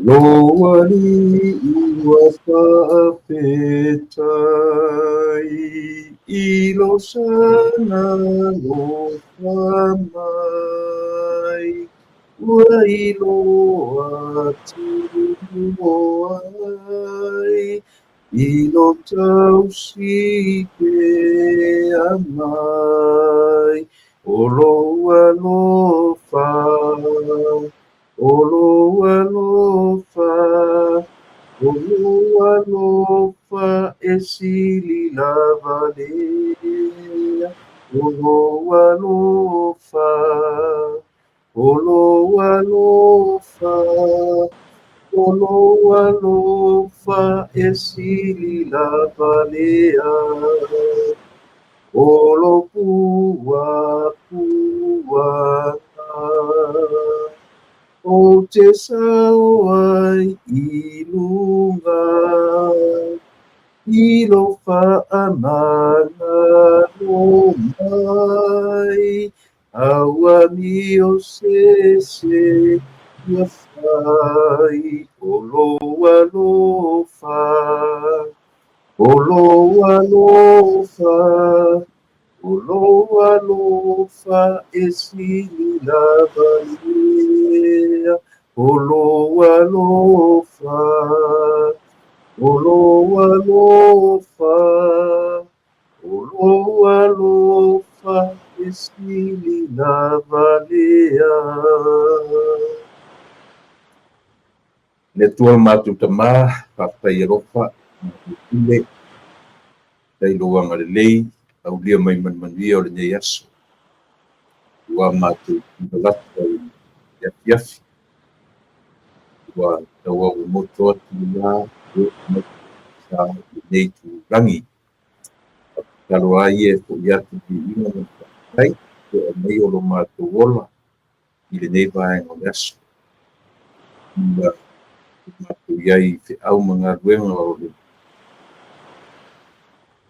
Lou Alii ua faafetai i lou saga alofa mai, ua iloa tino ai i lou tausi pea mai. O lou alofa, o lou alofa, o lou alofa e sili lava lea. O lou alofa, o lou alofa, o lou alofa e sili lava lea. O lou puapuaga ou te sao ai i luga, i lou faamagalo mai, auamio se se ua fai. O lou alofa, o lou alofa, o lou alofa e sili lava lea. O lou alofa, o lou alofa, o lou alofa e sili lava lea. Le Atua lo matou Tama, faafetai alofa, matou pule, faafetai i lou agalelei, aulia mai ma le manuia o lenei aso. Ua matou tulalata i le afiafi, ua tauauomoto atu le la, e oo mai sa i lenei itulagi. Tatalo lava ia e foi atu le viiga ma le faafetai, to'a mai o lo matou ola i lenei vaega o le aso. Ua matou i ai i feau ma galuega o le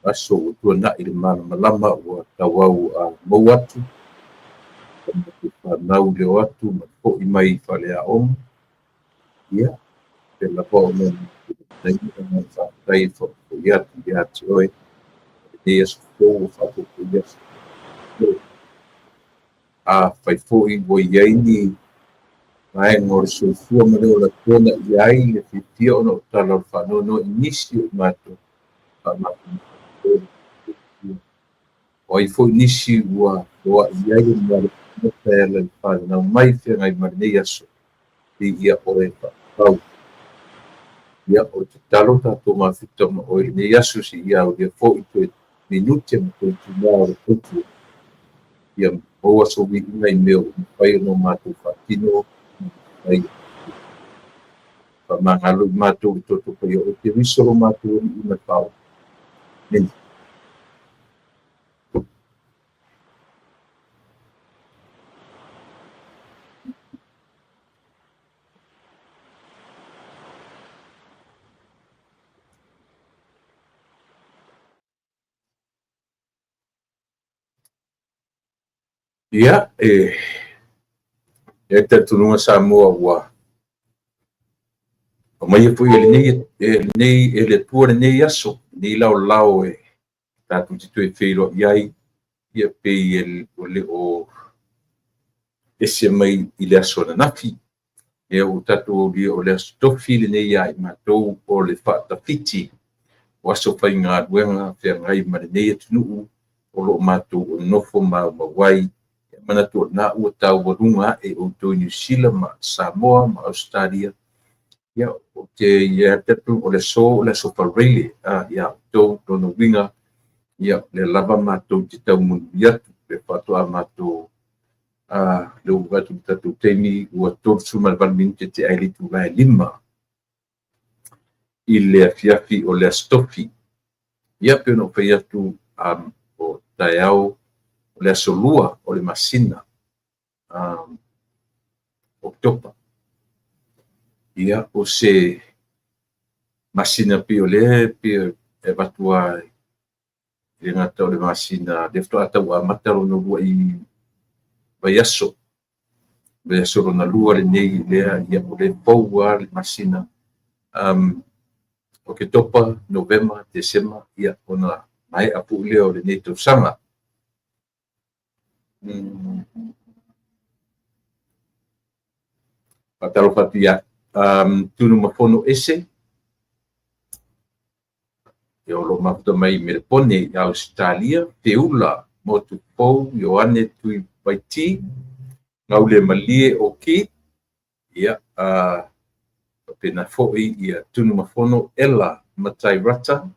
aso ua tuanai le malamalama ua tauau a mou atu, matou fanau i le o atu ma foi mai i faleaoga. Ia, pe lava ona faafetai e faafoi atu ia te oe. Lenei aso fou ua faaopoopo i aso. Afai foi ua i ai ni vaega o le soifua ma le ola e i ai le fiafia ona o tala o le faanoanoa i nisi o i matou faamafanafana. O ai foi nisi ua foai i ai le mamalu e ala i le fananau mai feagai ma lenei aso, viia oe faapau. Ia, o le tatalo tatou mafuta ma oe i lenei aso seia aulia foi toe minute ma toe itula o le tautua. Ia maua sou viiga i mea ua mafai ona matou faatino, ai faamagalo i matou i le toto paia o Keriso lo matou Alii ma le Faaola. Amene. Ia, e i ai le talitonuga Samoa ua aumaia foi e lenei e le Atua lenei aso, lenei laolao e tatou te toe feiloai ai, ia pei o le o ese mai i le aso ananafi. Ia ua tatou aulia o le aso Tofi lenei ia i matou o le faatafiti o aso faigaluega feagai ma lenei atunuu o lo o matou nonofo maumau ai. E manatu o lena ua taualuga ae outou i Niu Sila ma Samoa ma Ausetalia. Ia, ou te i ai lava o le aso o le aso faraile ia outou, lona uiga, ia, o lea lava matou te taumunimuni atu le faatoa matou le ua atu i le tatou taimi ua 38 minute tea ai le itula e 5 i le afiafi o le aso Tofi. Ia, pei ona ou fai atu, o taeao o le aso 2 o le masina Oketopa. Ia, o se masina pei o lea pei e avatu lava i le gata o le masina lea faatoa tau amata lona uluai vaiaso. Vaiaso lona lua lenei lea, ia o lea e fou lava le masina Oketopa, Novema, Tesema, ia ona maea foi lea o lenei tausaga. Faatalofa atu ia Tunumafono Ese, ia o lo o mafuta mai i Melepone i Ausetalia, Feula Motupou Ioane Tuivaiti, Gaulemalie o Keith, ia faapena foi ia Tunumafono Ela Matairata.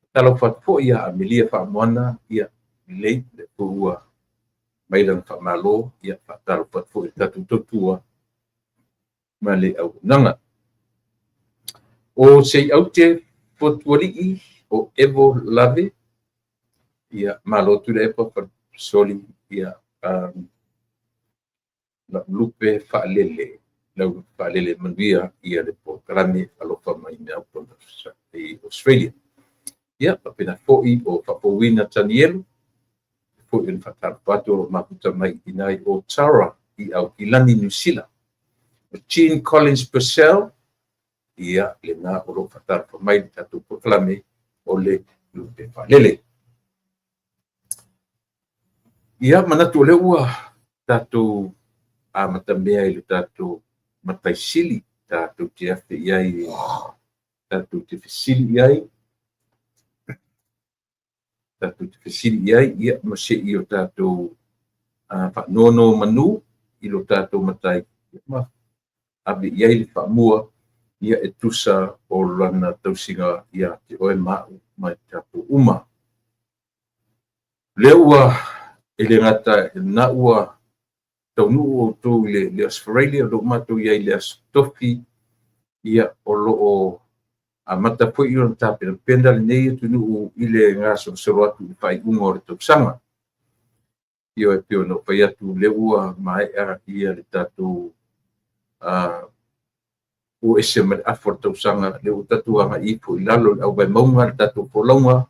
Faatalofa atu foi ia Amelia Faamoana, ia lelei le ua mai lana faamalo, ia faatalofa atu foi i le tatou tautua ma le auaunaga. O Seiaute Fotualii o Evo Lave, ia malo Tuilaepa Falesoli, ia lau lupe faalele, lau lupe faalele manuia ia le polokalame alofa mai Melbourne i Australia. Ia faapena foi o Faafouina Tanielu, foi ona faatalofa atu o lo o mafuta mai i nai o Tara i Aukilani, Niu Sila. O Jean Collins Purcell, ia lena o lo o faatalofa mai le tatou polokalame o le lupe faalele. Ia manatu o lea ua tatou amatamea i le tatou Matai Sili, tatou te afe i ai, tatou te fesili i ai, tatou te fesili i ai, ia ma se i o tatou faanonomanu i lo tatou Matai, ma ave i ai le faamua, ia e tusa o lana tausiga ia te oe ma au ma i tatou uma. Lea ua e le gata na ua taunuu outou i le Australia, o lea ua matou i ai i le Aso Tofi, ia o lo o amata foi ona tapenapena lenei atunuu i le gasolosolo atu i le faaiuga o le tausaga. Ia e pei ona ou fai atu, o lea ua maea ia le tatou o ese ma le afa o le tausaga, lea ua tatou agai ifo i lalo i le auvae mauga le tatou folauga,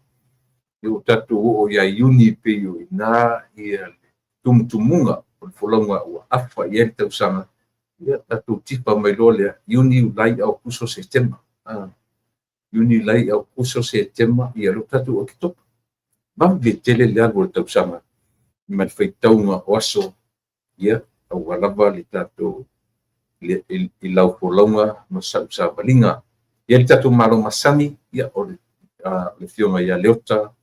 lea ua tatou oo ia Iuni, pei o i ina ia le tumutumuga o le folauga ua afa i ai le tausaga. Ia tatou tipa mai loa lea, Iuni, Iulai, Aokuso, Setema. Iuni, Iulai, Aokuso, Setema, ia lea ua tatou Oketopa. Vave tele le alu o le tausaga ma le faitauga o aso, ia aua lava le tatou i lau folauga ma sau savaliga. Ia le tatou malo masani, ia o le afioga ia Leota,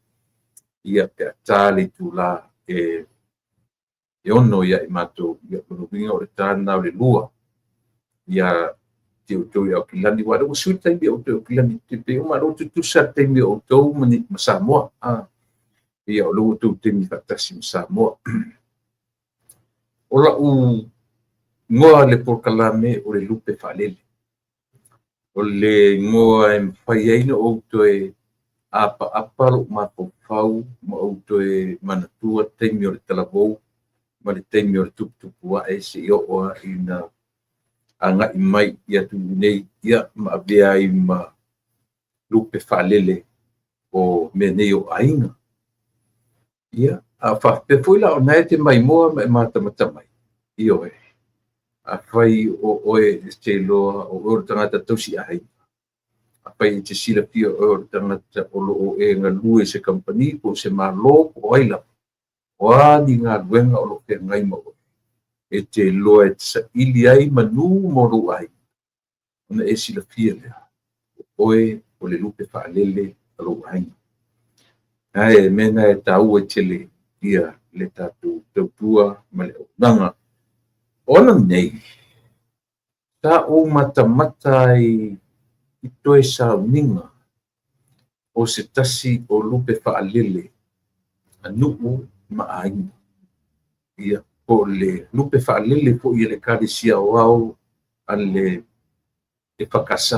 ia pe a ta le itula e 6 ia i matou, ia o lona uiga o le ta lena o le 2 ia te outou i Aukilani, aua o lea ua sui le taimi o outou i Aukilani, pei uma lea ua tutusa le taimi o outou ma Samoa. Ia o lea ua outou taimi faatasi ma Samoa. O lau igoa le polokalame o le lupe faalele. O le igoa e mafai ai ona ou toe apaapa lou mafaufau ma ou toe manatua taimi o le talavou ma le taimi o le tuputupu ae seia oo lava ina agai mai i atunuu nei, ia ma avea ai ma lupe faalele o mea nei o aiga. Ia, a faapea foi la o lena e te maimoa ma e matamata mai, ioe, afai o oe e te iloa o oe o le tagata tausi aiga, afai e te silafia o oe o le tagata o lo o e galue i se kamupani po o se malo po o ai lava, o a ni galuega o lo o feagai ma oe, e te iloa e te saili ai manu mo lou aiga, ona e silafia lea, o oe o le lupe faalele a lou aiga. Ae mea na e taua tele ia le tatou tautua ma le auaunaga. O ananei, sa ou matamata ai i toe sauniga o se tasi o lupe faalele a nuu ma aiga. Ia, po o le lupe faalele foi a le Ekalesia Aoao a le EFKS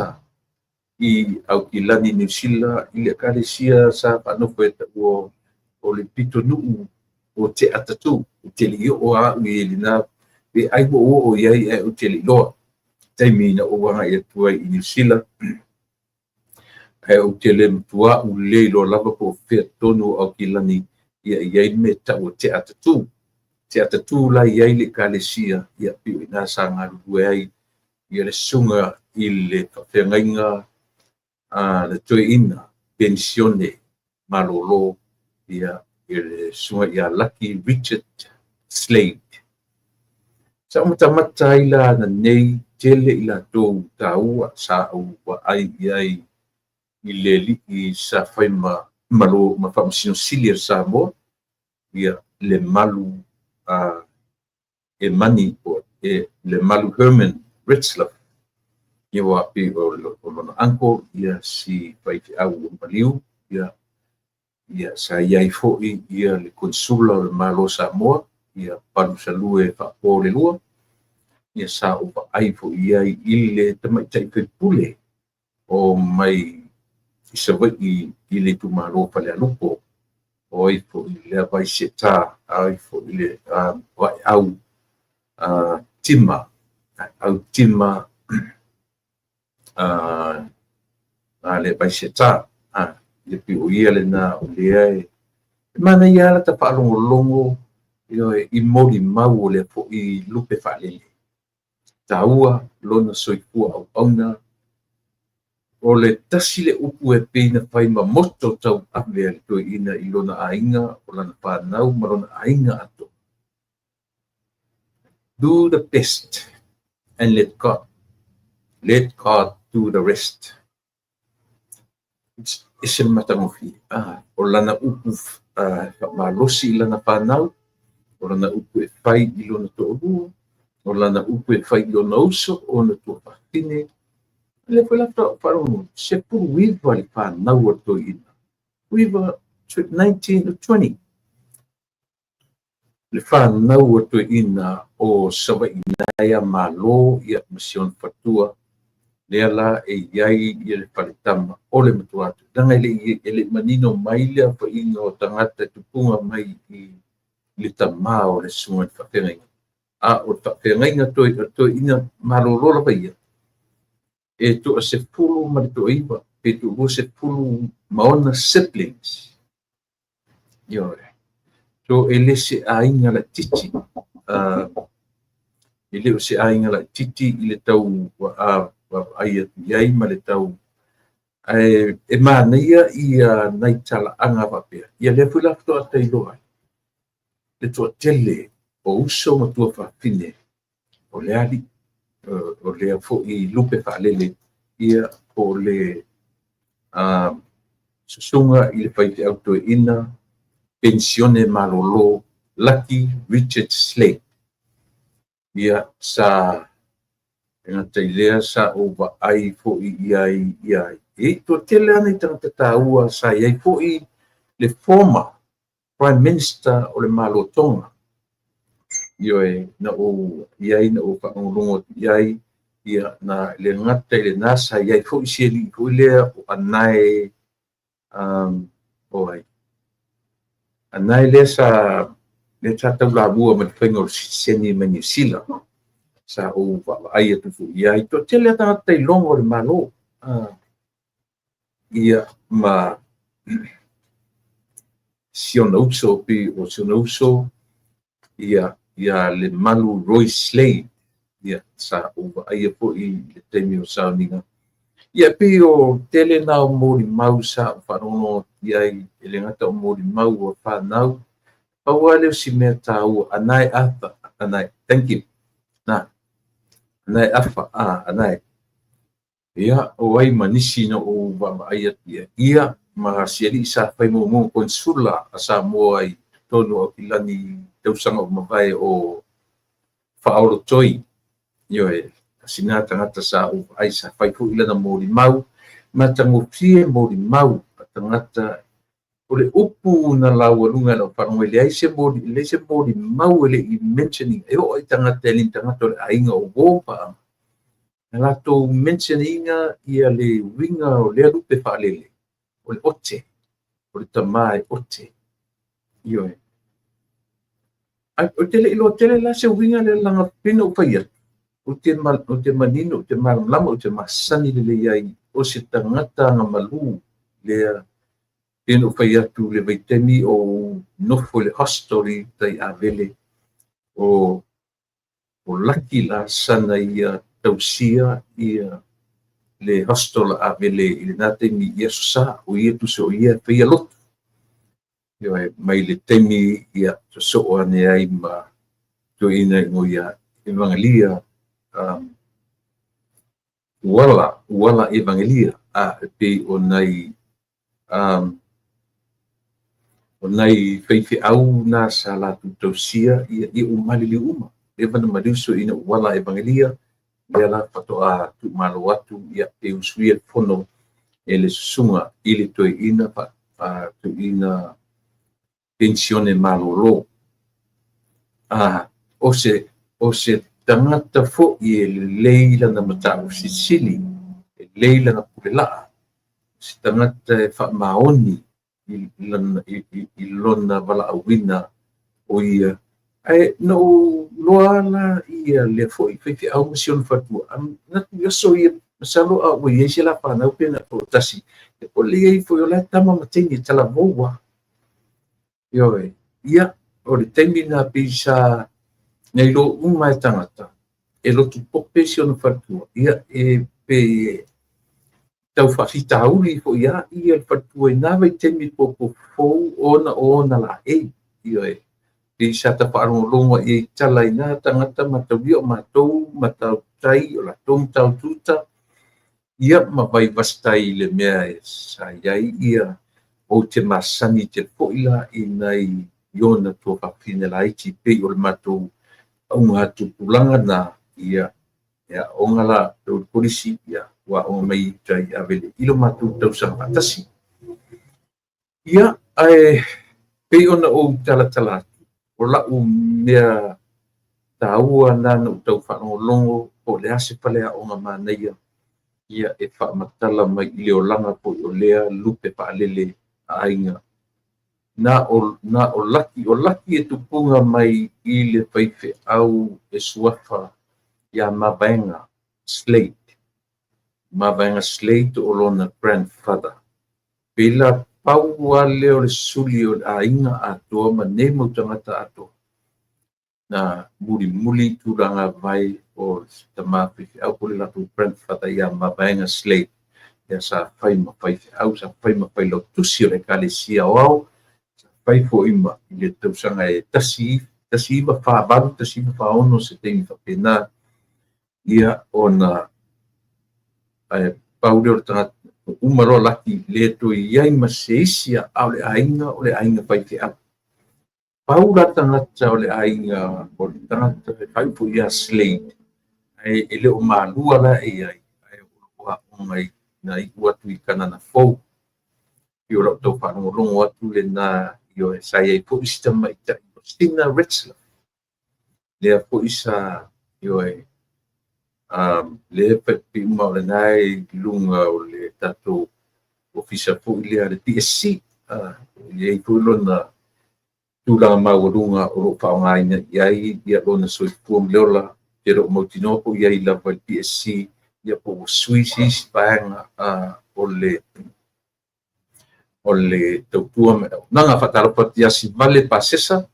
i Aukilani, Niu Sila, i le Ekalesia sa faanofo e taua o le pitonuu o Te Atatū. Ou te le i oo lava au i lena, pe ai ua ou oo i ai ae ou te le i iloa. Taimi na ou agai atu ai i Niu Sila, ae ou te le matua ulei loa lava po o fea tonu o Aukilani ia i ai le mea e tau o Te Atatū. Se atatū la i ai le Ekalesia, ia pei o i ina sa galulue ai ia le susuga i le faafeagaiga a le toeaina penisione malolo, ia le susuga ia Lucky Richard Slade. Sa ou matamata ai la ananei, tele i latou taua sa ou vaai i ai i le alii sa fai ma malo ma Faamasino Sili a Samoa, ia Lemalu Emani po o Lemalu Herman Retzlaff, ia aua pei o lona uncle ia si faifeau ua maliu, ia sa i ai foi ia le Konsula o le Malo o Samoa, ia Palusalue Faapo le lua, ia sa ou vaai foi i ai i le tamaitai faipule o mai i Savaii i le itumalo o Falealupo, o ai foi lea Vaiseta, ai foi le Vaeau Tima, Vaeau Tima le Vaiseta, ia pei o ia lena o lea e manaia lava ta faalogologo i molimau o lea foi lupe faalele. Taua lona soifua auauna. O le tasi le upu e pei na fai ma moto tauave a le toeaina i lona aiga, o lana fanau ma lona aiga atoa. Do the best and let God, let God do the rest. Ese le matagofie. O lana upu faamalosi i lana fanau, o lana upu e fai i lona toalua, o lana upu e fai i ona uso, o ona tuafafine. O lea foi la faalogo, 19 le fanau a le toeaina. 19, 20. Le fanau a le toeaina o Savaii lena ia Malo ia ma si ona faletua, lea la e i ai le faletama o le matua atu. Leaga e le i manino mai le aofaiga o tagata e tupuga mai i le tamā o le susuga i le faafeagaiga. A o le faafeagaiga toeaina malolo lava ia, e 19 pe 26 ma ona siblings. Ioe. So e le se aiga laitiiti, e le o se aiga laitiiti i le tau vaavaai atu i ai ma le tau, ae e manaia ia nai talaaga faapea. Ia lea foi la faatoa tailoa ai le toatele o uso ma tuafafine o le alii, o lea foi lupe faalele, ia po o le susuga i le faifeau toeaina penisione malolo Lucky Richard Slade. Ia sa e gata i lea sa ou vaai foi i ai ia e toatele lava nai tagata taua sa i ai foi le former Prime Minister o le Malo Tonga. Ioe, na ou i ai na ou faalogologo atu i ai, ia na le gata i lena sa i ai foi si alii foi lea o Anae, o ai Anae lea sa taulamua ma le faiga o le sitiseni mai Niu Sila. Sa ou vaavaai atu foi i ai. Toatele lava tagata iloga o le Malo. Ia ma si ona uso, pei o si ona uso, ia Lemalu Roy Slade. Ia sa ou vaaia foi i le taimi o sauniga. Ia pei o tele na o molimau sa ou faalogologo atu i ai, e le gata o molimau o fanau. Pau lava lea o si mea taua, Anae Arthur, Anae, thank you. Na, Anae Afa, Anae. Ia, o ai ma nisi na ou vaavaai atu i ai. Ia, ma si alii sa fai muamua konsula a Samoa i totonu o Aukilani tausaga o mavae o Faaolotoi. Ioe, tasi na tagata sa ou vaai sa fai foi lana molimau, matagofie molimau a tagata. O le upu na laualuga e lau faalogo, e leai se molimau e le i mention ina, e oo i tagata e le ni tagata o le aiga o uo paaga. Na latou mention ina ia le uiga o lea lupe faalele, o le ote, o le tamā e ote. Ioe. Ai, ou te le iloa tele la se uiga lea leaga pei ona ou fai atu, ou te manino, ou te malamalama, ou te masani lelei ai o se tagata agamalu lea. Pei ona ou fai atu le vaitaimi o ou nofo i le hostel i tai Avele. O Laki la sana ia tausia ia le hostel a Avele i lena taimi i Aso Sa, o ia tusa o ia e faia lotu. Ioe, mai le taimi ia sosoo ane ai ma toeaina igoa ia Evangelia, Uala Evangelia, a e pei o nai o nai faifeau na sa latou tausia ia ua maliliu uma. Leva na maliu si toeaina Uala Evangelia, lea la faatoa tuumalo atu ia pe usuia le fono e le susuga i le toeaina toeaina penisione malolo. O se tagata foi e lelei lana mataupu silisili, e lelei lana pulelaa, o se tagata e faamaoni i lona valaauina o ia. Ae na ou iloa la ia lea foi faifeau ma si ona faletua. Manatu i aso ia, masalo a ua i ai se la fanau pe na o le toatasi. O le i ai foi o la e tama ma teine talavou lava. Ioe. Ia, o le taimi lena pei sa na iloa uma e tagata e lotu pope si ona faletua. Ia, e pei e tau faafitauli foi lava ia le faletua i na vaitaimi popo fou ona o ona laei. Ioe. Pei sa tafaalogologo i ai tala i na tagata mataulia o matou matautai o latou mataututa, ia ma vaivasitai i le mea e sa i ai ia ou te masani tele foi la i nai i ona tuafafine laiti pei o le matou auga tupulaga na ia e aoga la o le kolisi ia ua aoga mai i uta i Avele i lo matou tausaga faatasi. Ia, ae pei ona ou talatala atu, o lau mea taua na na ou tau faalogologo po o le a se faleaoga manaia ia e faamatala mai i le olaga foi o lea lupe faalele a aiga. Na o Laki, o Laki e tupuga mai i le faifeau e suafa ia Mavaega Slade. Mavaega Slade o lona grandfather. Pei la pau lava lea o le suli o le aiga atoa ma nei mau tagata atoa na mulimuli tulaga vai o tama faifeau po o le latou grandfather ia Mavaega Slade. Ia sa fai ma faifeau, sa fai ma failautusi o le Ekalesia Aoao, sa fai foi ma i le tausaga e 1948, 1946 se taimi faapena. Ia ona ae pau lea o le tagata uma loa Laki le toe i ai ma se isi a o le aiga o le aiga faifeau. Pau la tagata o le aiga o le tagata e faaiu foi ia Slade, ae e le o malua la e i ai, ae o lo o aoga na iu atu i Kanana Fou. Pei o lau tau faalogologo atu lena, ioe, sa i ai foi si tamaitai o Sina Retzlaff. Lea foi sa, ioe, lea pei uma o lena e i luga o le tatou ofisa foi lea le PSC. E i ai foi lona tulaga maualuga o lo o faaaogaina i ai ia lona soifua ma le ola, te le o mautinoa po o i ai lava i le PSC, ia po ua sui se isi vaega o le tautua ma le auaunaga. Faatalofa atu ia Sivale Pasesa,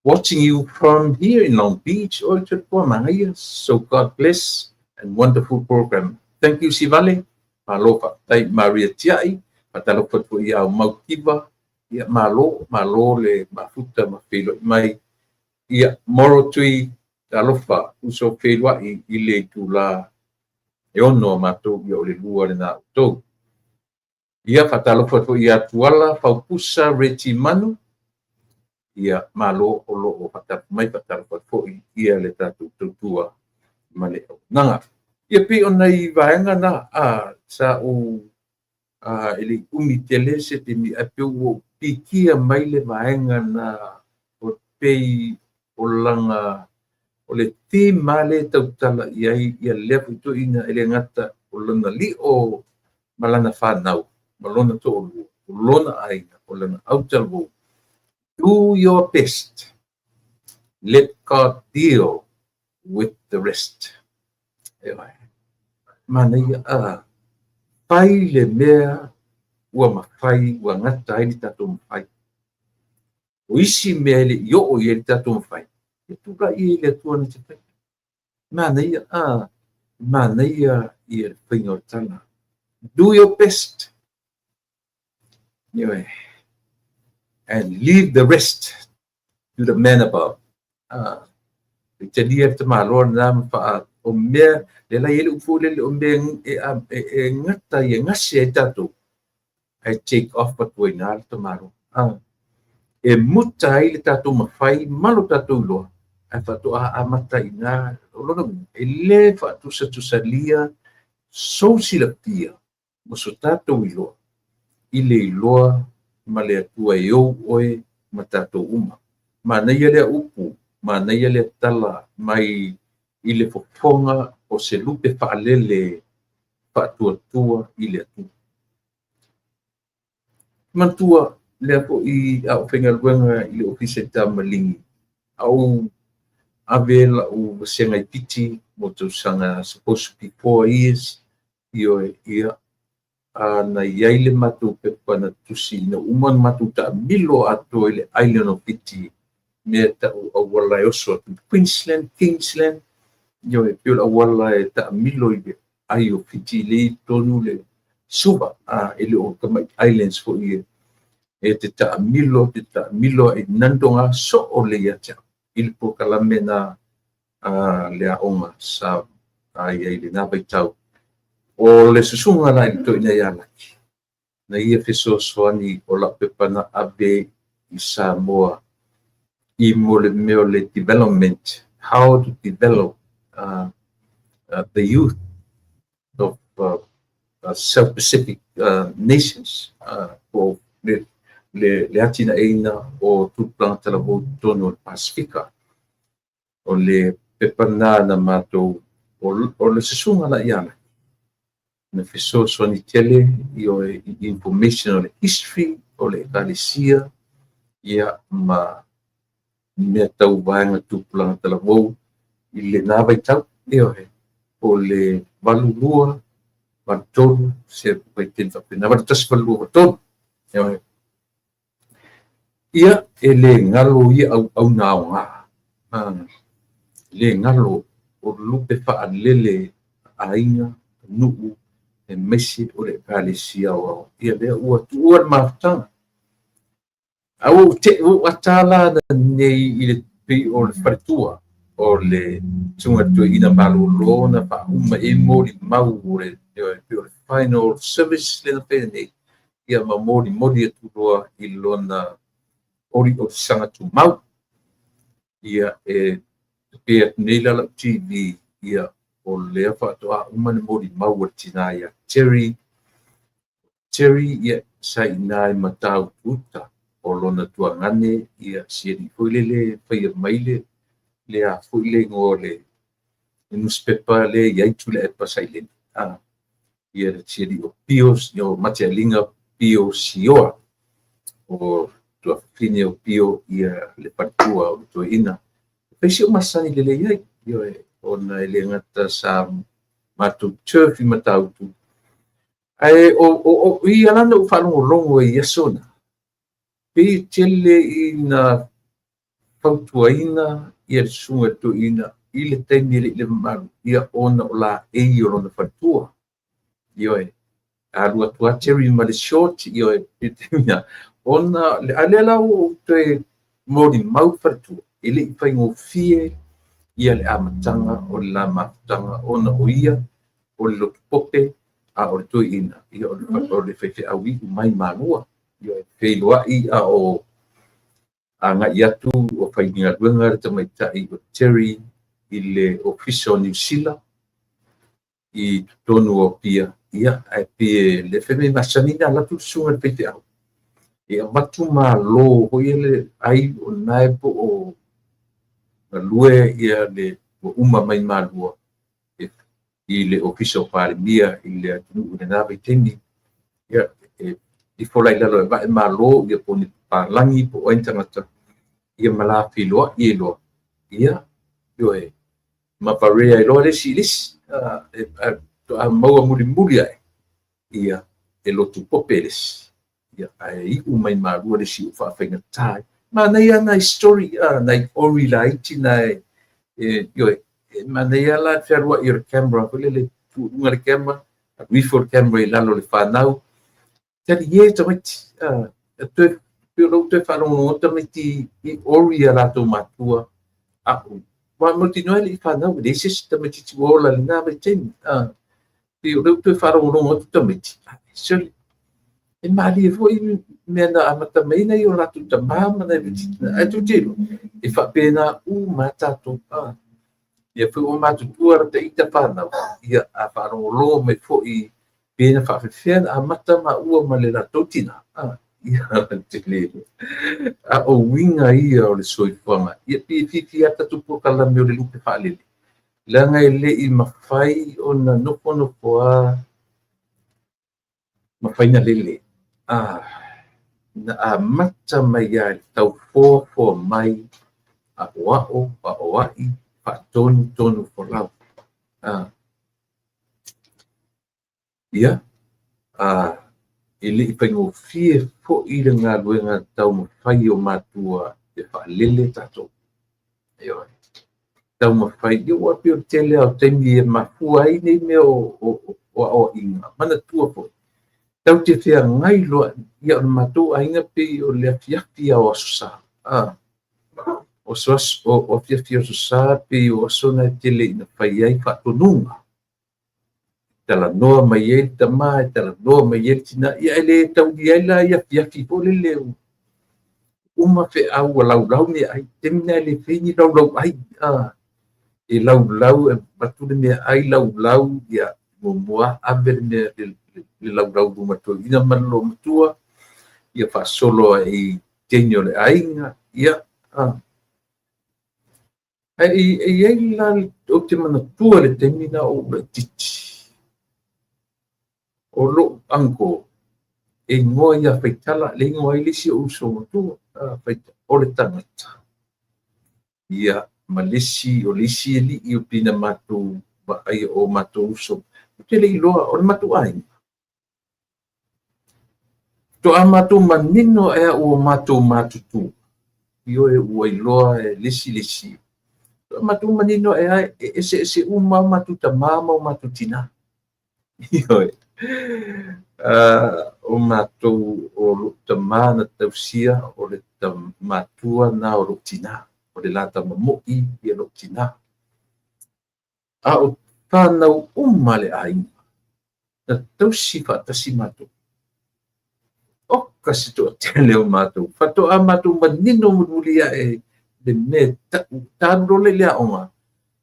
watching you from here in Long Beach. Oi, te pua manaia. So God bless and wonderful program. Thank you, Sivale. Malo faafetai Maria Tiai. Faatalofa atu foi ia Aumau Kiva. Ia malo, malo le mafuta ma feiloai mai. Ia Moro Tui, talofa, uso feiloai i le itula e 6 a matou ia o le 2 lena outou. Ia faatalofa atu foi ia Tuala, Faupusa, Reti Manu. Ia malo o lo o faatalofa mai, faatalofa atu foi ia le tatou tautua ma le auaunaga. Ia pei o nai vaega na sa ou e le i umi tele se taimi ae pei ua ou pikia mai le vaega na o pei o lana o le theme lava lea e tautala i ai ia lea foi toeaina e le gata o lona lio ma lana fanau ma lona toalua, o lona aiga, o lana autalavou. Do your best. Let God deal with the rest. Ioe. Manaia fai le mea ua mafai, ua gata ai le tatou mafai. O isi mea e le i oo i ai le tatou mafai, E tulai i le Atua na te faia. Manaia, a, manaia ia le faiga o le tala. Do your best. Ioe. And leave the rest to the man above. A, e talia le tamaloa lena ma faa, o mea, le la i ai le upu foi lele, o mea e gata ai, e gase ai tatou, ae take off atu ai i ina le tamaloa. A, e muta ai le tatou mafai ma lo tatou iloa, ae faatoa amata i ina. O lona uiga, e le faatusatusalia sou silafia ma so tatou iloa i le iloa ma le Atua e ou oe ma tatou uma. Manaia lea upu, manaia lea tala mai i le fofoga o se lupe faalele faatuatua i le Atua. Manatua lea foi a ou faigaluega i le Ofisa i Tamaligi, a ou ave lau vasega i Fiti mo tausaga, supposed to be 4 years, ioe, ia, na i ai le matou pepa na tusi ina uma ona matou taamilo atoa i le island o Fiti, mea tau auala e oso atu Queensland, Kingsland, ioe, pei o le auala e taamilo i le ai o Fiti le i tonu le Suva, a, e le o tamai islands foi e te taamilo, te taamilo i Nadoga soo le ia te au i le polokalame na a le aoga sa ai ai lena vaitau. O le susuga la i le toeaina ia Laki, na ia fesoasoani o lau pepa na ave i Samoa i mo le mea o le development, how to develop the youth of South Pacific nations, po le atinaeina o tupulaga talavou i totonu o le Pasefika. O le pepa lena na matou, o le susuga la ia Laki, na fesoasoani tele i o i information o le history o le Ekalesia, ia, ma mea tau vaega tupulaga talavou i lena vaitau, ioe, o le 82, 83, se vaitaimi faapena, 81, 82, 83, ioe. Ia, e le galo ia auauna aoga. Le galo o lupe faalele aiga, nuu, aemaise o le Ekalesia aoao. Ia lea ua tuua le mafutaga. A ua te ua atala na nei i le pei o le faletua o le susuga i le toeaina malolo na faauma i ai molimau o le pei o le final service le na faia nei, ia ma molimoli atu loa i lona oliolisaga tumau. Ia e pe atu nei la lau TV, ia o lea faatoa uma le molimau a le tina ia Terry. Terry, ia, sa i ina i Matautu-uta o lona tuagane, ia si alii foi lele faia mai le a foi le igoa o le newspaper le i ai Tuilaepa Saileni. A, ia si alii o Pio, o Matealiga Pio Sioa, o tuafafine o Pio, ia le faletua o le toeaina. E fai si o masani lelei ai, ioe, ona e le gata sa matou turf i Matautu, ae o ia la na ou faalogologo ai i aso na, pei e tele ina fautuaina ia le susuga i le toeaina i le taimi e le i leva malu, ia ona o laei o lona faletua. Ioe, alu atu a Terry ma le short, ioe, ona a lea la ua ou toe molimau faletua, e le i faigofie ia le amataga o le la mafutaga, ona o ia o le lotu pope, a o le toeaina, ia o le faifeau iu mai Malua. Ioe, feiloai a o agai atu o faigaluega le tamaitai o Terry i le Ofisa o Niu Sila i totonu o Apia, ia, ae pei le fai mai masani na alu atu le susuga i le faifeau e avatu malo foi le ai o lena po o galue ia le ua uma mai Malua i le Ofisa o Palemia i le atunuu i lena vaitaimi, ia e ifo la i lalo e vae malo, ia po o ni papalagi po o ai ni tagata, ia ma la feiloai ai loa, ia, ioe, ma parea ai loa le isi i le isi, a maua mulimuli ae, ia, e lotu pope le isi, ia, ae iu mai Malua le isi ua faafaigata ai. Manaia nai story, nai ori laiti na e, ioe, e manaia la le fealuai o le camera foi lele, tuu i luga le camera, alu ifo le camera i lalo o le fanau, talie tamaiti, e toe, pei o lou toe faalogologo atu tamaiti i ori a latou matua, a ua mautinoa e le i fanau, e leai se isi tamaitiiti ua ola i lena vaitaimi, pei o lea ua toe faalogologo atu tamaiti, sole, e malie foi mea na amata mai ai nai o latou tama ma nai vaitaimi, ae tou te iloa, e faapena uma lava tatou, ia foi ua matutua lata ita fanau, ia a faalogologo mai foi pe na faafefea na amata maua ma le latou tina, ia tele. A o uiga ia o le soifuaga, ia pei e fiafia lava tatou polokalame o le lupe faalele, leaga e le i mafai ona nofonofo lava ma fai na lele. Na amata mai lava i le taufoafoa mai, aoao, aoai, faatonutonu folau. Ia, e le i faigofie foi le galuega taumafai o matua e faalele tatou. Ioe. Taumafai, ia ua pei o le tele lava o taimi e mafua ai nei mea o aoaiga. Manatua foi, tatou te feagai loa, ia o le matou aiga pei o le afiafi lava o Aso Sa. O afiafi o Aso Sa pei o aso na e tele ina fai ai faatonuga. Talanoa mai ai le tama, e talanoa mai ai le tina, ia e le taulia ai la i afiafi foi lele uma feau ua laulau meaai. Taimi lena e le fai ni laulauai. E laulau, e avatu le meaai laulau, ia muamua ave le mea le laulau i luma o le toeaina ma le olomatua, ia faasolo ai i teine o le aiga, ia. Ae e i ai la, ou te manatua le taimi na o ou laitiiti, o lou uncle, e igoa ia Faitala, le igoa ai le isi ou uso matua, Faitala, o le tagata. Ia, ma le isi, o le isi alii o pei na matou vaaia o matou uso. Ou te le iloa, o le matou aiga. Faatoa matou manino ae a ua matou matutua. Ioe, ua iloa e le isi le isi. Faatoa matou manino ae a e eseese uma lava o matou tama ma o matou tina. Ioe. O matou, o lou tama na tausia, o le matua na o lou tina. O le la tama mo'i ia lou tina. A o fanau uma a le aiga, na tausi faatasi matou. Oka se toatele o matou. Faatoa matou manino mulimuli ae le mea ta'u. Ta alu loa lea i le aoga,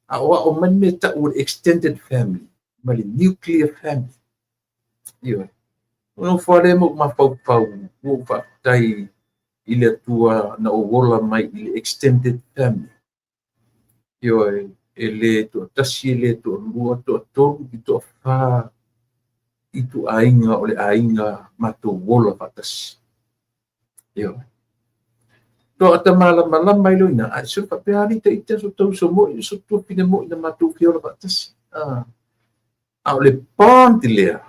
aoao mai le mea ta'u o le extended family ma le nuclear family. Ioe. Ou nofo lava lea ma ou mafaufau, ua ou faafetai i le Atua na ou ola mai i le extended family. Ioe, e le toatasi, e le toalua, toatolu i toafa ituaiga o le aiga matou ola faatasi. Ioe. Toa malamalama ai loa i ina, ae sole faapea alii ita so tau uso mo'i, so tuafine mo'i na matou fiola faatasi. A o le bond lea,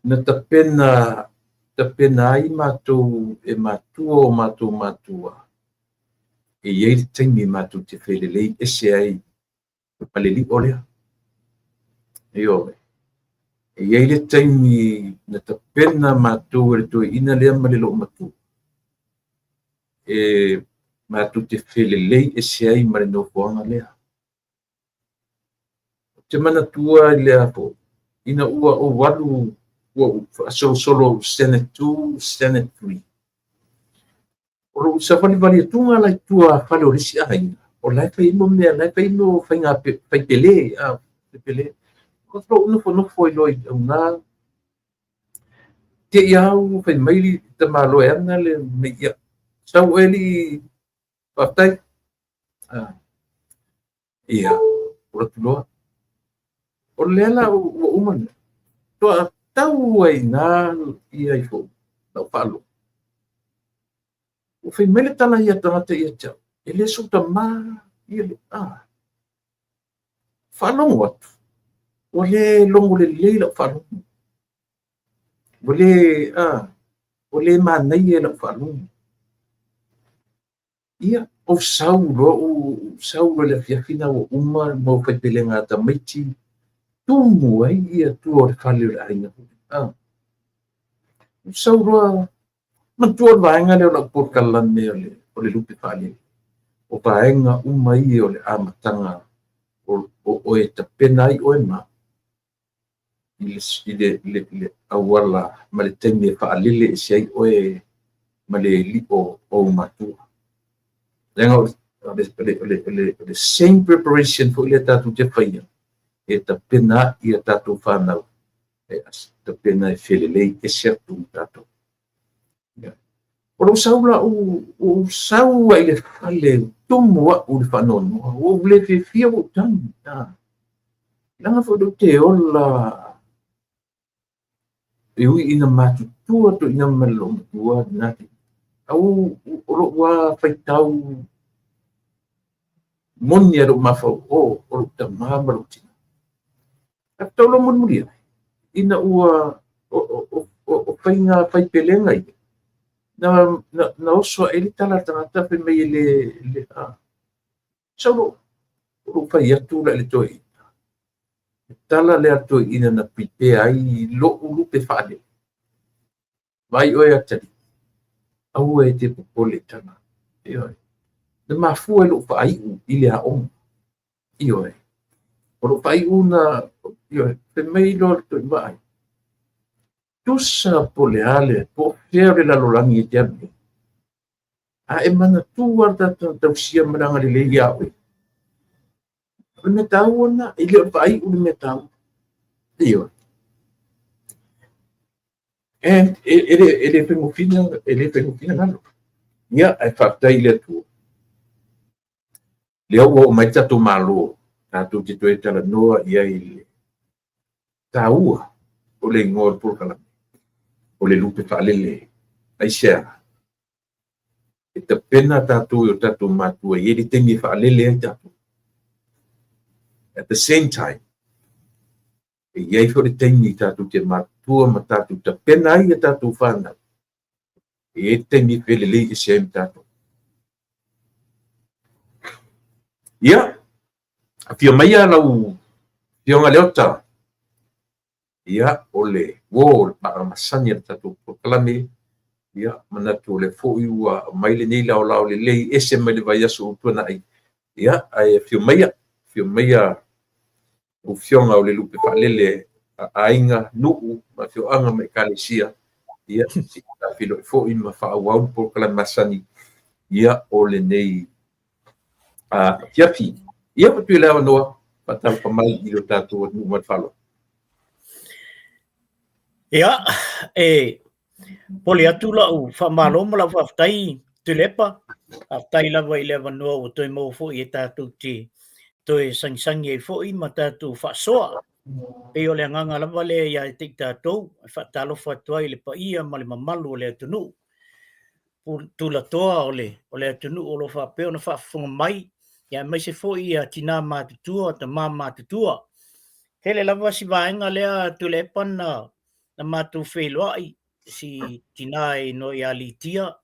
na tapena, tapena ai matou e matua o matou matua, e i ai le taimi matou te felelei ese ai ma le lio lea. Ioe. E i ai le taimi na tapena matou e le toeaina lea ma le loomatua, e matou te felelei ese ai ma le nofoaga lea. Ou te manatua i le foi, ina ua ou alu, ua ou faasolosolo Standard 2, Standard 3. O lou savalivali atuga la i tua fale o le isi aiga, o la e fai ai mo mea, la e fai mo faiga faipele, faipele. O lou nofonofo ai loa i auna, te i au fai mai le tamaloa e ana le mai, ia, sau oe alii, faafetai. Ia, alu atu loa. O lea la ua uma le mea. Faatoa tau ai i ina ia ifo, lau faalogo. Ua fai mai le tala ia tagata ia te au, e le sou tama ia le, faalogo atu, ua le logo lelei lau faalogo. Ua le, ua le manaia lau faalogo. Ia, ou sau loa, ou sau loa i le afiafi na ua uma le mau faipelega a tamaiti, tumu ai ia tua o le fale o le aiga. Ah. Ou sau loa, manatua le vaega lea o lau polokalame o le lupe faalele. O vaega uma ia o le amataga o oe e tapena ai oe ma i le auala ma le taimi e faalele ese ai oe ma le lio o ou matua. Leaga o le same preparation foi lea tatou te faia e tapena ai a tatou fanau, e tapena e felelei ese atu ma tatou. O lou sau la, ua ou sau ai i le fale, tumu au i le faanoanoa, ua ou le fiafia ua ou tagi. Leaga foi lea ou te ola e ui ina matutua toeaiina ma le loomatua lena taimi. A o lou lava faitau moni a lou mafaufau, o lou tama ma lou tina. Ae faatoa ou iloa mulimuli ane, ina ua o faiga faipelega ia, na oso ae ai le tala a le tagata fai mai e le, sau lou fai atu la i le toeaina. Le tala lea a le toeaina na prepare ai lou lupe faalele. Vaai oe atalii, aua e te popole i tala. Ioe. Na mafua i lou faaiu i le aoga. Ioe. O lou faaiu na, ioe, fai mai loa le toeaina, vaai. Tusa po o le a le, po o fea o le lalolagi e te alu ai. A e manatua le tagata na tausia ma le agalelei ia oe. O le mea taua lena, e le o le faaiu le mea taua. Ioe. And e le faigofie, e le faigofie galo. Ia, ae faafetai i le Atua. Lea ua oo mai le tatou Malo, tatou te toe talanoa i ai i le taua o le igoa o le polokalame, o le lupe faalele. Aisea? E tapena tatou e o tatou matua e i ai le taimi e faalele ai tatou. At the same time, e i ai foi le taimi tatou te matutua ma tatou tapena ai a tatou fanau. E i ai le taimi e felelei ese ai ma tatou. Ia, afio maia lau Afioga Leota. Ia, o le uo o le paaga masani a le tatou polokalame. Ia, manatu o lea foi ua aumai lenei laolao lelei ese mai le vaiaso ua tuanai. Ia, ae afio maia, afio maia lau Afioga o le lupe faalele a aiga, nuu ma afioaga ma ekalesia. Ia, se i faafeiloai foi ma faaauau le polokalame masani, ia, o lenei afiafi. Ia, ua tuu i le avanoa, faatalofa mai i lo tatou atunuu ma le faaaloalo. Ia, e momoli atu lau faamalo ma lau faafetai Tuilaepa. Faafetai lava i le avanoa ua toe maua foi e tatou te toe sagisagi ai foi ma tatou faasoa. Pei o le agaga lava lea ia te i tatou, e faatalofa atu ai i le paia ma le mamalu o le atunuu. Tulatoa o le atunuu o lo o faapea ona faafofoga mai, ia aemaise foi ia tina matutua, tama matutua. Tele lava si vaega lea Tuilaepa na matou feiloai, si tina e igoa ia Litia,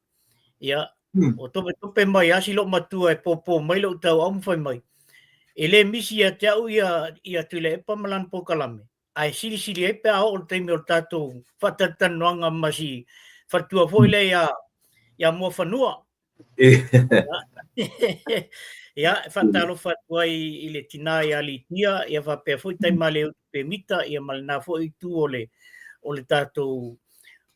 ia, o topetope mai lava si loomatua e pōpō mai lou tauau ma fai mai, e le misi ia te au ia Tuilaepa ma lana polokalame, ae silisili ai pe a oo i le taimi o le tatou faatalatalanoaga ma si faletua foi lea ia Muafanua. Ia, e faatalofa atu ai i le tina ia Litia, ia faapea foi Taimaleutu Pemita, ia ma lena foi itu o le o le tatou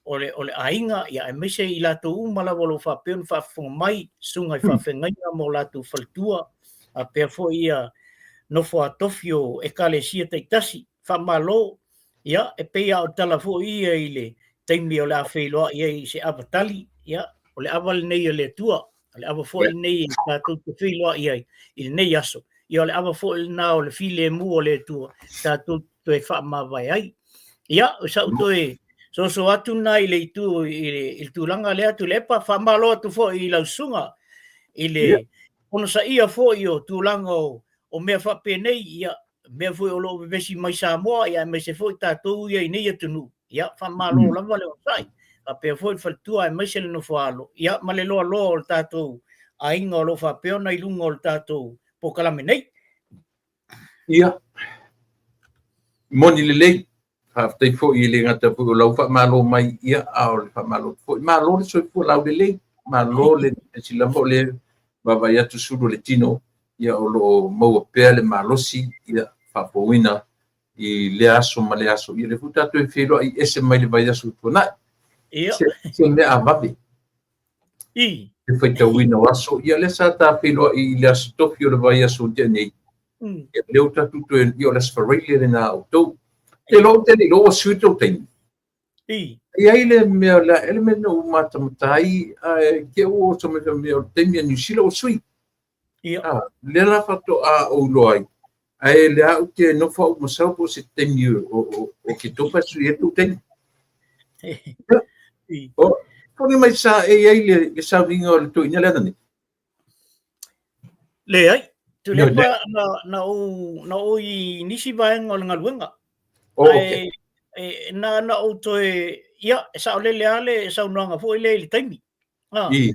o le o le aiga, ia aemaise i latou uma lava o lo o faapea ona faafofoga mai, susuga i faafeagaiga ma o latou faletua, faapea foi ia nofo a tofi o ekalesia taitasi. Faamalo, ia e pei lava o tala foi ia i le taimi o le a feiloai ai i se ava tali, ia o le ava lenei a le Atua, o le ava foi lenei e tatou te feiloai ai i lenei aso, ia o le ava foi lena o le filemu o le Atua tatou te toe faamavae ai. Ia, o sau toe soso atu lena i le itu i le tulaga lea Tuilaepa, faamalo atu foi i lau susuga i le onosaia foi o tulaga o mea faapenei, ia mea foi o lo o vevesi mai Samoa, ia aemaise foi tatou ia i nei atunuu. Ia, faamalo lava le onosai, faapea foi le faletua aemaise le nofoaalo, ia ma le loaloa o le tatou aiga o lo o faapea ona i luga o le tatou polokalame nei. Ia, moni lelei, faafetai foi e le gata foi o lau faamalo mai, ia, a o le faamalo atu foi. Malo le soifua laulelei, malo le silama o le vaavaai atu sulu o le tino, ia, o lo o maua pea le malosi, ia, faafouina i lea aso ma lea aso. Ia, lea foi tatou e feiloai ese mai le vaiaso ua tuanai. Ia. Se mea a vave. I. Le faitauina o aso. Ia, lea sa ta feiloai i le aso Tofi o le vaiaso ua tea nei. Ia, lea ua tatou toe, ia, o le aso Faraile lena a outou. Te iloa ou te le iloa ua sui le tou taimi. I. E i ai le mea, le, le mea na ou matamata ai, ae te i ua oso mai fai mea o le taimi a Niu Sila ua sui. Ia. Ah, lea la faatoa ou iloa ai. Ae lea ou te nofo au masalo po o se taimi o Oketopa e sui ai le tou taimi. O, foliga mai sa e i ai le sauniga o le toeaina lea ananei? Leai. Tuilaepa na ou na ou i nisi vaega o le galuega. Oh, okay. Ae na ou toe, ia, e saolele lava le saunoaga foi lea i le taimi. Ah. I.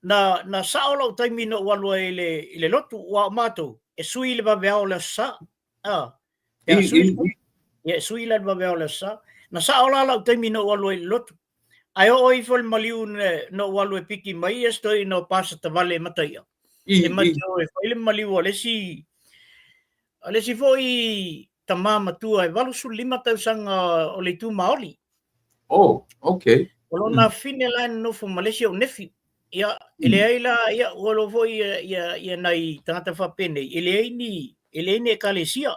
Na sao lou taimi na ou alu ai i le lotu, aua o matou, e sui le vaveao o le Aso Sa. Ah, pe a sui, ia, e sui la le vaveao o le Aso Sa. Na sao la lau taimi na ou alu ai i le lotu. Ae oo ifo le maliu na ou alu e piki mai ia si toeaina o Pasa Tavale e Mataia. E ma te o e fai le maliu a le isi, a le isi foi tama matua e 85 tausaga o le itu Maoli. Oh, okay. O lona afafine la e nonofo ma le isi o nephew. Ia, e leai la, ia, ua iloa foi ia, ia, ia nai tagata faapenei, e leai ni, e leai ni ekalesia.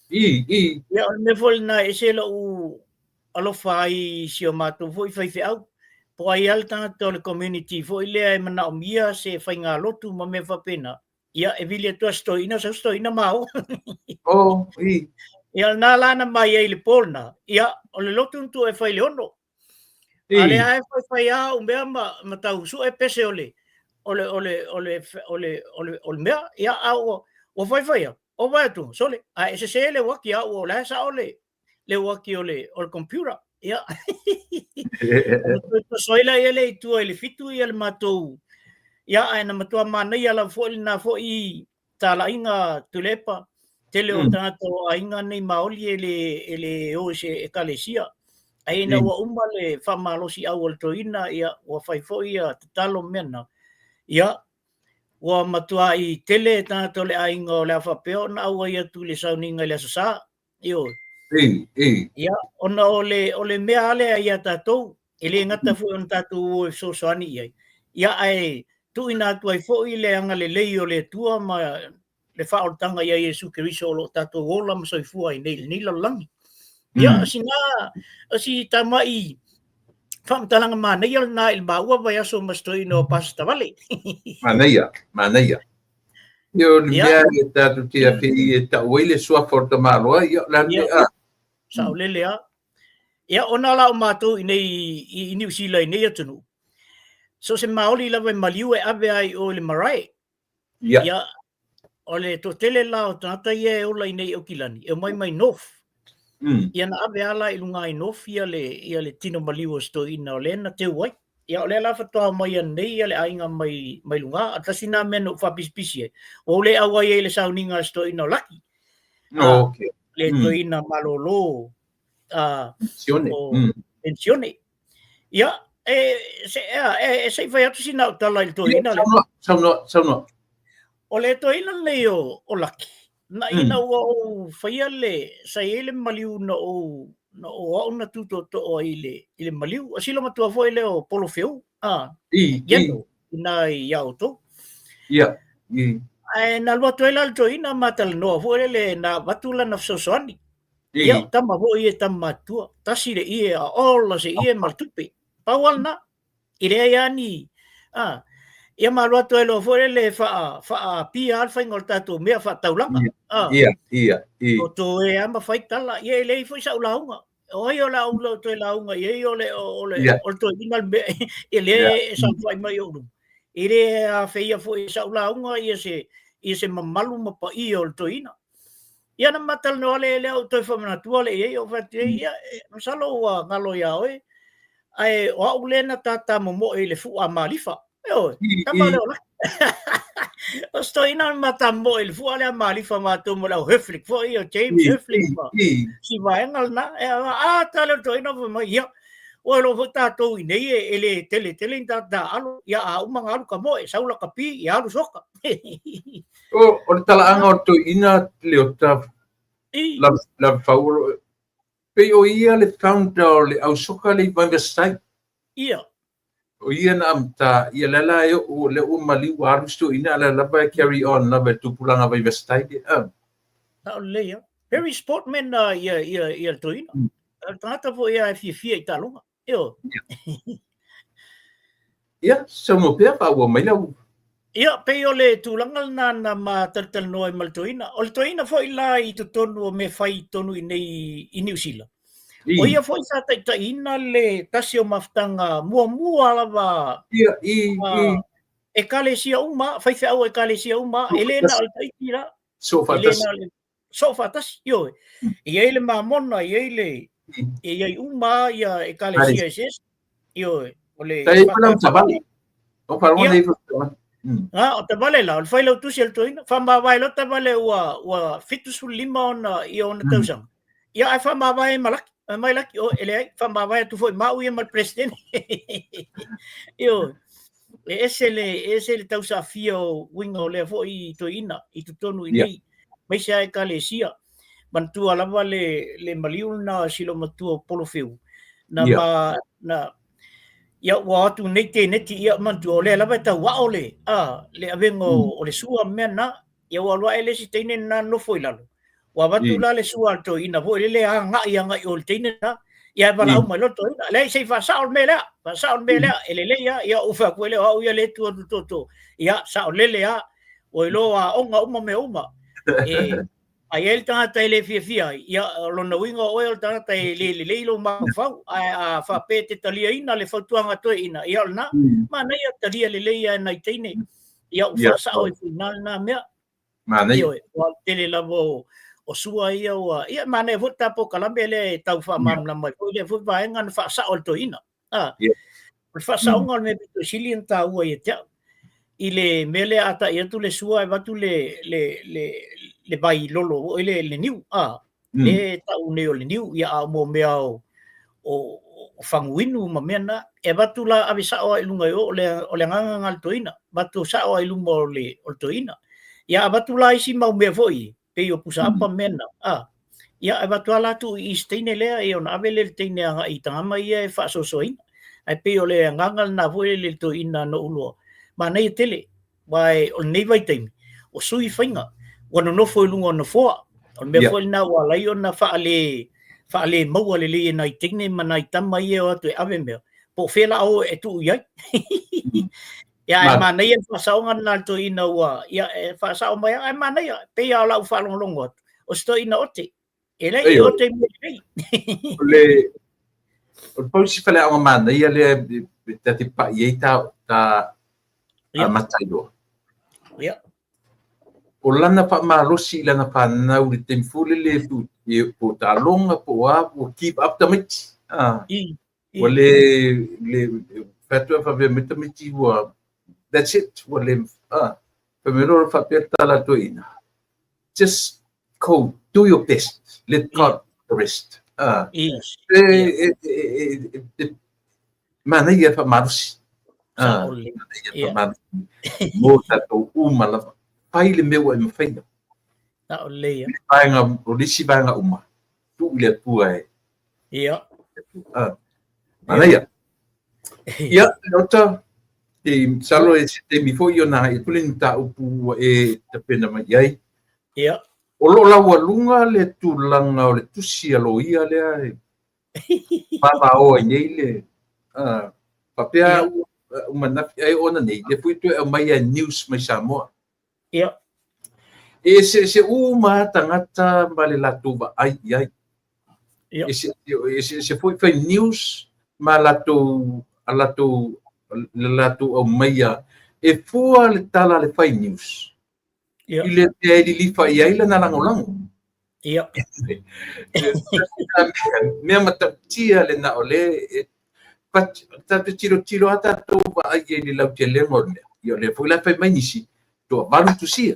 I, i. Ia, o le mea foi lena e ese lou alofa ai i si o matou foi faifeau. Po o ai lava le tagata o le community foi lea e manaomia se faigalotu ma mea faapena, ia, e vili atu lava i se toeaina, sau se toeaina ma o. Oh, i. Ia, o lena la na mai ai i le po lena, ia, o le lotu na tuu e fai i le 6. A o lea lava e faifai lava au mea ma tau sue pese o le o le o le o le o le o le o le mea, ia, a ua faifai lava, ou vaai atu, sole, ae e sese le uaki a au o la e sao le uaki o le computer. Ia. Ona toe toso ai lea lea i tua i le 7 ia le matou, ia, ae na matua manaia lava foi lena foi talaiga Tuilaepa. Tele o tagata o aiga nei Maoli e le o i se ekalesia. Ae ina ua uma le faamalosiau o le toeaina, ia, ua fai foi ia tatalo ma mea na. Ia, ua matuai tele tagata o le aiga o le a faapea ona auai atu i le sauniga i le Aso Sa. Ioe. I, i. Ia, ona o le mea lava lea ia tatou, e le gata foi ona tatou o e fesoasoani i ai, ia, ae tuuina atu ai foi le agalelei o le Atua ma le faaolataga ia Iesu Keriso o lo o tatou ola ma soifua ai nei i lenei lalolagi. Ia, sina, o si tama'i faamatalaga manaia lena i le maua vaiaso ma si toeaina o Pasa Tavale. Manaia, manaia. Ia, o le mea e tatou te awhi e tau ai le suafa o le tamaloa, ia, o le a le mea. Saolele lava. Ia, ona la o matou i nei i Niu Sila i nei atunuu, so o se Maoli lava e maliu e ave lava i o i le marae. Ia. Ia, o le toatele la o tagata ia e ola i nei Aukilani, e omai mai North. Ia na ave lava la i luga i North ia le tino maliu o si toeaina o lea na teu ai. Ia, o lea la faatoa omai ananei ia le aiga mai luga. A tasi nā mea na ou faapisipisi ai, ua ou le auai ai i le sauniga a si toeaina o Laki. Okay. Le toeaina malolo Pensione. O pensione. Ia, e se i fai atu sina au tala i le toeaina lea. Saunoa, saunoa. O le toeaina lenei o Laki, na ina ua ou faia le, sa i ai le maliu na ou, na ou au na tūtootoo ai i le maliu. O si olomatua foi lea o Polo Feou, I, i. Ina ia outou. Ia, i. Ae na alu atu ai la le toeaina ma talanoa foi lele na avatu lana fesoasoani. Ia, o tama foi ia e tama matutua. Tasi le ie a ola se ie ma le tupe. Pau lava lena. E leai lava ni, a, ia ma alu atu ai loa foi lele e faaapia lava le faiga o le tatou mea faataulaga. A, Ia, ia, i. O toe lava ma fai tala. Ia e leai foi sau lauga. O ai o le a ou toe lauga i ai o le, o le, o le toeaina le mea e lea e saofai mai i ou luma. E le afeia foi e sau lauga ia se mamalu ma paia o le toeaina. Ia na ma talanoa le lea ou toe faamanatua le i ai, ou fai atu i ai, ia, masalo ua galo iā oe, ae o au lea na tātā momoe i le fu'a malifa. Ioe, tama lea o Laki. O si toeaina na matamoe i le fua lea malifa matou ma le au Herflick foi, o James Herflick ma si vaega lena. E a ta lea o le toeaina fai mai, ia, ua iloa foi tatou i inei e le tele tele ni tagata taaalo, ia a uma ona alu ka moe, sau lakapi, ia alu soka. O le talaaga o le toeaina Leota Lavefau, pei o ia le founder o le au soka lea i Vaivasai. Ia. O ia na amata, ia lea la e oo, lea ua maliu ua alu si toeaina, a o lea lava e carry on lava e le tupulaga Vaivasai lea. Sao lelei lava. Very sportman ia, ia, ia le toeaina. O le tagata foi ia e fiafia i taaloga. Ioe. Ia, saunoa pea, faaauau mai lau. Ia, pei o le tulaga lena na ma talatalanoa ai ma le toeaina. O le toeaina foi la i totonu o mea fai i totonu i inei i Niu Sila, o ia foi sa taitaiina le tasi o mafutaga muamua lava Ia, i, i. Ekalesia uma, faifeau Ekalesia uma, e le na o le Tahiti la. Soo faatasi. Soo faatasi, ioe. E i ai le Mamona, e i ai le, e i ai uma ia Ekalesia eseese. Ioe, o le Tai pala o tavale. O pala nei tavale. Ah, o tavale la, o le failautusi a le toeaina. Faamavae loa tavale ua ua 75 ona ia ona tausaga. Ia ae faamavae ma Laki. Fai mai Laki, o e leai, faamavae atu foi ma au ia ma le Peresetene. Ioe. E ese le, e ese le tausaafia o uiga o lea foi toeaina i totonu i inei, aemaise lava Ekalesia. Manatua lava le, le maliu lena o si loomatua o Polofeu, na ma, na, ia ua o atu nei teneti, ia manatua o lea lava e tauao le, a, le avega o, o le sua ma mea na, ia ua alu ae le isi teine lena nofo i lalo, Ua avatu la le sua a le toeaina foi lele agai agai i o i le teine lena, ia ae valaau mai loa le toeaina, leai se i faasao le mea lea, faasao le mea lea, e lelei lava. Ia ou fai atu ai lea, o au ia lea e tu atu i le tootoo, ia saolele lava, ua iloa ua aoga uma mea uma. E, a i ai le tagata e le fiafia ai, ia o lona uiga o oe o le tagata e le lelei lou mafaufau, ae a faapea e te taliaina le fautuaga a toeaiina, ia o lena, manaia talia lelei lava e nai teine, ia ua faasao ai foi i ina lena mea. Manaia. Ioe, ua tele lava o, o sua ia ua, ia manaia foi le ta polokalame lea e tau faamalamalama ai foi lea foi vaega na faasao e le toeaina. Ah, o le faasaoga o le mea pito sili ona taua ia te au. I le mea lea a tai atu le sua e avatu le, le, le, le vai lolo foi le, le niu. Ah, le tau nei o le niu, ia a o mo mea o, o, o faguinu ma mea na, e avatu la ave sao lava i luga i o, o le, o le agaga lena o le toeaina, avatu sao lava i luma o le, o le toeaina. Ia avatu la isi mau mea foi, pei o pusa apa ma mea na, a, ia avatu lava la tuu i i se teine lea, ia ona ave lea i le teine agai i tagama ia e faasoasoaina. Ae pei o le agaga lena foi lele i le toeaina na ou iloa, manaia tele, Aua o lenei vaitaimi, o sui faiga, ua nonofo i luga o nofoa. O le mea foi lena ua ala ai ona faale, faale maua lelei e nai teine ma nai tama ia e o atu e ave mea, po o fea la o e tuu i ai. Ia, ae manaia le faasaoga lena a le toeaina ua, ia, e faasao mai lava, ae manaia, pei lava o lau faalogologo atu, o se toeaina ote. E le i ote i mea lelei. O le, o le pau si faleaoga manaia lea e ta te pai ai ta, ta amata iloa. Ia. O lana faamalosi i lana fanau i le taimi foi lele po o taaloga po o a, ua give up tamaiti. Ah. Ua le, le, fai atu e faapea mai tamaiti ua, that's it, ua le, ah, fai mai loa faapea le tala a le toeaina, just go, do your best, let God do the rest. Ah, Yes. e, e, e, e, e, manaia e faamalosi. Ah, Saole. manaia e Ia. faamalosi. Mo tatou uma lava. Fai le mea ua e mafaia. Saole ia. Vaega, o le isi vaega uma, tuu i le Atua e, Ia. Ah, manaia. Ia, Leota, te masalo e se taimi foi ona e tuli ni mataupu ua e tapena mai i ai. Ia. O lo o laualuga le tulaga o le tusi a loia lea e vavaoa ai nei le ah, faapea ua uma ananafi ai ona nei, lea foi toe aumai a news mai Samoa. Ia. E eseese uma lava tagata ma le latou vaai i ai. Ia. E eseese foi fai news ma latou, a latou, le latou aumaia e fua le tala a le fai news. Ia. I le mea e lilifa i ai lana lagolago. Ia. Mea matautia lena o lea e But tatou tilotilo lava tatou vaai i le lautelega o le mea. Ia o lea foi la e fai mai nisi, toavalu tusia.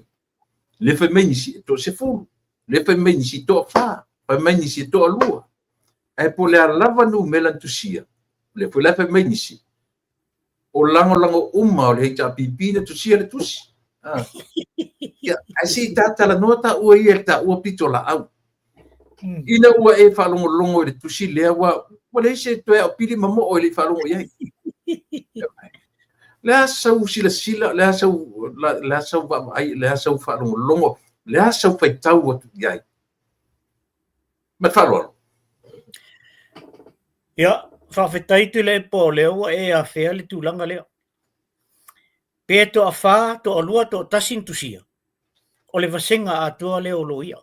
Lea fai mai nisi e toasefulu, lea fai mai nisi e toafa, fai mai nisi e toalua. Ae po o le a lava numera na tusia, lea foi la e fai mai nisi, o lagolago uma o le HRPP na tusia le tusi. Ah. Ia, ae se i ta talanoa taua ia i le taua pitolaau. Ina ua e faalogologo i le tusi lea, ua leai se toe aupili ma moo e le i faalogo i ai. Le a sau silasila, le a sau, le a sau vaavaai, le a sau faalogologo, le a sau faitau atu i ai. Ma le faaaloalo. Ia, faafetai Tuilaepa o lea ua e afea le tulaga lea. Pe toafa, toalua, toatasi na tusia, o le vasega atoa lea o loia.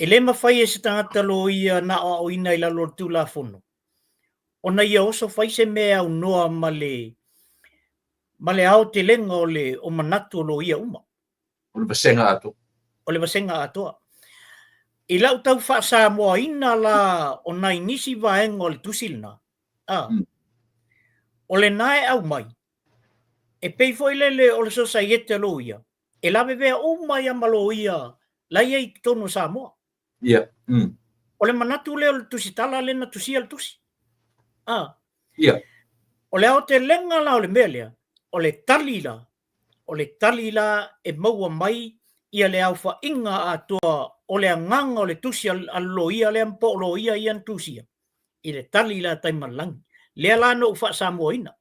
E le mafai e se tagata loia na aoaoina i lalo o le Tulafono ona ia oso fai se mea e aunoa ma le ma le aotelega o le o manatu o loia uma. O le vasega atoa. O le vasega atoa. I lau tau faasamoaina la o nai nisi vaega o le tusi lena, a, o lena e aumai, e pei foi lele o le sosaiete a loia, e lavevea uma ai lava ma loia la e i ai i totonu o Samoa. Ia. O le manatu lea o le tusitala lea na tusia le tusi. A. Ia. O le aotelega la o le mea lea, o le tali la, o le tali la e maua mai ia le aofaiga atoa o le agaga o le tusi a le loia lea po o loia ia na tusia i le tali la a Taimalelagi. Lea la na ou faasamoaina.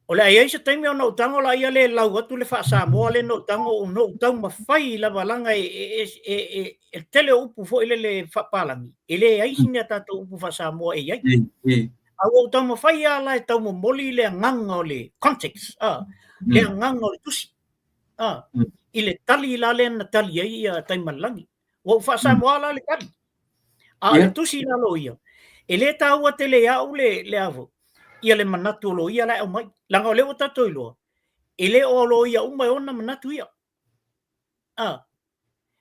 O le a i ai se taimi ona ou tago laia lea e lau atu le faa-Samoa lea na ou tago ona ou taumafai lava leaga e tele o upu foi lele faapalagi, e leai sina tatou upu faa-Samoa e i ai. A ua ou taumafai lava la e taumomoli le agaga o le context, le agaga o le tusi, i le tali la lea na tali ai ia Taimalelagi. Ua ou faa-Samoa la le tali. A o le tusi la loia, e le taua tele ia au le, le a foi, ia le manatu o loia la e aumai. Leaga o lea ua tatou iloa, e le o loia uma e ona manatu ia. A,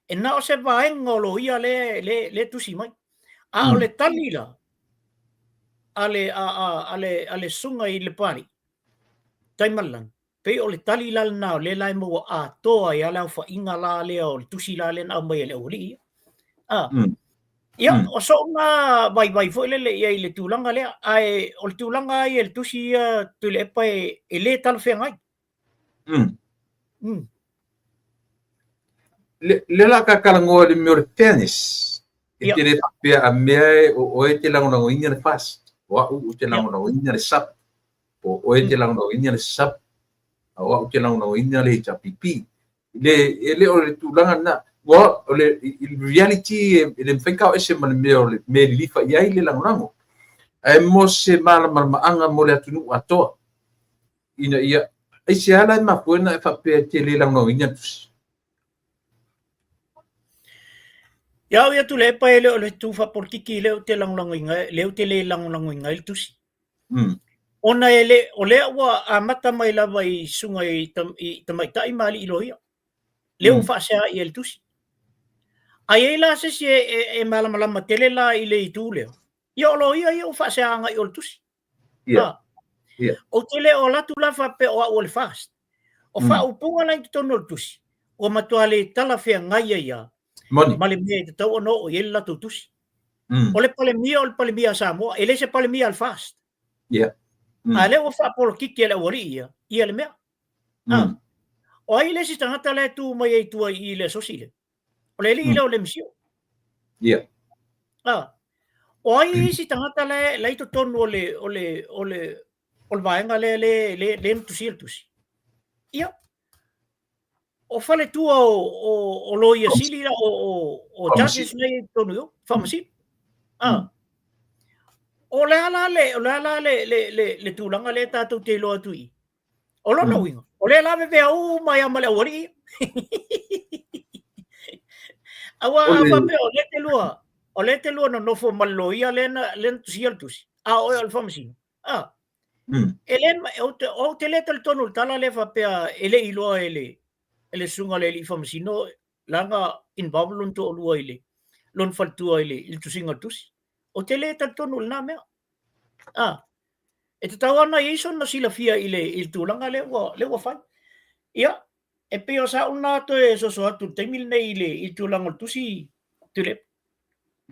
e na o se vaega o loia le, le, le tusi mai. A o le tali la, a le, a, a, a le, a le susuga i Lepalii, Taimalelagi, Pei o le tali la lena o lea la e maua atoa ai lava le aofaiga la lea o le tusi la lea na aumai e le aualii ia. A. Ia, o so'u na vaivai foi lele i ai i le tulaga lea, ae o le tulaga lava ia i le tusi ia Tuilaepa e le talafeagai. Lea la ka talanoa i le mea o le fairness. E te le faapea a mea e o oe e te lagolagoina le FAST, o au ou te lagolagoina le SUP, po o oe e te lagolagoina le SUP, a o au ou te lagolagoina le HRPP. Le, e le o le tulaga lena. Ua, o le i le reality e le mafai ona tao ese ma le mea o le mea e lilifa i ai le lagolago. Ae mo se malamalamaaga mo le atunuu atoa, ina ia, aisea la e mafua ona e faapea e te le lagolagoina le tusi? Ia au ia Tuilaepa e le o le tu faapolitiki lea ou te lagolagoina, lea ou te le lagolagoina ai le tusi. Ona e le, o lea ua amata mai lava i susuga i, tam, i tamaitai ma alii loia. Lea ua faasea i ai le tusi. A i ai la se isi e, e, e malamalama tele la i le itu lea, ia o loia ia ua faasea agai o le tusi. Ia. Ia. Ou te le o alu atu la faapea o au o le FAST. O faaupuga la i totonu o le tusi, ua matua le talafeagai ai lava Moni. ma le mea e tatau ona oo i ai le latou tusi. O le Palemia o le Palemia a Samoa, e le se Palemia a le FAST. Ia. A lea ua faapolokiki e le aualii ia, ia le mea. O ai le isi tagata la e tu mai ai i tua i i le asosi lea? O le alii lea o Lemsio. Ia. O ai isi tagata la la i totonu o le o le o le o le vaega lea le le le na tusia le tusi. Ia. O faletua o o o loia sili la o o o judges nei i totonu i o, faamasino. O le a la le o le a la le le le le tulaga lea tatou te iloa atu i i? O lona uiga, o lea e lavevea uma ai lava ma le aualii ia. Aua a faapea o lea e te lua, o lea e te lua nonofo ma le loia lea na, lea na tusia le tusi, a o oe o le faamasino. A, e le, ou te, ou te le talitonu i le tala lea faapea e le i iloa e le, e le susuga i le alii faamasino, leaga involve lona toalua i le, lona faletua i le, i le tusiga o le tusi. Ou te le talitonu i lena mea. A, e tatau lava ona i ai sona silafia i le, i le tulaga lea ua, lea ua fai. Ia, e pei o sa'u lena toe soso atu i le taimi lenei i le, i le tulaga o le tusi Tuilaepa.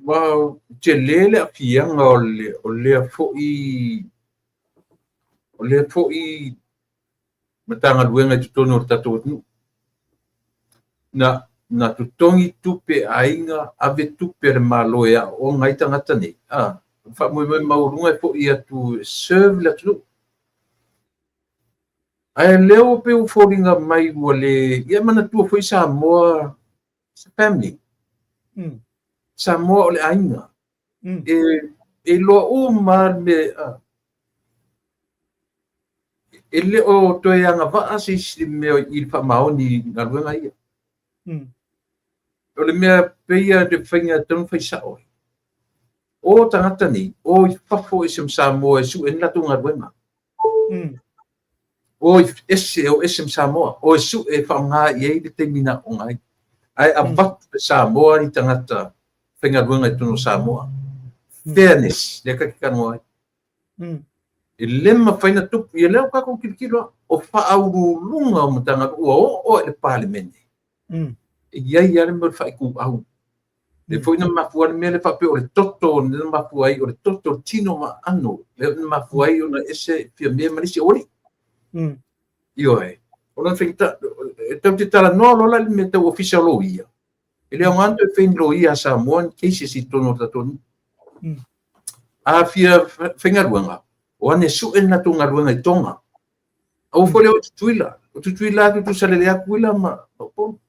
Ua tele le aafiaga o le, o lea foi, o lea foi Matagaluega i totonu o le tatou atunuu. Na, na totogi tupe a aiga, ave tupe a le Malo e aooga ai tagata nei, a, o le faamoemoe maualuga e foi atu e serve le atunuu. Ae o lea ua pei ua foliga mai ua le, ia manatua foi Samoa, it's a family. Samoa o le aiga. E, e iloa uma le mea, a, e le o toe agavaa se isi mea i le faamaoni i galuega ia. O le mea pei lava le faiga e tatau ona fai sao ai. O tagata nei, o i fafo ese ma Samoa e sue ni latou galuega. O i ese, o ese ma Samoa, o e sue e faaaoga i ai le taimi na aooga ai. Ae avatu e Samoa ni tagata faigaluega i totonu o Samoa. Fairness, lea ta te talanoa ai. E le mafai ona tupu, ia lea ua tatou tilotilo lava, o faauluuluga o Matagaluega ua oo lava i le Palemene, e i ai lava le mea o le faaituau. Lea foi na mafua ai le mea lea faapea o le toto lea na mafua ai, o le toto, le tino ma aano, lea na mafua ai ona ese Fiame ma le isi aualii. Ioe. O lona faigata, e tatou te talanoa loa la i le mea tau Ofisa o Loia, E le aoga ona toe fai ni loia a Samoa ni cases i totonu o le tatou nuu. A fia faigaluega, o ane sue ni latou galuega i Tonga. Aua foi le o i Tutuila. O Tutuila lava e tutusa lelei lava Tutuila ma Upolu.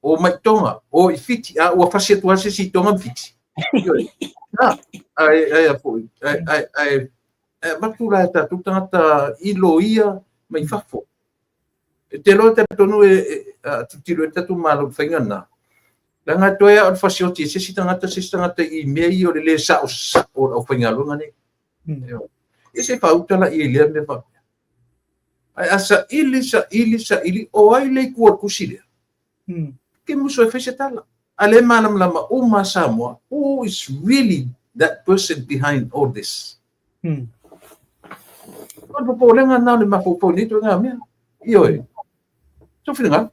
O mai Tonga, o i Fiti, a ua fasi atu lava se isi i Tonga ma Fiti. Ae, ae a foi, ae, ae, ae, ae avatu la e tatou tagata i loia mai fafo. E te iloa e talitonu e, e, a tilotilo ai le tatou Malo i le faiga lena, leaga e toe lava o le fasioti e se isi tagata se isi tagata i mea ia o le lē saosao o le aufaigaluega nei. Ia se i faauta la i ai i lea mea faapea. Ae a saili, saili, saili, o ai le i tua o le tusi lea? Ke musu e fai se tala. A lea e malamalama uma Samoa, who is really that person behind all this? O le popolega lena o le mafaufau i nei ituaiga mea. Ioe. Sou finagalo.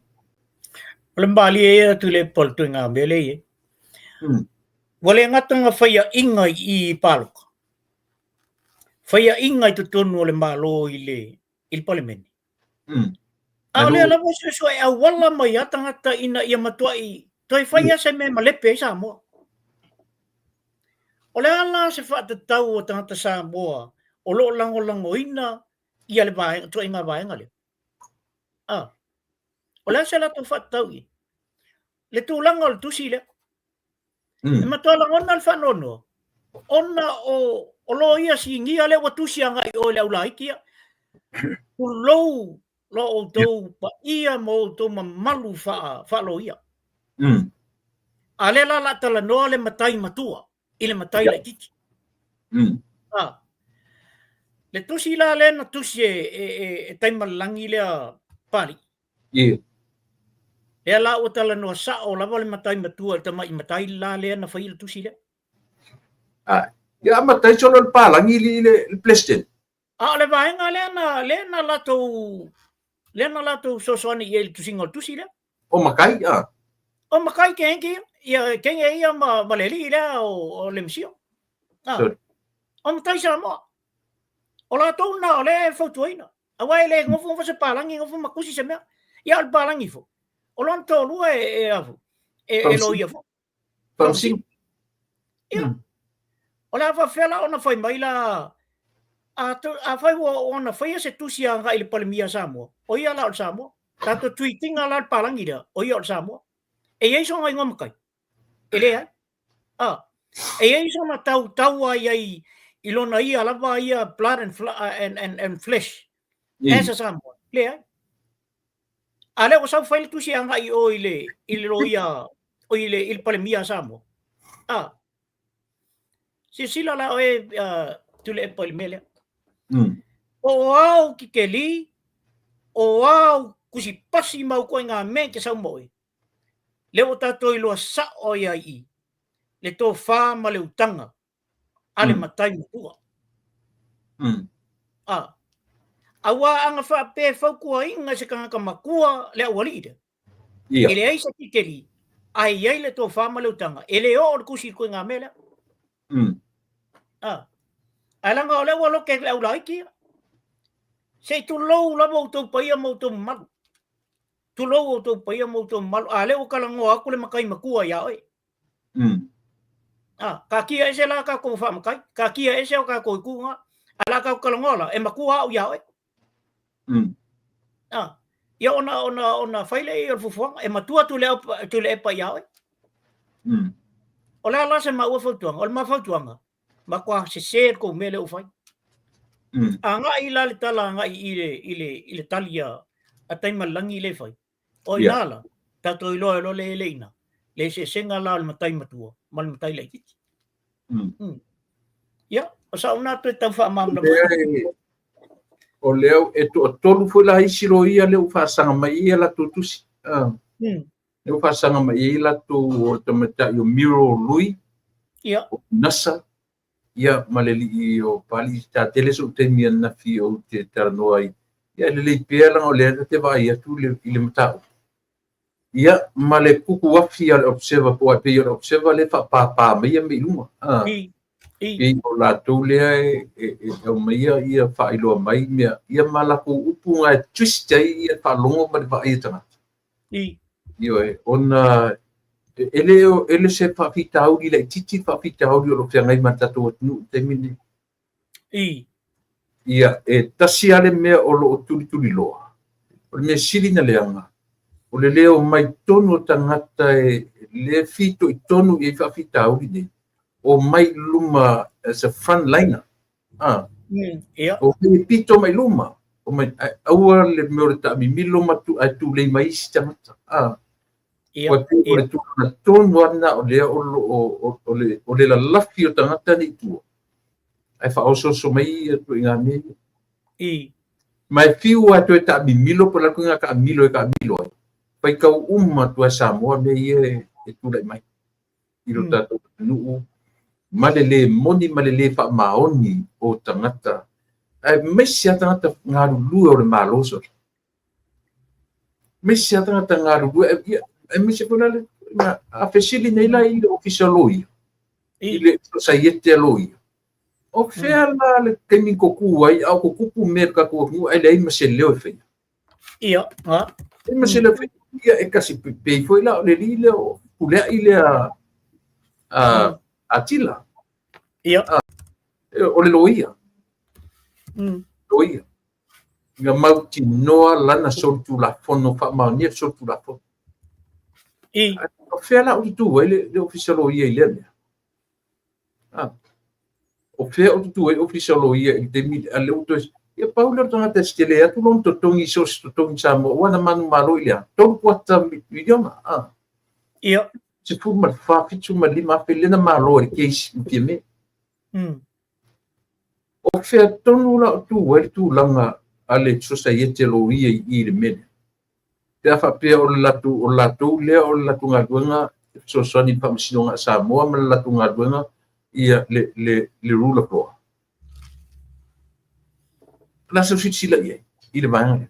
O le malie ia Tuilaepa o le ituaiga mea lea e i ai. Ua le gata ona faiaina i i palota, faiaina i totonu o le Malo i le i le Palemene. A o lea lava e suesue auala mai a tagata ina ia matuai toe fai lava se mea e malepe ai Samoa. O le a la se faatatau a tagata Samoa o lo o lagolagoina ia le vaega, ituaiga vaega lea? A, o le a se latou faatatau i ai? Le tulaga o le tusi lea. E matua lagona le faanoanoa ona o, o loia sinia lea ua tusi agai i o i le aulaiti ia. Tulou lo outou paia ma outou mamalu faa, faaloia. A lea la la talanoa le matai matua i le matai laititi. A, le tusi la lea na tusi e, e, e, e Taimalelagi lea Papalii. Yeah. Lea la ua talanoa sao lava le matai matua i le tamai matai la lea na faia le tusi lea. Ah, ia a matai solo le palagi i le, le president. A o le vaega lea na, lea na latou, lea na latou fesoasoani i ai i le tusiga o le tusi lea. O matai, a. O matai kenge ia, ia kenge ia ma, ma le alii lea o, o le Mesio. Ah. O matai Samoa. O latou na o lea e fautuaina. Aua e le nofonofo se palagi, nofo ma tusi se mea. Ia o le palagi foi. O lona toalua e, e, afu, e, e loia foi. Faamasino. Ia. O le a faafefea la ona fai mai la a, to, a fai ua ona faia se tusi agai i le Palemia a Samoa, o ia la o le Samoa. Tatou tweet-ina la le palagi lea, o ia o le Samoa. E i ai sona igoa matai? E leai. A, e i ai sona tautaua i ai i lona ia lava ia blood and, and, and, and flesh. As a Samoa. Leai. A lea ua sau fai le tusi agai i o i le, i le loia, o i le, i le Palemia a Samoa. A, silasila la oe, uh, Tuilaepa i le mea lea. Po o au kikeli, o au tusipasi ma au ituaiga mea e te sau ma oe, lea ua tatou iloa sao ai i i le tofa ma le utaga. a le matai matua. A, auā ana faapea e fautuaina e se tagata matua le aualii lea. E leai se titeli, ae i ai le tofa ma le utaga, e le oo le tusi i le ituaiga mea lea. A, ae leaga o lea ua lote le aulaiti ia. Se i tulou lava outou paia ma outou mamalu. Tulou outou paia ma outou mamalu. A lea ua talanoa atu le matai matua ia oe. A, taatia ese la tatou faamatai, taatia ese o tatou itu na. Ae la tatou talanoa la, e matua au ia oe. A, ia ona fai lea o le fuafuaga, e matua Tuilaepa ia oe. O le a la se maua fautuaga? O le ma fautuaga, matua sese le tou mea lea ua fai. Agai la le tala agai i le tali a Taimalelagi lea e fai. O ina la, tatou iloa ai loa le ele ina, le eseesega la o le matai matua ma le matai laitiiti. Ia, o sau na toe tau faamalamalama. O lea e toatolu foi la isi loia lea ua faasaga mai i ai latou tusi. Lea ua faasaga mai i ai latou o le tamaitai o Miro Lui, o Nasa, ia ma le alii o Papalii. Sa tele sou taimi ananafi ou te talanoa ai, ia e lelei pea leaga o lea ta te vaai atu i le mataupu. Ia ma le kuku afi a le Observer po o pei o le Observer lea e faapāpā mai ia mea i luga. Pei o latou lea e aumaia ia faailoa mai mea, ia ma latou upu na e twist ai ia faalogo ma le vaai a tagata. Ioe, ona e le e le se faafitauli laitiiti le faafitauli o lo o feagai ma le tatou atunuu i le taimi lenei. Ia, e tasi lava le mea o lo o tulituliloa, o le mea sili na leaga, o le le omai tonu o tagata e le fitoitonu i ai faafitauli nei, omai i luma as a frontliner. Ia. Omai e pito mai luma, omai, aua le mea o le taamimilo ma tu, ae tulei mai isi tagata. Ia, Ua pei o le tulaga tonu lava lena o lea o lo o, o le lalafi o tagata nei i tua, ae faaosooso mai ia ituaiga mea ia. Ma e fiu lava e toe taamimilo po o le a le ituaiga taamilo e taamilo ai, faitau uma atu lava e Samoa mea ia e tulai mai i lo tatou atunuu ma le le moni ma le le faamaoni o tagata, aemaise lava tagata galulue o le Malo sole. Aemaise lava tagata galulue, aemaise foi la le a fesili nei la i le Ofisa o Loia, i le Sosaiete a Loia, o fea la le taimi na tutu ai a o tutupu mea i le tatou atunuu ae leai ma se leo e faia. Ia, a. Leai ma se leo e faia. Ia e kasi pei foi la o le alii lea o Puleai lea a Atila. O le loia. Loia. Ina mautinoa lana solitulafono, faamaonia le solitulafono. O fea la o tutu ai le Ofisa Loia i lea mea? O fea o tutu ai le Ofisa Loia i le taimi a lea ua toe... Ia pau lea o le tagata e tele atu lona totogi i so o se totogi i Samoa, aua na manumalo i le a? $3.25 miliona. 14, 75 afe lea na malo ai le case ma Fiame. O fea tonu la o tu ai le tulaga a le Sosaiete Loia i i le mea lea? Pe a faapea o le latou, o latou lea o le latou galuega e fesoasoani i le Faamasinoga a Samoa ma le latou galuega ia le rule of law. O le a sau silasila i ai i le vaega lea?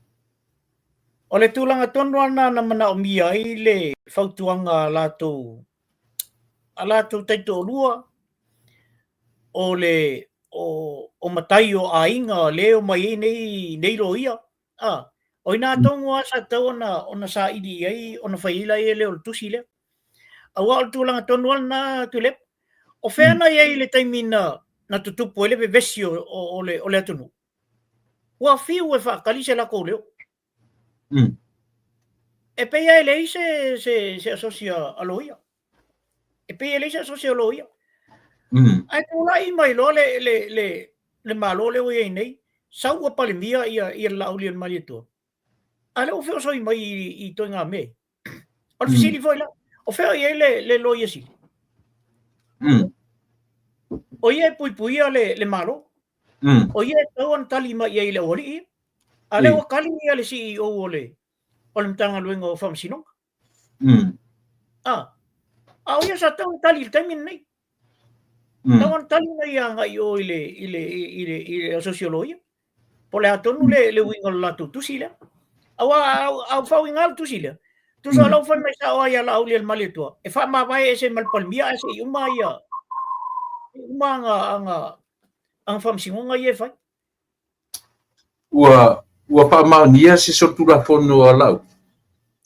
O le tulaga tonu lava lena na manaomia ai le fautuaga a latou a latou taitoalua o le o matai o aiga lea e omai ai nei nei loia. A, o ina tonu lava sa tatau ona saili i ai ona fai ai laia lea o le tusi lea. Aua o le tulaga tonu lava lena Tuilaepa. O fea na i ai i le taimi na tutupu ai le vevesi o le atunuu? Ua fiu e faatali se latou leo. E pei lava e leai se asosi a loia. E pei e leai se asosi a loia. Ae tulai mai loa le Malo lea ua i ai nei, sau ua Palemia ia le Laaulialemalietoa. A lea ua feosoi mai i ituaiga mea. O le fesili foi la, o fea o i ai le Loia Sili? O ia e puipuia le Malo. O ia e tatau ona tali mai i ai i le aualii ia. A lea ua tali ia le CEO o le Matagaluega o Faamasinoga. A o ia sa tatau ona tali i le taimi lenei. Tau ona tali na ia agai i o i le, i le, i le, i le asosi o loia. Po o le a tonu le, le uiga o le latou tusi lea. Aua a ou faauiga le tusi lea, tusa o lau fai mai sao ai ia Laaulialemalietoa, e faamavae ese ma le Palemia ae se i uma ia, uma aga, aga, aga faamasinoga ia e fai. Ua faamaonia se solitulafono a Laauli?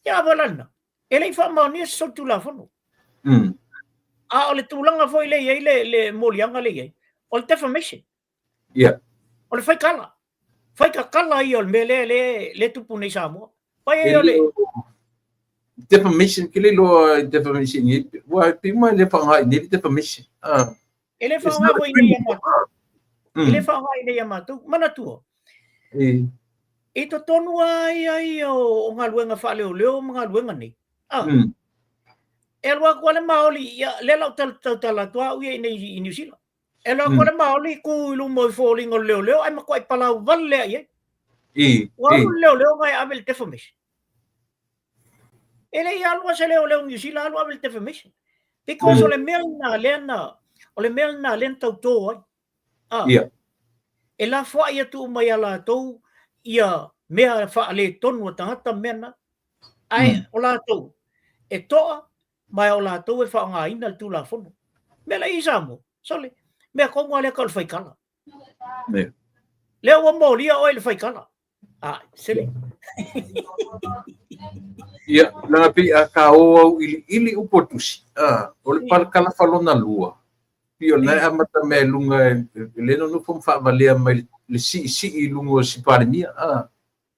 Ia, a la lena. E le i faamaonia se solitulafono. A o le tulaga foi lea e i ai le, le moliaga lea e i ai, o le defamation. O le faikala. Faikakala ia o le mea lea lea lea tupu nei i Samoa. Pai ai o le defamation, ke le iloa defamation i ua pei uma le faaaoga i nei le defamation. E le faaaoga foi nei ia matou. E le faaaoga i nei ia matou. Manatua. I totonu lava ia ia o galuega faaleoleo ma galuega nei. E alu atu lava le maoli, ia, lea la ou tautala atu au ia i nei i Niu Sila. E alu atu le maoli tu i luma o foliga o le leoleo ae matuai palau vale lea i ai. Ua alu le leoleo na e ave le defamation. E le i alu se leoleo Niu Sila alu ave le defamation. Because o le mea lena lea na o le mea lena lea na tautō ai. E lafoai atu uma ia latou ia mea faaletonu a tagata mea na. Ae o latou e toa ma o latou e faaaogaina le Tulafono. Mea la i Samoa, sole, mea tonu lava lea tau o le faikala. Lea ua molia oe i le faikala. Ah, sele. Ia, leaga pei a ta o auiliili upu o tusi, o le palakalafa lona lua, pei o lena e amata mea i luga e le nonofo ma faavalea mai le siisii i luga o si Palemia.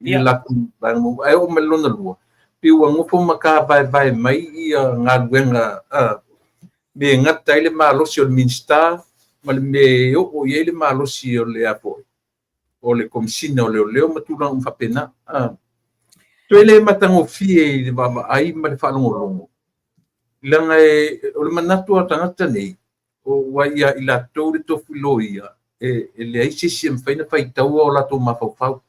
I le latou vaega muamua. Ae oo mai le lona lua, pei ua nofo ma tāvaevae mai ia galuega me e gata ai le malosi o le Minisita ma le mea e oo i ai le malosi o le a foi, o le Komesina o Leoleo ma tulaga uma faapena. Toe le matagofie i le vaavaai ma le faalogologo, leaga o le manatu o tagata nei, ua ia i latou le tofi loia, e leai se isi e mafai ona faitaua o latou mafaufau.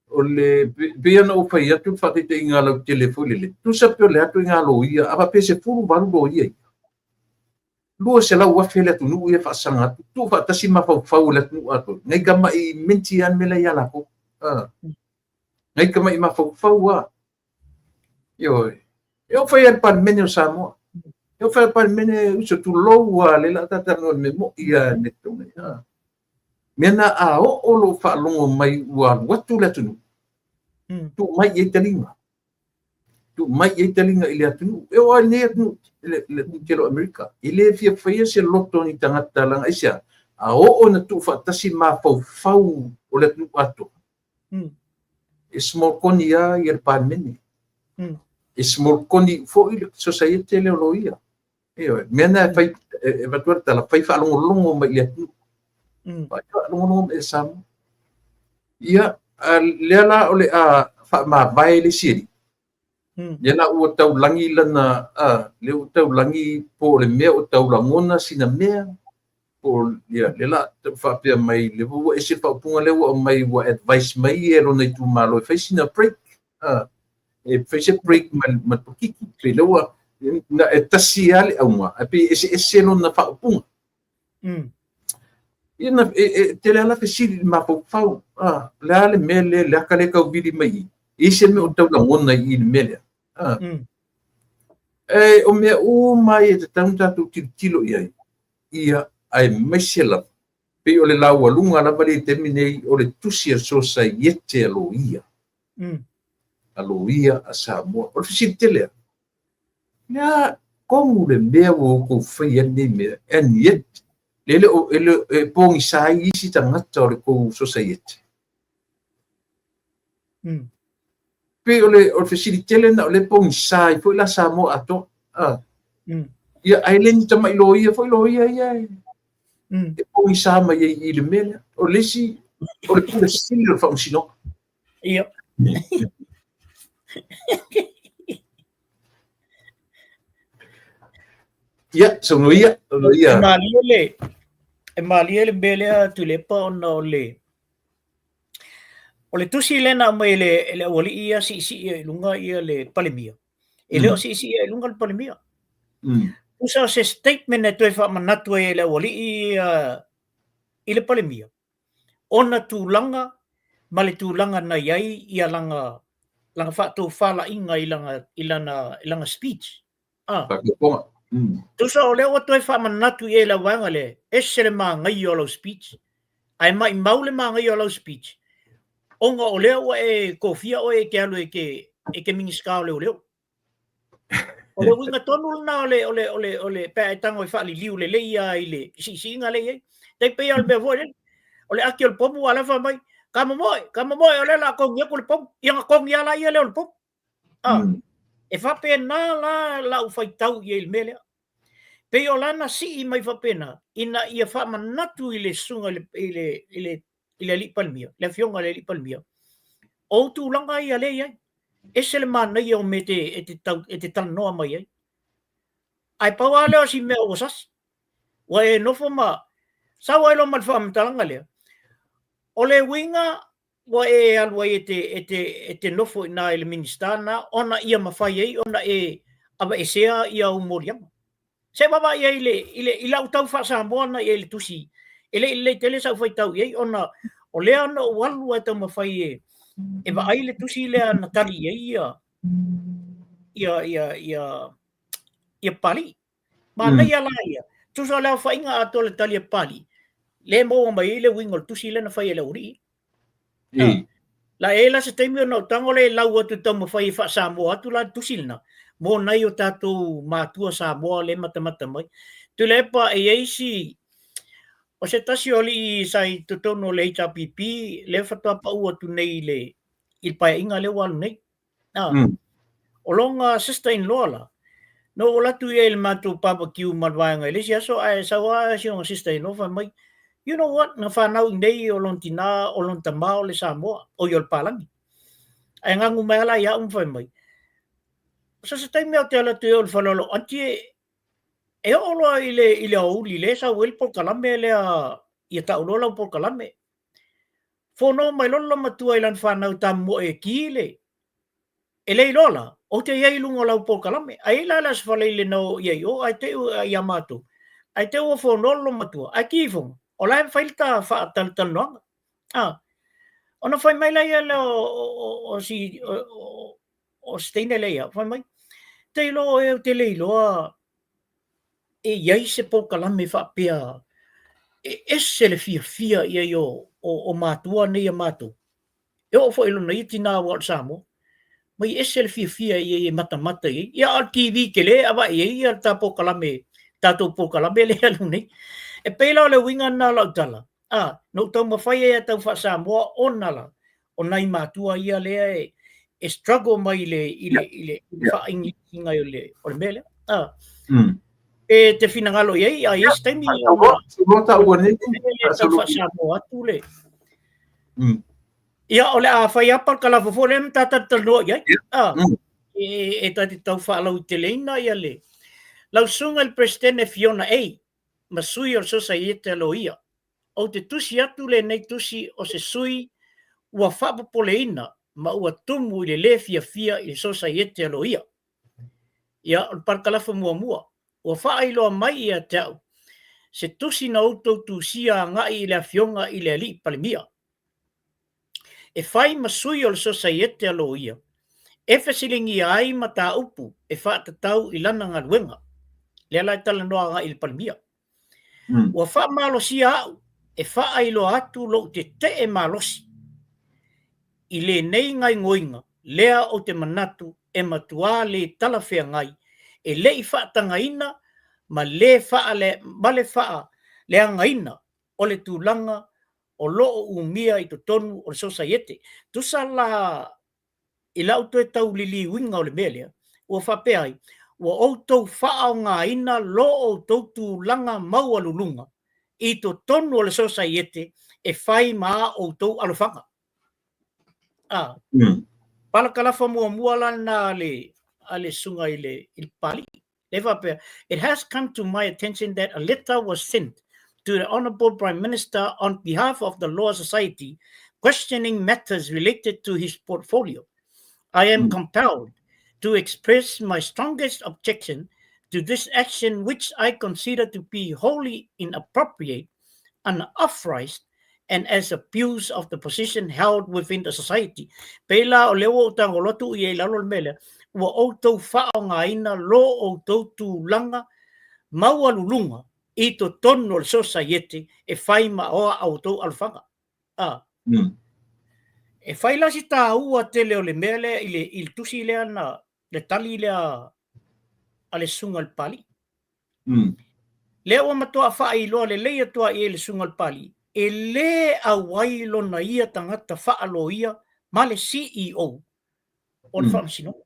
O le, pei ona ou fai atu le faataitaiga lautele foi lele, tusa pe o le a ituaiga loia, a faapea e 18 loia ia, 200,000 le atunuu ia e faasaga atu, tuufaatasi mafaufau o le atunuu atoa, nai tamai menti lava le mea la ia latou. Nai tamai mafaufau lava. Ioe. E oo foi i le Palemene o Samoa. E oo foi i le Palemene, uso tulou lava, lea la a ta talanoa i le mea moni lava i le mea tonu. Mea na a oo lou faalogo mai ua alu atu le atunuu, tuu mai i ai taliga. Tuu mai i ai taliga i le atunuu. E oo lava i lenei atunuu, le atunuu tele o Amerika, e le fia faia se loto o ni tagata leaga aisea? A oo ina tuufaatasi mafaufau o le atunuu atoa, E smolkoni lava ia le Palemene. E smolkoni foi le sosaiete lea o loia. Ioe, mea na e fai, e avatu le tala, fai faalogologo mai i le atunuu. Fai faalogologo mai i Samoa. Ia, lea la o le a faamavae le isi alii. Lea la ua taulagi lana, lea ua taulagi po o le mea o taulagona sina mea, po o, ia, lea la faapea mai, lea ua ese le faaupuga lea ua aumai, ua advice mai e lona itumalo e fai sina break, e fai se break ma le polokiki. Pei lea ua, na, e tasi lava le auga, ae pei e eseese lona faaupuga. Ia na, e tele lava la fesili i le mafaufau, o le a le mea lea, le aka lea e tau vili mai i, e i ai se mea o tau lagona i i le mea lea. E, o mea uma ia e tatau ona tatou tilotilo i ai, ia, aemaise lava, pei o le laualuga lava lea i le taimi nei, o le tusi a le Sosaiete a Loia, a Loia a Samoa. O le fesili tele lava, Le a tonu le mea ua outou faia ai lenei mea, and yet, le le o, e le e pogisa ai isi tagata o le tou sosaiete. Pei o le, o le fesili tele lena, o lea e pogisa ai foi la Samoa atoa. Ia, ae le ni tamai loia foi loia ia e, e pogisa mai ai i le mea lea. O le isi, o le pule sili o le faamasinoga. Ia. Ia, saunoa ia, saunoa ia. E malie le, e malie le mea lea Tuilaepa ona o le, o le tusi lea na aumai e le, e le aualii ia siisii ai i luga ia le Palemia. E le o siisii ai i luga le Palemia. Tusa o se statement e toe faamanatu ai e le aualii i le Palemia, ona tulaga ma le tulaga na i ai ia lana lana faatofalaiga i lana i lana i lana speech. Ah. Tusa o lea ua toe faamanatu i ai le vaega lea, ese le manaia o lau speech. Ae maimau le manaia o lau speech, ona o lea ua e tofia oe e te alu e te Minisita o Leoleo. O le uiga tonu lena o le, o le, o le, o le, pe a e tago e faaliliu lelei lava i le siisiiga lea e i ai. Tai pei lava o le mea foi lele, o le ati o le pomu a o la e fai mai, Kamomoe, kamomoe, o lea o le a togi atu le pomu. Ia ona togi lava laia lea o le pomu. Ah, e faapena la lau faitau i ai i le mea lea. Pei o lana sii mai faapena, ina ia faamanatu i le susuga i le, i le, i le, i le alii Palemia, le afioga i le alii Palemia, o ou tulaga ia lea e i ai. Ese le manaia o mea e te, e te, tau, e te talanoa mai ai. Ae pau lava lea o si mea ua sasi. Ua e nofo ma sau ai loa ma le faamatalaga lea. O le uiga ua e alu ai e te, e te, e te nofo i ina i le Minisita lena ona ia mafai ai ona e aveesea ia ou moliaga. Se i vaavaai i ai i le, i le, i lau tau faa-Samoa na i ai i le tusi, e le i lelei tele sau faitau i ai ona o lea na ou alu lava e taumafai e, e vaai le tusi lea na tali i ai ia, ia, ia, ia, ia Papalii. Manaia la ia, tusa o le aofaiga atoa o le tali a Papalii, lea e maua mai ai le uiga o le tusi lea na fai e le aualii. La e la se taimi ona ou tago lea e lau atu e taumafai e faa-Samoa atu la le tusi lena mo nai o tatou matua Samoa lea e matamata mai. Tuilaepa e i ai isi o se tasi o alii sa i totonu o le HRPP lea faatoa pau atu nei i le i le paeaiga lea ua alu nei. O lona sister in law la, na ou alu atu ia i le matou barbecue ma le vaega i le isi aso ae sau lava si ona sister in law fai mai, you know what, na fanau i inei o lona tina, o lona tama o le Samoa, oi o le Palagi. Ae ganu mai lava la ia au ma fai mai, so se taimi ou te alu atu ai o le fale o lou aunty e oo loa i le i le aoauli lea e sau ai le polokalame lea ia tau loa lau polokalame. Fono mai loa le loomatua i lana fanau e tamomoe e ki le E le iloa la, ou te i ai i luga o lau polokalame. Ae i ai la le Aso Faraile na oo i ai i o, ae te i ia matou, ae te i ua fonoa le loomatua, ae ki ifoga, o la e fai le ta faatalatalanoaga. A, ona fai mai laia lea o si, o si teine lea ia au, fai mai, te iloa oe ou te le iloa e i ai se polokalame faapea e ese le fiafia i ai o matua nei a matou. E oo foi i lona ia tina ua o le Samoa. Mai ese le fiafia i ai e matamata i ai. Ia a o le TV tele e avae i ai ia le ta polokalame, tatou polokalame lea e alu nei. E pei la o le uiga lena o lau tala, a, na ou taumafai ai e tau faa-Samoa ona la, o nai matua ia lea e struggle mai i le, i le, i le, i le faa-Igilisiga o le, o le mea lea. A, e te finagalo i ai, a i ai se taimi ona tau faa-Samoa atu le, Ia, o le a fai apa le kalafo foi lea ma ta talatalanoa i ai. Ah, e ta te tau faalauteleina ia le lau susuga i le Peresetene Fiona A ma sui o le Sosaiete a Loia. Ou te tusi atu lenei tusi o se sui ua faapopoleina ma ua tumu i le lē fiafia i le Sosaiete a Loia. Ia, o le parakalafa muamua, ua faailoa mai ia te au se tusi na outou tusia agai i le Afioga i le Alii Palemia, e fai ma sui o le Sosaiete a Loia, e fesiligia ai mataupu e faatatau i lana galuega. Lea la e talanoa agai i le Palemia. Ua faamalosia au e faailoa atu lou tetee malosi i lenei gaoioiga lea ou te manatu e matuā lē talafeagai e le i faatagaina ma le ma le faaleagaina o le tulaga o lo o umia i totonu o le Sosaiete. Tusa la i lau toe tauliliuina o le mea lea, ua faapea ai, ua outou faaaogaina lo outou tulaga maualuluga i totonu o le Sosaiete e fai ma a outou alofaga. A. Palakalafa muamua la lena a le, a le susuga i le, i le Papalii. Lea faapea, it has come to my attention that a letter was sent to the Honourable Prime Minister on behalf of the Law Society questioning matters related to his portfolio. I am compelled to express my strongest objection to this action which I consider to be wholly inappropriate, unauthorized and as abuse of the position held within the society. Pēlā o lea ua ou tagolo atu i ai lalo le mea lea, ua outou faaaogaina lo outou tulaga maualuluga i totonu o le sosaiete e fai ma oa a outou alofaga. A. E fai la si taua tele o le mea lea i le, i le tusi lea na, le tali lea a le susuga i le Papalii. Lea ua matuā faailoa lelei atu lava i ai le susuga i le Papalii, e lē auai lona ia tagata faaloia ma le CEO o le Faamasinoga.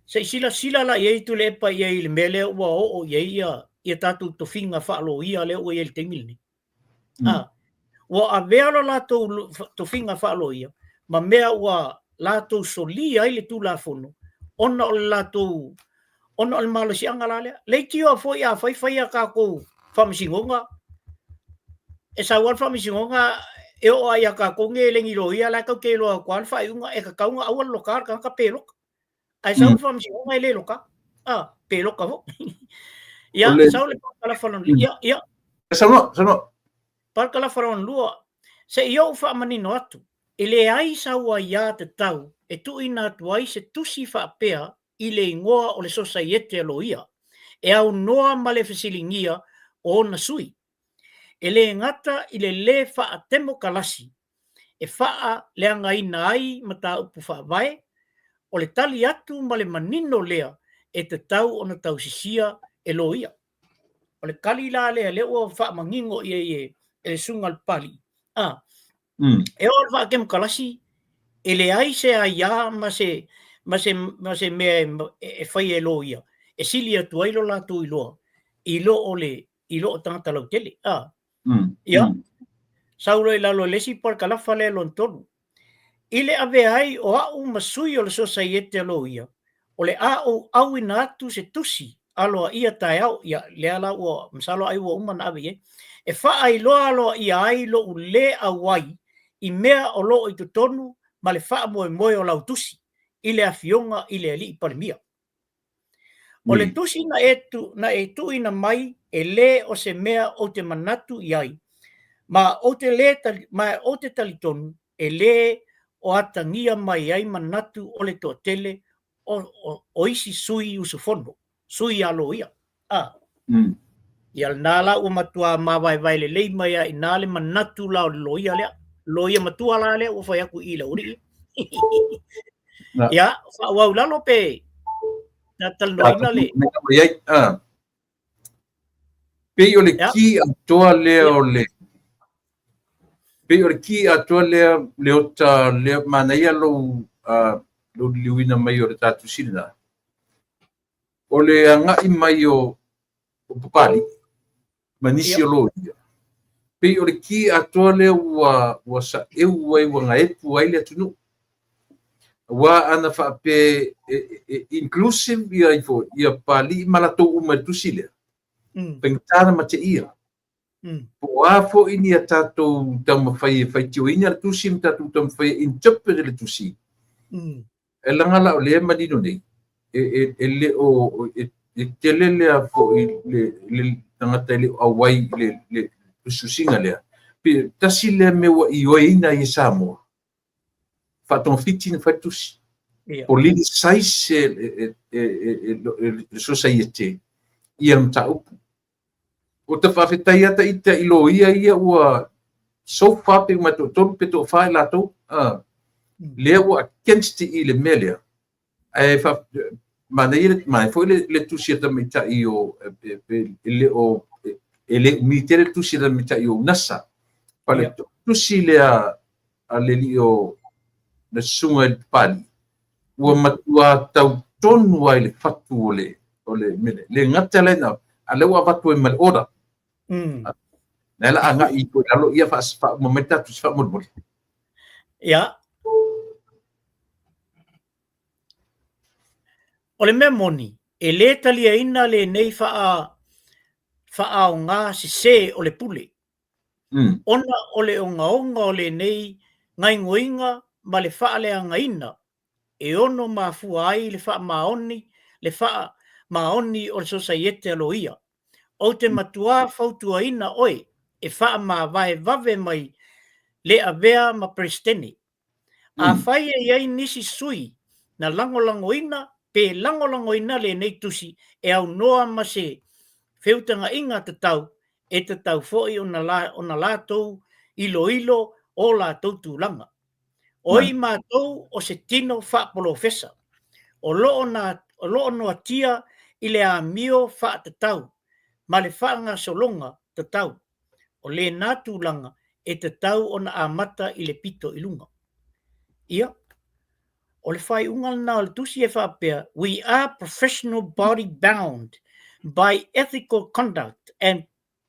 Se i silasila la i ai Tuilaepa i ai i le mea lea ua oo i ai ia tatou tofiga faaloia lea ua i ai i le taimi lenei. A, ua avea lo latou tofiga faaloia ma mea ua latou solia ai le Tulafono ona o le latou ona o le malosiaga la lea. Leitioa foi a fai fai a tatou faamasinoga, e sau lava le faamasinoga e oo lava ia tatou nei e le ni loia, la e tatou te iloa atu lava le faaiuga, e tatau ona aua le loka le tagata pe loka. Ae sau le faamasinoga e le loka, a, pe loka foi. Ia, sau le parakalafa lona, ia, ia. Saunoa, saunoa. Parakalafa lona lua, se i ou faamanino atu, e leai sau aiā tatau e tuuina atu ai se tusi faapea i le igoa o le Sosaiete a Loia, e aunoa ma le fesiligia o ona sui. E le gata i le lē faatemokalasi e faaleagaina ai mataupu faavae, o le tali atu ma le manino lea e tatau ona tausisia e loia. O le tali la lea, lea ua faamanino i ai e le Susuga i le Papalii, a, e oo i le faatemokalasi, e leai se aiā ma se, ma se, ma se mea e fai e loia e sili atu ai lo latou iloa i lo o le i lo o tagata lautele. A, ia, sau loa i lalo i le isi parakalafa lea lona tolu. I le avea ai o a'u ma sui o le Sosaiete a Loia, o le a ou auina atu se tusi aloaia taeao, ia, lea la ua, masalo ai ua uma ona ave i ai, e faailoa aloaia ai lo'u lē auai i mea o lo o i totonu ma le faamoemoe o lau tusi i le Afioga i le Alii Palemia. O le tusi na e, tu, na e tuuina mai e lē o se mea ou te manatu i ai, ma ou te lē tali, ma ou te talitonu e lē o atagia mai ai manatu o le toatele o, o, o isi sui usufono, sui aloaia. A. Ia lena la ua matua mavaevae lelei mai lava i ina le manatu la o le loia lea. Loia matua la lea ua fai atu i i le aualii. Ia, faaauau i lalo pe na talanoaina le... Pei o le ki atoa lea o le... Pei o le ki atoa lea Leota, lea manaia lou, lou liliuina mai o le ta tusi lena. O le agai mai o Papalii ma nisi o loia, pei o le ki atoa lea ua, ua saeu ai, ua gaepu ai le atunuu. Aua ana faapea e, e, inclusive ia ifo, ia Papalii ma latou uma i le tusi lea, faigata ona mateia. Po o a foi ni a tatou taumafai e faitioina le tusi ma tatou taumafai e interpret le tusi, E laga la o lea e manino nei, e, e, e le o, e, e tele lea foi le, le tagata e le o auai i le, le tusitusiga lea. Pe tasi lea mea ua ioeina ai e Samoa, faatogafiti na fai le tusi. Ia. Politicize e, e, e, e, e, e, le sosaiete ia le mataupu. Ua ta faafetai ata ita i loia ia ua so far pe uma toatolu pe toafa i latou lea ua against i le mea lea. Ae fa manaia le manaia foi le, le tusi a tamaitai o e le o e le umi tele le tusi a tamaitai o NASA. Pa le tusi lea a le alii o le susuga i le Papalii, ua matua tau tonu ai le fatu o le o le mea lea. Le gata lea na, a lea ua avatu ai ma le order. Lea la agai i lalo ia faauma mai le tatou tusi faamolemole. Ia. O le mea moni, e lē taliaina lenei faa faaaoga sesē o le pule. Ona o le ogaoga o lenei gaoioiga ma le faaleagaina e ono mafua ai le faamaoni, le maoni o le Sosaiete a Loia. Ou te matuā fautuaina oe e faamavae vave mai le avea ma Peresetene. Afai e i ai nisi sui na lagolagoina pe lagolagoina lenei tusi e aunoa ma se feutagaiga tatau, e tatau foi ona latou iloilo o latou tulaga. O i matou o se tino faapolofesa, o lo o noatia i le amio faatatau ma le faagasologa tatau. O lena tulaga e tatau ona amata i le pito i luga. Ia, o le faaiuga lena o le tusi e faapea, We are professional body bound by ethical conduct and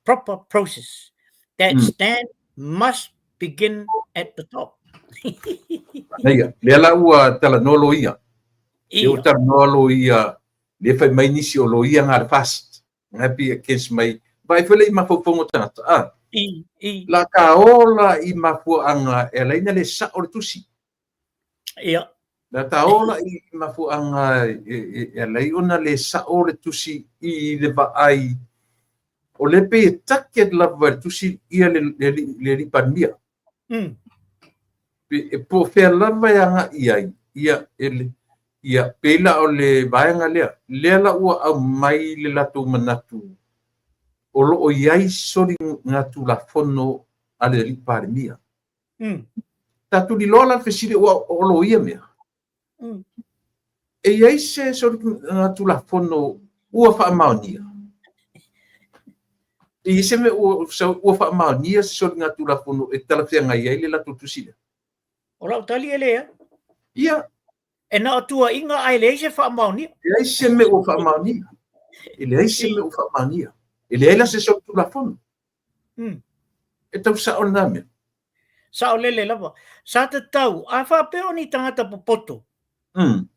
proper process. That stand must begin at the top. Manaia. Lea la ua talanoa loia. Lea ua talanoa loia, lea fai mai nisi o loia nga le FAST. Nga pi e kes mai. Vai foi le i mafaufauga o tagata. Ah. I, i. La ka ola i mafuaanga e ala ina le sao le tusi. Ia. Na ta ola i mafuaanga e ala ai ona le sao le tusi i le vaai o le pei e target lava le tusi ia le alii Palemia. E po o fea lava e agai ai, ia, e le, ia, pei la o le vaega lea, lea la ua aumai le latou manatu o lo o i ai soligatulafono a le alii Palemia. Ta tuliloa la le fesili ua o loia mea. E i ai se soligatulafono ua faamaonia? E i ai se mea ua, ua faamaonia se soligatulafono e talafeagai ai le latou tusi lea? O lau tali e leai. Ia. E na o tuuaiga ae leai se faamaonia. E leai se mea ua faamaonia. E leai se mea ua faamaonia. E leai la se solitulafono. E tau sao lena mea. Saolele lava. Sa tatau, a faapea o ni tagata popoto,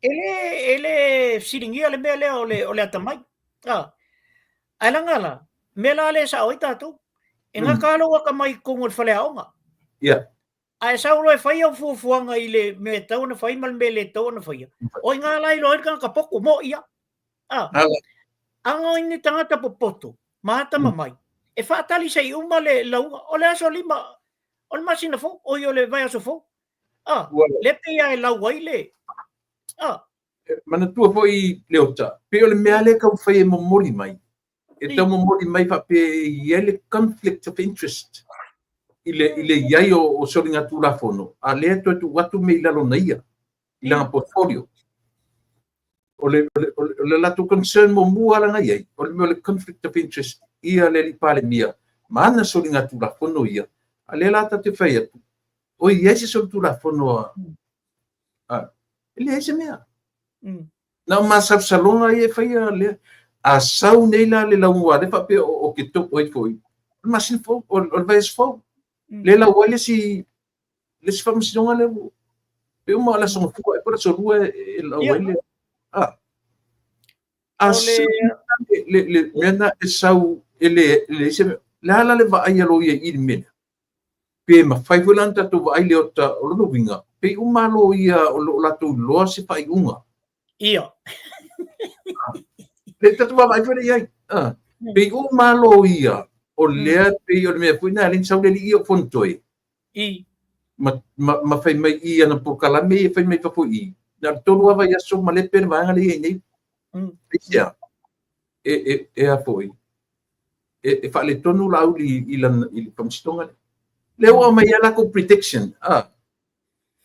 e le fesiligia le mea lea o le atamai. Ae laga la, mea la lea e sao ai tatou. E gata lava lou atamai i totonu o le faleaoga. Ae sau loa e fai au fuafuaga i le mea e tatau ona fai ma le mea e le tatau ona faia, o i ina la e iloa ai le tagata poto, mo'i lava. A o ni tagata popoto ma atamamai, e faatali se i uma le lauga, o le aso 5 o le masina fou, oi o le vaiaso fou. Lea pei lava e lau ai le... Manatua foi Leota, pei o le mea lea e taumafai e momoli mai, e tau momoli mai faapea e i ai le conflict of interest i le, i le i ai o soligatulafono, a lea toe tuu atu mea i lalo na ia, i lana portfolio. O le, o le, o le latou concern muamua la na i ai, o le mea o le conflict of interest ia le alii Palemia ma ana soligatulafono ia, a lea la tatou te fai atu, o i ai se solitulafono a, e leai se mea. Na o masalosaloga ia e faia lea. A sau nei la le lauga lea faapea o Oketopa ai foi, o le masina fou, o le vaiaso fou. Lea lau ai le isi faamasinoga lea ua pei uma o le Aso Gafua ea po o le Aso Lua e lau ai le... A sau le mea lena e sau e leai se mea. O le a la le vaai a loia i le mea lea? Pe mafai foi la ona tatou vaai Leota, o lona uiga, pei uma lava loia o lo o latou iloa se faaiuga. Ia. Le tatou vaavaai foi lea i ai. Pei uma lava loia o lea pei o le mea foi lena e ala ai ona sau le alii ia o Fonotoe. I. Ma fai mai i ana polokalame ia e fai mai fafo i i. Na o le 3 lava vaiaso ma lepe le vaega lea e i ai nei. Aisea? E a foi? E faaletonu Laauli i lana i le faamasinoga lea. Lea ua aumai ai latou prediction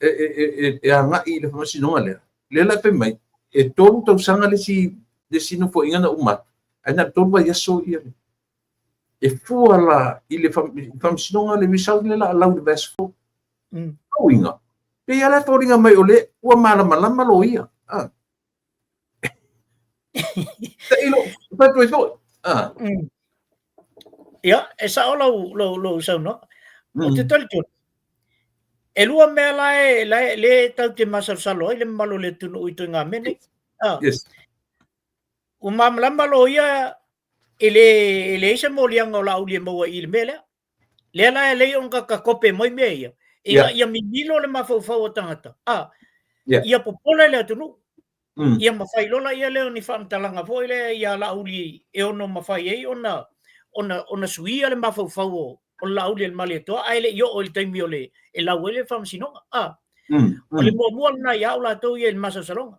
e agai i le faamasinoga lea. Lea la e fai mai, e 3 tausaga le isi nofoaiga na uma atu, ae na o le 3 vaiaso ia. E fua la i le faamasinoga le result lea o le a lau i le vaiaso fou. Lona uiga, pei lava la e foliga mai o lea ua malamalama loia. Tailo, fai foi. Ia, e sao lau, lau, lau saunoaga. Ou te talitonu, e lua mea la e, la e, le tatou te masalosalo ai le mamalu o le atunuu i ituaiga mea nei. Yes. Ua malamalama loia e le, e leai se moliaga o Laauli e maua i i le mea lea. Lea la e lei ona kakakope mai mea ia, ina ia mimilo le mafaufau o tagata, ia popole le atunuu. Ia ma fai loa lea lea o ni faamatalaga foi lea ia Laauli e ono mafai ai ona ona ona suia le mafaufau o o le Laauli e le Malietoa ae le i oo i le taimi o le e lau ai le faamasinoga. A. O le muamua lena ia au latou ia i le masalosaloga.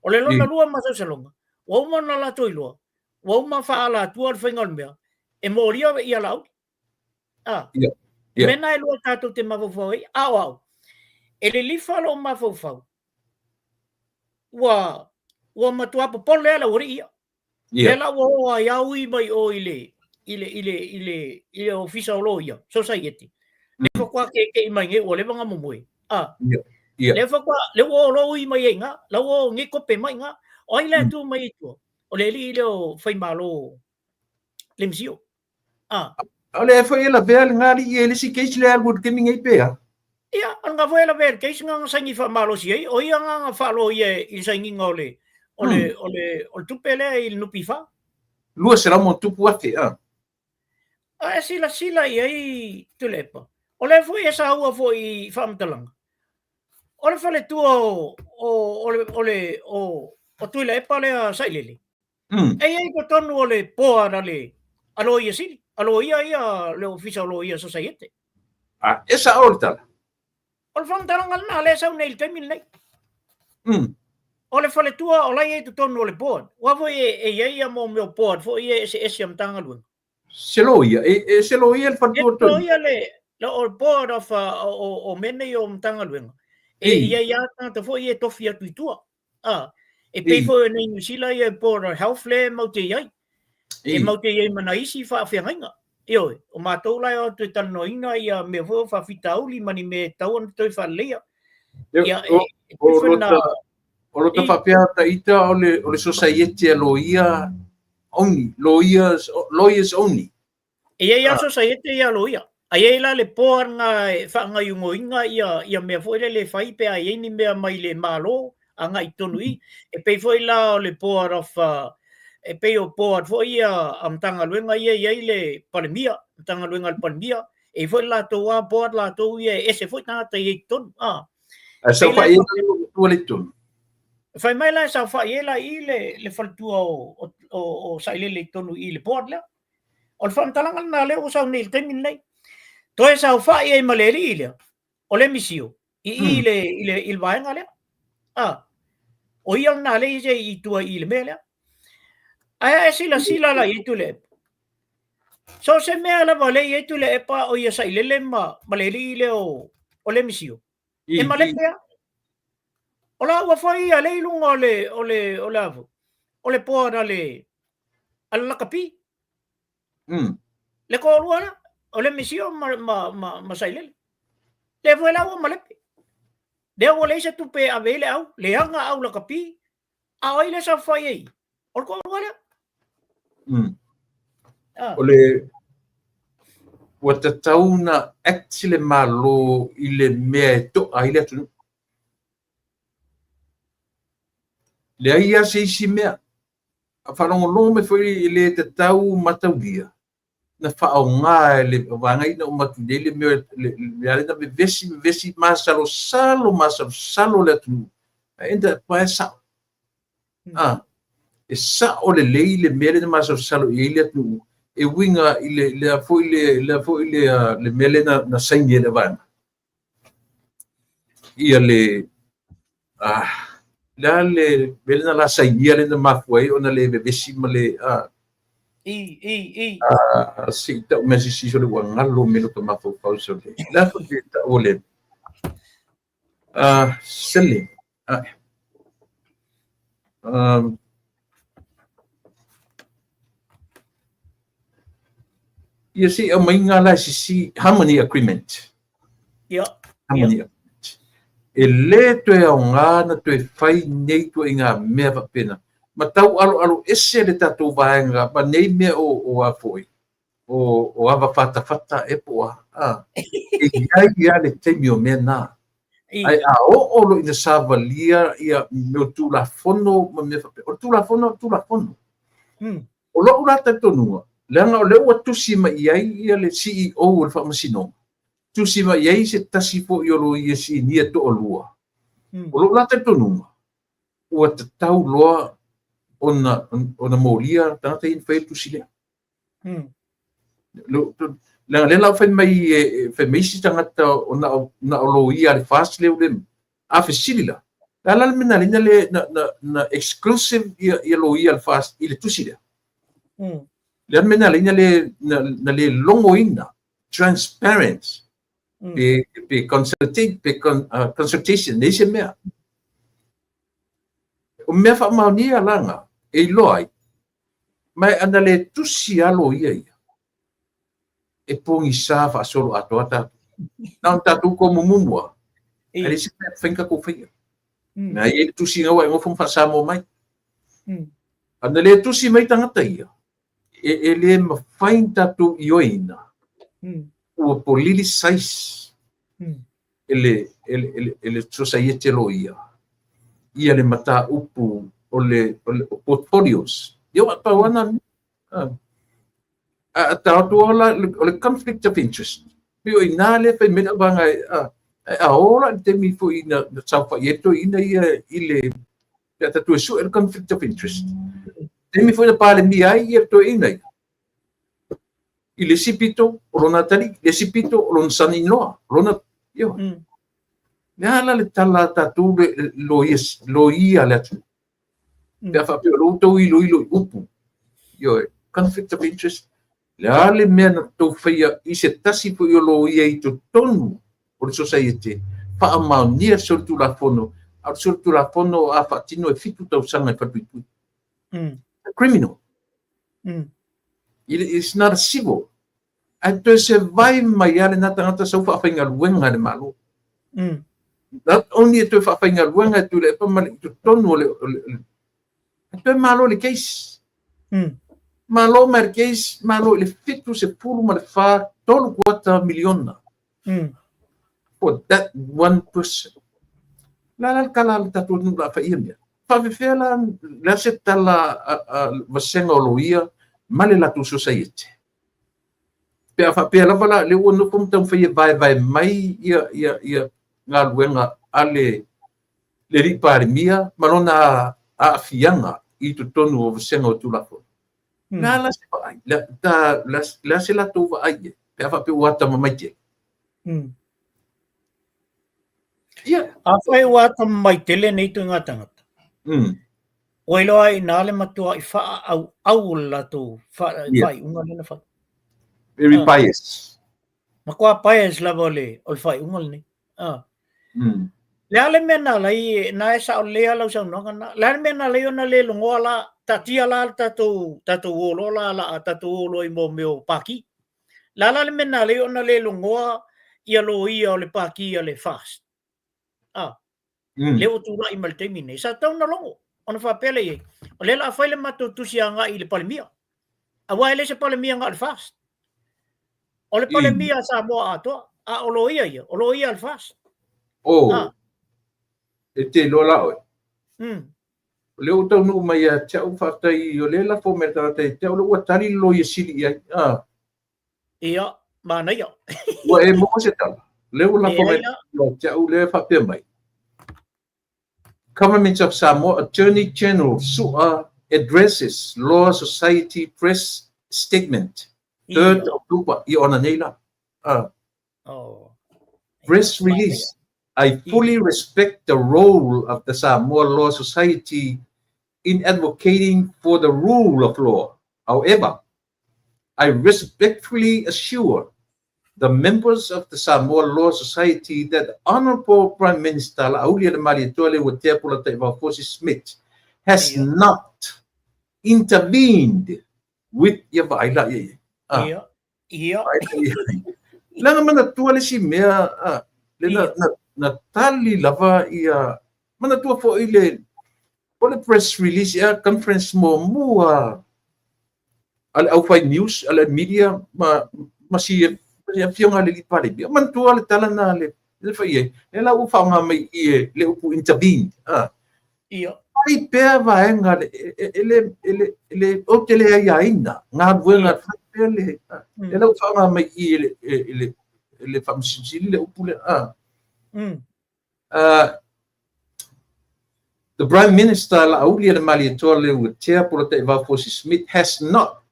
O le lona lua masalosaloga, ua uma ona latou iloa, ua uma faaalatua le faiga o le mea, e molia ia Laauli. A. Yeah. Mea na e lua tatou te mafaufau ai, a o au, e lilifa lou mafaufau, ua, ua matua popole lava le aualii ia. Yeah. Lea la ua o ai a ui mai o i le, i le, i le, i le, i le ofisa o loia, sosaiete. Le faatoa keke'i mai nei ua leva ona momoe. A. Yeah. Yeah. Le faatoa, le ua o loa ui mai ai i ina, la ua o nei kope mai ina. O ai la e tu mai i tua? O le alii lea o Faimalo Lemisio. A. O lea foi e lavea lena alii i le isi case lea alu i le taimi nei pe a? Ia, o lena foi e lavea i le case na na saini faamalosi ai, o ia na na faaloia i le sainiga o le, o le, o le, o le tupe lea i le NPF. 200 ma tupu afe, a. A e silasila i ai Tuilaepa, o lea foi e saua foi i faamatalaga, o le faletua o, o, o le, o le, o, o Tuilaepa lea Sailele, E i ai i totonu o le board a le a Loia Sili, a Loia ia, le Ofisa o Loia Sosaiete. A, e sa'o le tala. O le faamatalaga lena lea e sau nei i le taimi lenei. O le faletua o la e i ai i totonu o le board. Aua foi e i ai ia mea o board foi ia eseese a Matagaluega. Se loia, e se loia le faletua o Tony. E loia le, o le board of, o mea nei o Matagaluega. E i ai lava tagata foi ia e tofi atu i tua. A, e pei foi o nei Niu Sila ia e Board of Health lea e mau te i ai. E mau te i ai ma nai isi faafeagaiga. Ioe, o matou la e o atu e talanoaina ia mea foi o faafitauli ma ni mea e tatau ona toe faaleleia. Ia, e, e o, lota, o lota faapea ta ita o le, o le sosaiete a loia only, lawyers, lawyers only. E i ai lava sosaiete ia a loia. A i ai la le board na e faagaoioiga ia, ia mea foi lele e fai pe a i ai ni mea mai le Malo agai i totonu i i. E pei foi la o le board of, e pei o board foi ia a Matagaluega ia e i ai le Palemia, Matagaluega a le Palemia, e i ai foi le latou lava board latou ia e ese foi tagata e i ai i totonu. A saofai ai la le matua lea i totonu? Fai mai la e saofai ai la i i le, le faletua o, o, o Sailele i totonu i i le board lea. O le faamatalaga lena lea ua sau nei i le taimi lenei. Toe saofai ai ma le alii lea, o le misio, i i i le, i le, i le vaega lea. A, o ia lena lea i i tua i le mea lea. Ae a e silasila la i ai Tuilaepa. So se mea lava lea i ai Tuilaepa o ia Sailele ma, ma le alii lea o, o le misio. E malepe lava. O la ua fai ia lea i luga o le, o le, o le a foi, o le board a le, a le lakapi. Le toalua la, o le misio ma, ma, ma, ma Sailele. Lea foi la ua malepe. Lea ua leai se tupe e ave ai le au, leaga au lakapi, a o ai lea saofai ai? O le toalua lea. Ah. O le ua tatau na act le Malo i le mea e to'a ai le atunuu. Leai lava se isi mea. A faalogologo mai foi e le tatau mataulia na faaaoga e le vaega ina uma atu nei le mea le mea na vevesi vevesi masalosalo masalosalo le atunuu. Ae enda pa e sa'o. A, e sa'o lelei le mea lea na masalosalo i ai le atunuu e uiga i le lea foi le lea foi le le mea lea na, na saini e le vaega. Ia le ah, le a le mea lea na la sainia lea na mafua ai ona le vevesi ma le ah, I, i, i. Ah, se i tau mea sisi sole ua galo me lo ta mafaufau sole. Le a foi le tau o le ah, sele. Ah, ia se i aumaiga la e sisi Harmony Agreement. Ia. Harmony Agreement. E lē toe aogā na toe fai nei ituaiga mea faapena. Ma tau aloalo ese le tatou vaega ma nei mea o, o a foi, o, o ava fatafata e po o a, a. E i ai lava le taimi o mea na. Ae a oo loa ina savalia ia mea o Tulafono ma mea faapea, o le Tulafono o le Tulafono. O lou la talitonuga, leaga o lea ua tusi mai i ai ia le CEO o le Faamasinoga, tusi mai i ai se tasi foi o loia sinia toalua. O lou la talitonuga, Ua tatau loa ona ona molia tagata ia na faia le tusi lea. Leaga lea la ua fai mai fai mai isi tagata o na o na o loia a le FAST lea ua le a fesili la. Le a la le mea na ala ai na le na exclusive ia loia a le FAST i le tusi lea? Le a le mea na ala ai na le logoina transparent pe consultate pe consultation nei se mea. O mea faamaonia la na e iloa ai ma e ana le tusi a loia ia e pogisa faasoloatoa tatou. Na ona tatou tomumumu lava, ae leai se mea e mafai ona tatou faia. Na i ai le tusi ina ua e nofo ma faa-Samoa mai. Ana le tusi mai tagata ia, e le mafai ona tatou ioeina ua politicize e le Sosaiete Loia ia le mataupu o le portfolios. Ia aua pau lava na mea. A tatou la o le conflict of interest. Pei o i ina lea e fai mai le auvaega ae a o la i le taimi foi na saofai ai le toeaina ia i le pe a tatou e sue le conflict of interest. Taimi foi na Palemia ai ia le toeaina ia. I le isi pito o lona atalii, le isi pito o lona son-in-law, lona, ioe. Le a la le tala a tatou le loia, loia le atunuu? Pe a faapea o lea ua outou iloilo i upu, ioe, conflict of interest, le a le mea na tou faia i se tasi foi o loia i totonu o le sosaiete, faamaonia le solitulafono, a o le solitulafono a faatino e 7 tausaga e falepuipui. Criminal. It's not a civil. Ae toe survive mai lava lena tagata sau faafaigaluega e le Malo. Not only e toe faafaigaluega e Tuilaepa ma le totonu o le, o le, e toe malo le case. Malo mai le case, malo i le 74, 3 kuata miliona. For that one person. La la le tala a le tatou atunuu o le a fai ia mea. Faafefea la le a se tala a vasega o loia ma le latou sosaiete? Pe a faapea lava la lea ua nofo ma taumafai e vaevae mai ia galuega a le alii Palemia ma lona aafiaga i totonu o vasega o Tulafono. Le a la se vaai? Le a se latou vaai i ai? Pe a faapea ua atamamai tele. Ia. Afai ua atamamai tele nei ituaiga tagata, ua iloa ai i ina le matuai faaauau o le latou faaiuga lea na fai. Very bias. Matua bias lava o le faaiuga lenei. Le a le mea na ala ai, na e sao lelei lava lau saunoaga na. Le a le mea na ala ai ona le logoa la, taatia la le tatou, tatou o loa la, la a tatou o loa i mo mea o Pākī. Le a la le mea na ala ai ona le logoa ia loia o le Pākī a le FAST? Lea ua tulai mai le taimi nei. Sa tatau ona logo, ona faapea lea i ai, o lea o le a fai le matou tusi agai i le Palemia. Aua e le se Palemia na o le FAST. O le Palemia a Samoa atoa, a o loia ia, o loia a le FAST. Oh, e te iloa la oe. O lea ua taunuu mai ia te au, faafetai o lea e lafo mai le tagata ia te au, o lea ua tali le Loia Sili i ai. Ia, manaia. Ua e maua se tala? O lea ua lafo mai ia te au lea e faapea mai. Government of Samoa Attorney General Su'a addresses Law Society press statement 3rd October ia ona nei la. Press release. I fully respect the role of the Samoa Law Society in advocating for the rule of law. However, I respectfully assure the members of the Samoa Law Society that the Honorable Prime Minister La'aulialemalietoa Leuatea Polataivao Fosi Smith has not intervened with ia vaai la ia. Ia. Ia. Leaga manatua le isi mea, le na tali lava ia, manatua foi le, o le press release ea conference muamua a le aufai news, a le media ma si afioga a le alii Palemia. Manatua le tala na le fai ai, lea la ua faaaoga mai i i le upu intervene. Ia. Fai pea vaega le ou te le aiaina galuega fai pea le lea la ua faaaoga mai i i le Faamasino Sili le upu lea. The Prime Minister Laaulialemalietoa Leuatea Polataivao Fosi Smith has not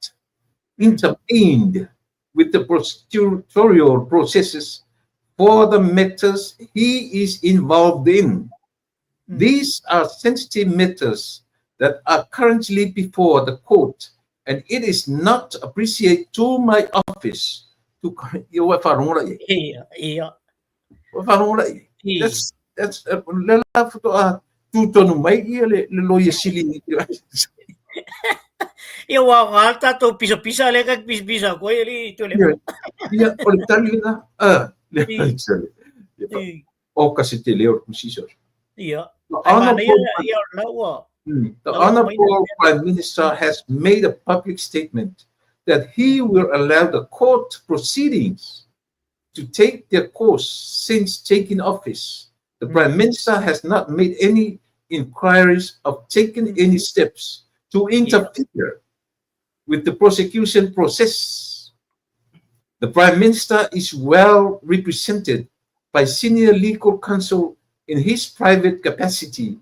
intervened with the prosecutorial processes for the matters he is involved in. These are sensitive matters that are currently before the court and it is not appreciate to my office to ia ua faalogo la i ai. Ia, ia. Ua faalogo la i ai. That's, that's, le la faatoa tu tonu mai ia le, le loia sili. Ia ua aoga le tatou pisapisa lea ka pisapisa atu ai alii Tuilaepa. Ia, o le tali lena. Ah, le, o ka se tele o le tusi sore. Ia. Ai manaia ia o lena ua. The Honorable Prime Minister has made a public statement that he will allow the court proceedings to take their course since taking office. The Prime Minister has not made any inquiries or taken any steps to interfere with the prosecution process. The Prime Minister is well represented by senior legal counsel in his private capacity,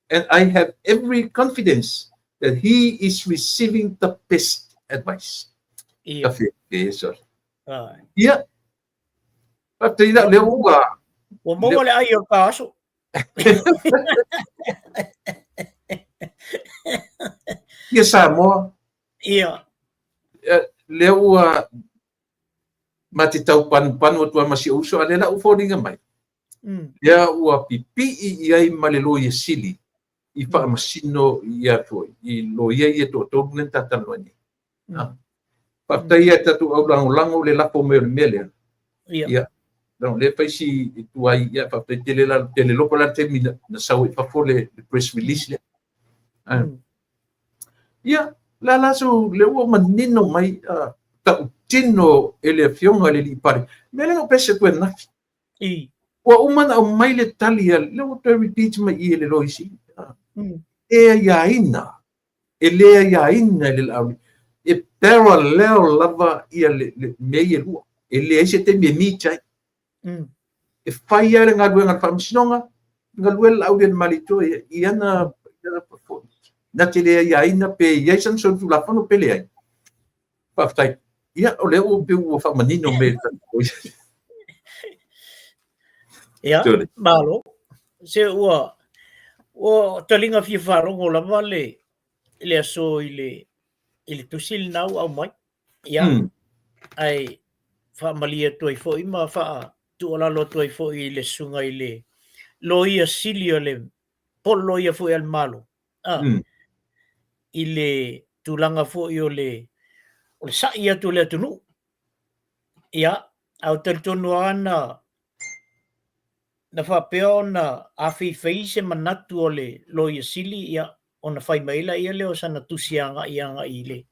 and I have every confidence that he is receiving the best advice. Ia. Ka fia ke sorry. Ai. Ia. Faafetai la lea ua Ua maua le ai o le ta aso. Ia Samoa. Ia. Lea ua ma te tau panupanu atu ai ma si ou uso, a lea la ua foliga mai. Lea ua pipii i ai ma le Loia Sili i faamasino ia foi, i loia ia toatolu lea na talanoa nei. Faafetai ia tatou au lagolago le lafo mai o le mea lea. Ia. Ia. No, lea fai si i tuai, ia, faafetai tele la, tele lopa la le taimi na, na sau ai fafo le, le press release lea. Ia, la la so le ua manino mai tautino e le afioga i le Alii Pale. Mea lea na ou pese atu ananafi. I. Ua uma ona aumai le tali a, lea ua toe repeat mai i e le Loia Sili. E aiaina, e le aiaina e le Laauli. E parallel lava ia le, le mea ia e lua. E leai se taimi e meet ai. E fai lava le galuega a le Faamasinoga, galue le Laaulialemalietoa ia i ana, i ana performance. Na te le aiaina pe i ai sana solitulafono pe leai. Faafetai. Ia, o lea ua pei ua faamanino mai e le tatou Ia, malo. Se ua ua taliga fia faalogo lava le le aso i le i le tusi lena ua aumai. Ia, ae faamalie atu ai foi ma faatuualalo atu ai foi i le susuga i le Loia Sili o le po o le Loia foi a le Malo, a, i le tulaga foi o le o le sa'i atu o le atunuu. Ia, ae ou te talitonu lava na na faapea ona afeifei se manatu o le Loia Sili, ia, ona fai mai laia lea o sana tusi agai agai i le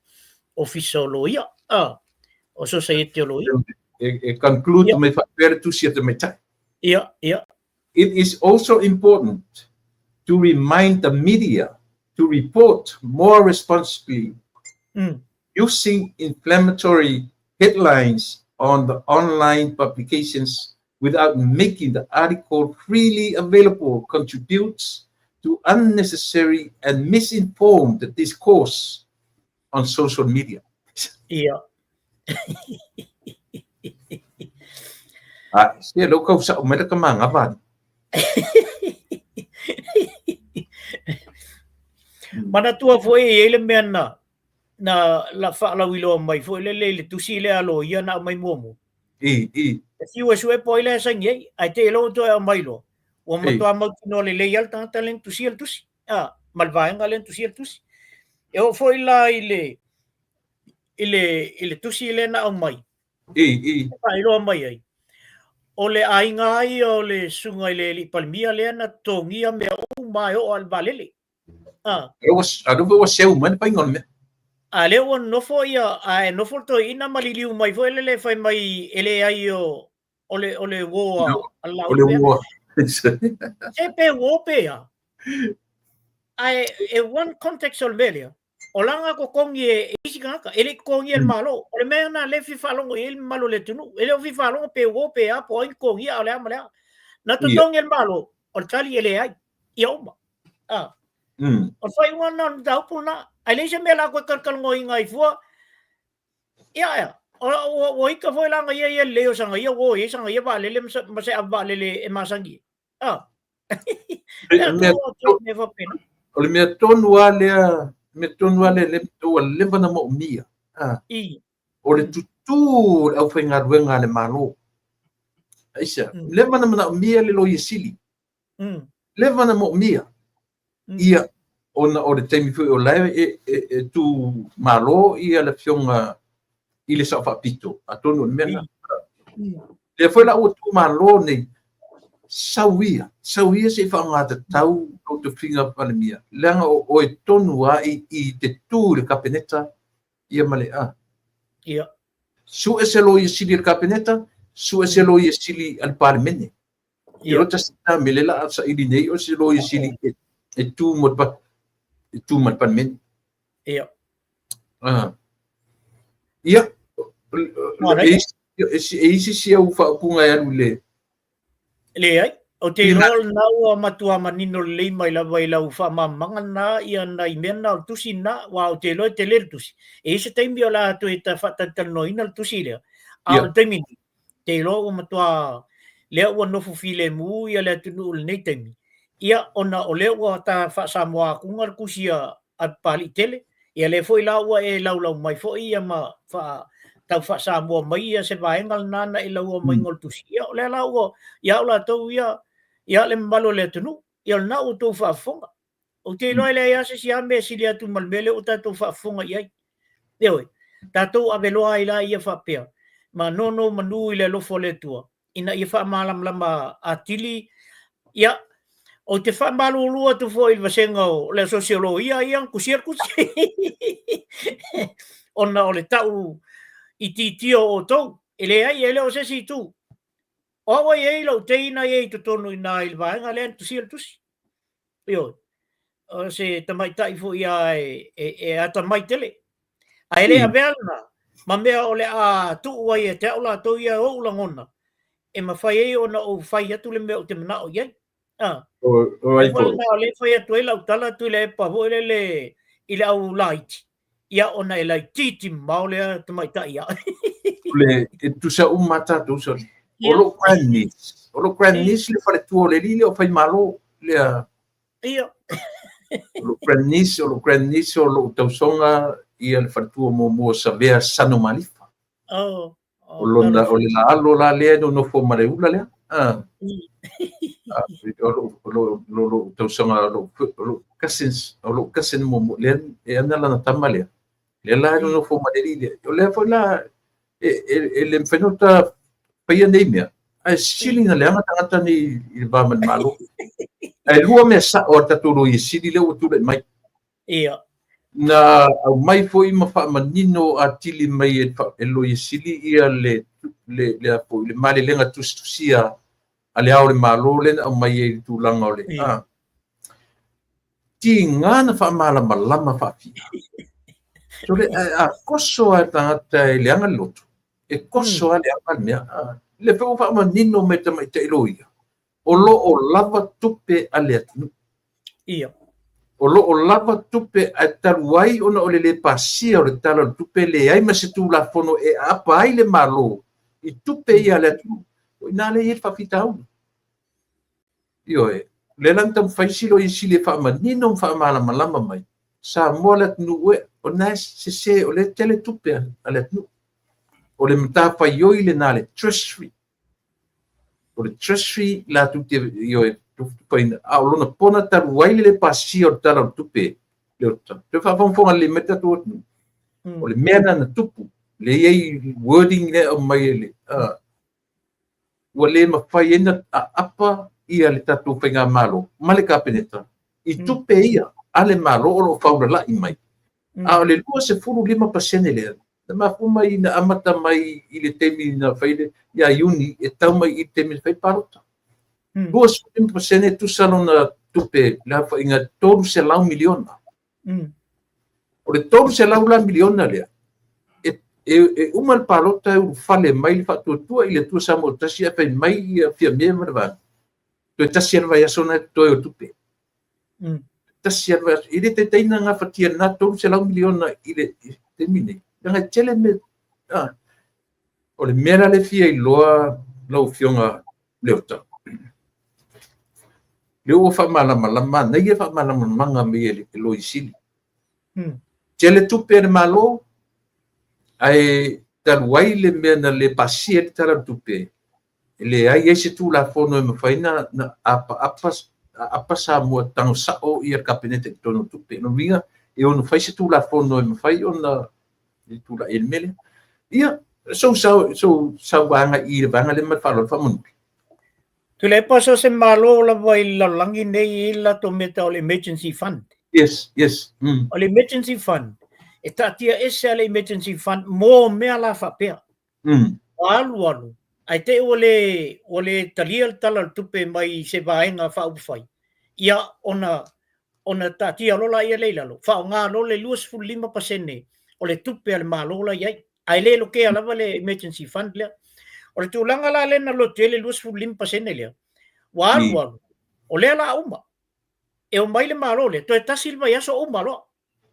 Ofisa o Loia, a, o Sosaiete o Loia. E, e conclude mai faapea le tusi a tamaitai. Ia, ia. It is also important to remind the media to report more responsibly using inflammatory headlines on the online publications without making the article freely available contributes to unnecessary and misinformed discourse on social media. Ia. A, se lou kau sa'o mai le tamaga vali. Manatua foi e i ai le mea na na la faalauiloa mai foi lele i le tusi lea a loia na aumai muamua. I, i. E fiu e sue po o ai la e saini ai, ae te i loa ua toe aumai loa, ua matua mautinoa lelei lava le tagata lea na tusia le tusi, a, ma le vaega lea na tusia le tusi. E oo foi la i le, i le, i le tusi lea na aumai, I, i. e faailoa mai ai, o le aiga lava ia o le susuga i le alii Palemia lea na totogia mea uma e oo lava i le vaalele. A lea foi ua seu mai le faiga o le mea. A lea ua nofo ia, a e nofo le toeaina ma liliu mai foi lele fai mai e leai o, o le, o le uo a, a le O le uo. Se pe uo pe a. Ae e one context o le mea lea, o lana totogi e isi tagata, e le i totogia e le Malo. O le mea lena lea e fia faalogo i ai le mamalu o le atunuu. E le o fia faalogo pe uo pe a, po o ai na totogia a o le a ma le a. Na totogi e le Malo, o le tali e leai, ia uma. A. O le faaiuga lena o le mataupu lena. Ae leai se mea o le a toe talatalanoaina ai fua. Ia, ea, ua ita foi la na ia ia lelei o sana ia uo i ai sana ia vaalele ma se ave vaalele e masani ai. A. O le mea tonu lava lea, mea tonu lava lea, ua leva ona moomia. A. O le tutū o le aufaigaluega a le Malo. Aisea? Leva ona manaomia le Loia Sili. Leva ona moomia. Ia, ona o le taimi foi o la e tu malo ia le afioga i le Sao Faapito, atonu o le mea lena. Lea foi la ua tu malo nei, sau ia, sau ia se i faaaoga tatau lou tofiga Palemia, leaga o oe tonu lava i te tu i le Kapeneta ia ma le a. Ia. Sue se Loia Sili a le Kapeneta, sue se Loia Sili a le Palemene. Ia. Lo tasi ta mele la a saili nei o se Loia Sili e tu mo le e tu ma le Palemene. Ia. Ah. Ia. E isi si au faaupuga e alu i le Leai, ou te iloa lena ua matua manino lelei mai lava i lau faamalamalamaga lena ia nai mea na o le tusi lena, aua ou te iloa e tele le tusi. E i ai se taimi o le a toe faatalatalanoaina le tusi lea, a o le taimi nei, ou te iloa ua matua lea ua nofo filemu ia le atunuu i lenei taimi, ia ona o lea ua ta faa-Samoa atuga le tusi a a Papalii tele, ia lea foi la ua e laulau mai foi ia ma faa tau faa-Samoa mai ia se vaega lena na e laua maiga o le tusi. Ia o lea la ua ia au latou ia ia le mamalu o le atunuu, ia o lena ua outou faafofoga. Ou te iloa e leai lava se isi lava mea e sili atu ma le mea lea ua tatou faafofoga i ai. Ioe, tatou aveloa ai la ia faapea, ma nonomanu i le alofa o le Atua, ina ia faamalamalama atili. Ia, ou te faamalulu atu foi i le vasega o le asosi o loia ia na tusia le tusi, ona o le tau itiitia o outou. E leai, e le o se isi itu. O au e i ai lou teina ia i totonu i ina i le vaega lea na tusia le tusi. Ioe, o se tamaitai foi ia e atamai tele. Ae le avea lena ma mea o le a tuu ai ia te au latou ia ou lagona e mafai ai ona ou fai atu le mea ou te manao i ai. A. O ai foi. O lea e fai atu ai lau tala Tuilaepa foi lele i le au laiti, ia ona e laitiiti mamao lea tamaitai ia. O le e tutusa uma tatou sole. O lou grand niece, o lou grand niece le faletua o le alii lea o Faimalo lea. Ia. O lou grand niece, o lou grand niece o lou tausoga ia le faletua muamua o Savea Sano Malifa. Oh. O lona o le la alo la lea e nonofo ma le ula lea. Ah. O lou o lou tausoga o lou cousins, o lou cousin muamua lea e ana lana tama lea. Lea la e nonofo ma le alii lea. O lea foi la e le mafai ona ta faia nei mea, ae sili na leaga tagata nei i le va ma le Malo. Ae lua mea sa'o a le tatou Loia Sili lea ua tulai mai. Ia. Na aumai foi ma faamanino atili mai e le Loia Sili ia le le le le malelega tusitusia a le Ao o le Malo lea na aumai ai i le tulaga o le a tiga na faamalamalama faafia. Sole, a koso lava le tagata e leaga le loto, e koso lava leaga le mea. Lea foi ua faamanino mai e le tamaitai loia, o lo o lava tupe a le atunuu. Ia. O lo o lava tupe ae talu ai ona o le lē pasia o le Tala o le Tupe, leai ma se Tulafono e aapa ai le Malo i tupe ia a le atunuu, o i ina lea e i ai le faafitauli. Ioe, o lea la na taumafai isi loia sili e faamanino ma faamalamalama mai, Samoa le atunuu e, o lena e sese, o lea e tele tupe a le atunuu. O le matafaioi lena a le Treasury. O le Treasury latou te, ioe, tufaina, a o lona pona talu ai le lē pasia o le Tala o le Tupe, Leota. Toe faafogafoga lelei mai le tatou atunuu. O le mea lena na tupu, lea e i ai wording lea e aumai e le, ua le mafai ai ona aapa ia le tatou faigamalo ma le Kapeneta i tupe ia a le Malo o lo o faulalai mai. A o le 25% lea, na mafua mai na amata mai i le taimi na fai le, ia Iuni e tau mai i le taimi na fai palota. 25% tusa lona tupe le aofaiga 300 miliona. O le 300 la miliona lea, e uma le palota e ulufale mai le Faatuatua i le Atua Samoa Tasi ae fai mai ia Fiame ma le vaega, toe tasi lava le vaiaso na e totoe o tupe. tasi lava le vaiaso, e le taitai ona gafatia e lena $300 miliona i le taimi lenei, leaga e tele mea. O le mea la lea e fia iloa lau Afioga Leota, lea ua faamalamalama, manaia le faamalamalamaga mai e le Loia Sili. Tele tupe a le Malo, ae talu ai le mea na le pasia ai le Tala o le Tupe, e leai ai se Tulafono e mafai ona apaapa Samoa e tago sao le Kapeneta i totonu o tupe. O lona uiga, e ono fai se Tulafono e mafai ona tulai ai le mea lea. Ia, sou vaega i le vaega lea ma le faaaloalo faamolemole. Tuilaepa, so o se Malo lava i le lalolagi lenei e i ai le latou mea e tau o le emergency fund. Yes. O le emergency fund, e taatia ese lava le emergency fund mo mea la faapea. Ua alu alu, ae te i ua le, ua le talia le Tala o le Tupe mai se vaega faaupufai, ia ona, ona taatia loa laia lea i lalo, faaaoga loa le 25% o le tupe a le Malo la e i ai, ae le lokea lava le emergency fund lea. O le tulaga la lea na lotu ai le 25% lea, ua alu alu, o lea o le a uma. E omai le Malo lea, toe tasi le vaiaso uma loa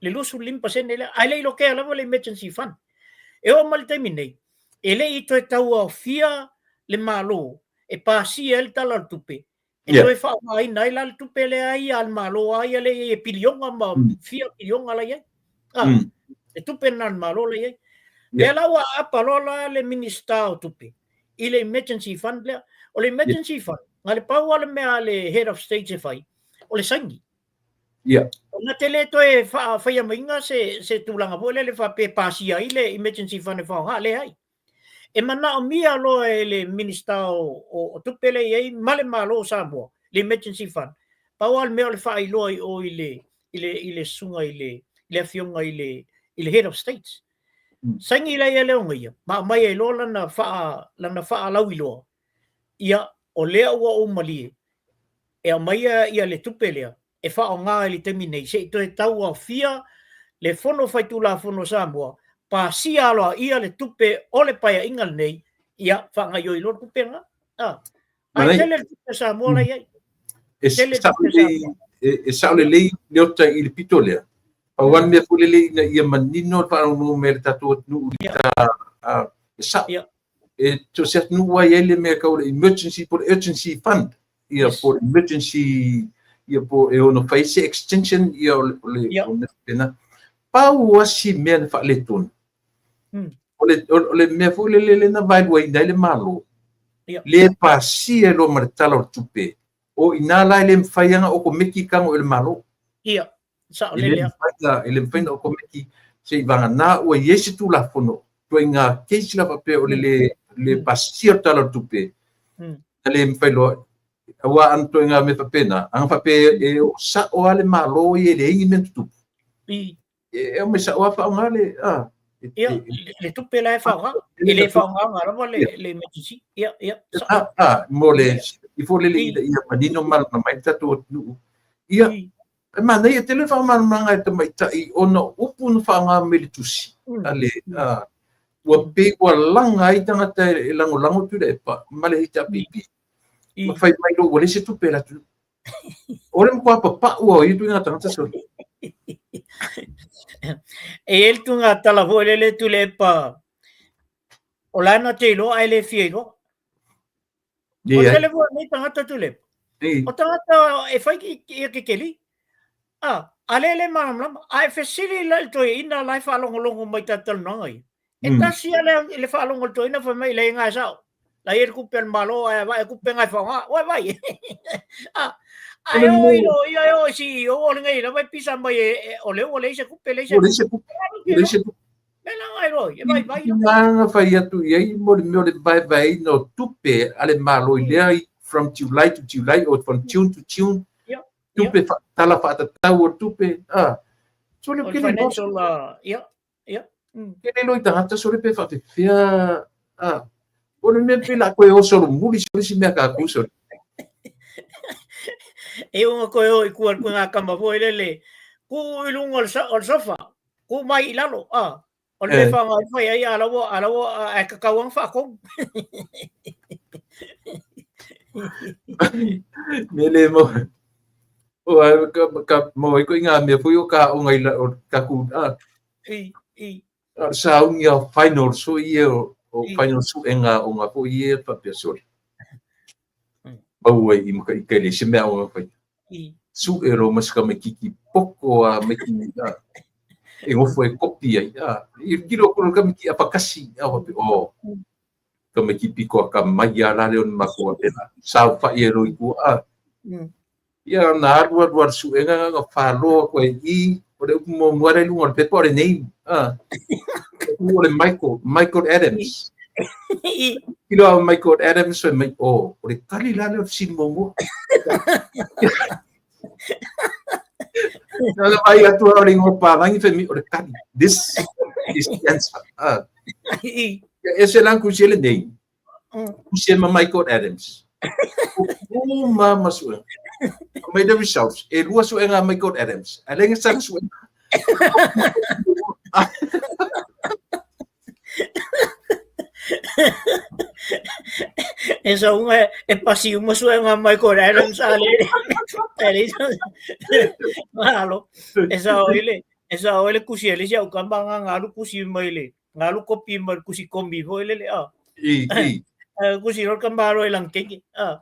le 25% lea, ae le i lokea lava le emergency fund. E oo mai le taimi nei, e le i toe tauaofia le Malo e pasia ai le Tala o le Tupe, e toe faaaogaina ai la le tupe lea ia a le Malo a ia lea e i ai e piliona ma fia piliona la e i ai. Le tupe lena a le Malo la e i ai. Lea la ua aapa loa la le Minisita o Tupe i le emergency fund lea. O le emergency fund, na le pau lava le mea a le Head of State e fai, o le saini. Na te le toe faia maiga se tulaga foi lele faapea e pasia ai le emergency fund e faaaoga, leai. E manaomia loa e le Minisita o Tupe lea e i ai ma le Malo o Samoa le emergency fund. Pau lava le mea o le faailoa i o i le susuga i le afioga i le Head of State. Saini la ia lea o ia ma aumai ai loa lana faalauiloa, ia o lea ua ou malie e aumaia ia le tupe lea e faaaoga i le taimi nei se i toe tauaofia le Fono Faitulafono a Samoa, pasia aloaia le tupe o le Paeaiga lenei, ia faagaoioi loa le tupe lena. Ae tele le tupe a Samoa la e i ai. E sao lelei Leota i le pito lea. Pau lava le mea foi lele ina ia manino le faalogologo mai a le tatou atunuu i le e sao. E so o se atunuu lava e i ai le mea e tau o le emergency po o le urgency fund. Ia po o le emergency ia po e ono fai se extension ia o le o mea faapena. Pau lava si mea na faaletonu, o le mea foi lele lea na vaeluaina ai le Malo, le pasia loa ma le Tala o le Tupe, o i ina la e le mafai ona okomeki tago i le Malo. Ia, sao lele. E le mafai ona okomeki se i vagana ua i ai se Tulafono, ituaiga case la faapea o le le pasia o le Tala o le Tupe, na le mafai loa, aua ana ituaiga mea faapena, ana faapea e oo sao lava le Malo ia e leai ni mea na tutupu, e aumai sao lava faaaoga le Ia, le tupe la e faaaoga, e le faaaogaina lava le emergency. Ia, ia. Mo le i foi lele ina ia manino ma malamalama ai le tatou atunuu. Ia, e manaia tele le faamalamalamaga e tamaitai ona o upu na faaaoga mai le tusi a le ua pei ua laga ai tagata e lagolago Tuilaepa ma le HRPP ma fai mai loa ua leai se tupe a le atunuu. O le matua papau lava o ia ituaiga tagata sole. E i ai le tuiga tala foi lele Tuilaepa, o la e na te iloa ae le fia iloa. O le tele foi o nei tagata Tuilaepa, o tagata e fai ia kekeli. A lea e le malamalama. A e fesili la i le toeaina la e faalogologo mai i talatalanoaga ia, e tasi lava le faalogo a le toeaina fai mai, leai na e sao. La e i ai le tupe a le Malo ae avane tupe na e faaaoga. Ua vai. Ae o i lo ia e o i CEO o lenei lava e pisa mai o lea ua leai se tupe, leai se tupe. Leai se tupe. Mea la ngai roi, e vai vai. Nā fai atu i ai mo le mea o le vaevaeina o tupe a le Malo i lea from July to July or from June to June, tupe tala faatatau o tupe. So le financial, ia, ia. Ke le iloa i tagata sole pe faapefea, o le mea pei la koe o solomuli sole si mea kākou sole. E unga koe o i kua koe ngā kama foi lele, ku i lunga o le sofa, ku mai i lalo, o le mea whangai whai ai a lawa, a lawa, a kakau anga whaakong. Me le mo. O ai, Ka maua ai koe i ngā mea foi o ka aoga i la, o taku, a. I, i. A o sauni a finals foi ia, o final suega o ngā foi ia, faapea sole. Maua i maka i kele, se mea o fai. Sue lo ma se tamaititi poko a mai ki a e gofo e kopi ai a i tiro ko ka miki apakasi a wapi o tamaiti piko a ka mai a la leo ni matua pena sau fa i ro i ku a ia na alu alu alu suega nga whaloa koe i o le upu muamua le lunga o le pepa o le name a o le Michael Michael Adams Kilo a Michael Adams fai mai o o le tali la leo fesili muamua. Na mai atu o le ingoa palangi fai mai o le tali. This is the answer. Ah. E se lan kusi le nei. Kusi ma Michael Adams. O ma sue. Mai the results. E lua suega Michael Adams. A lenga sa suega. E sa unga e pasi uma suega Michael Adams a le. E le Malo. E sa o ile e sa o ile kusi ele sia ukamba nga ngalu kusi mai le ngalu kopi mai kusi kombi foi le le a. I i. Kusi ro ka malo i lang keke. A.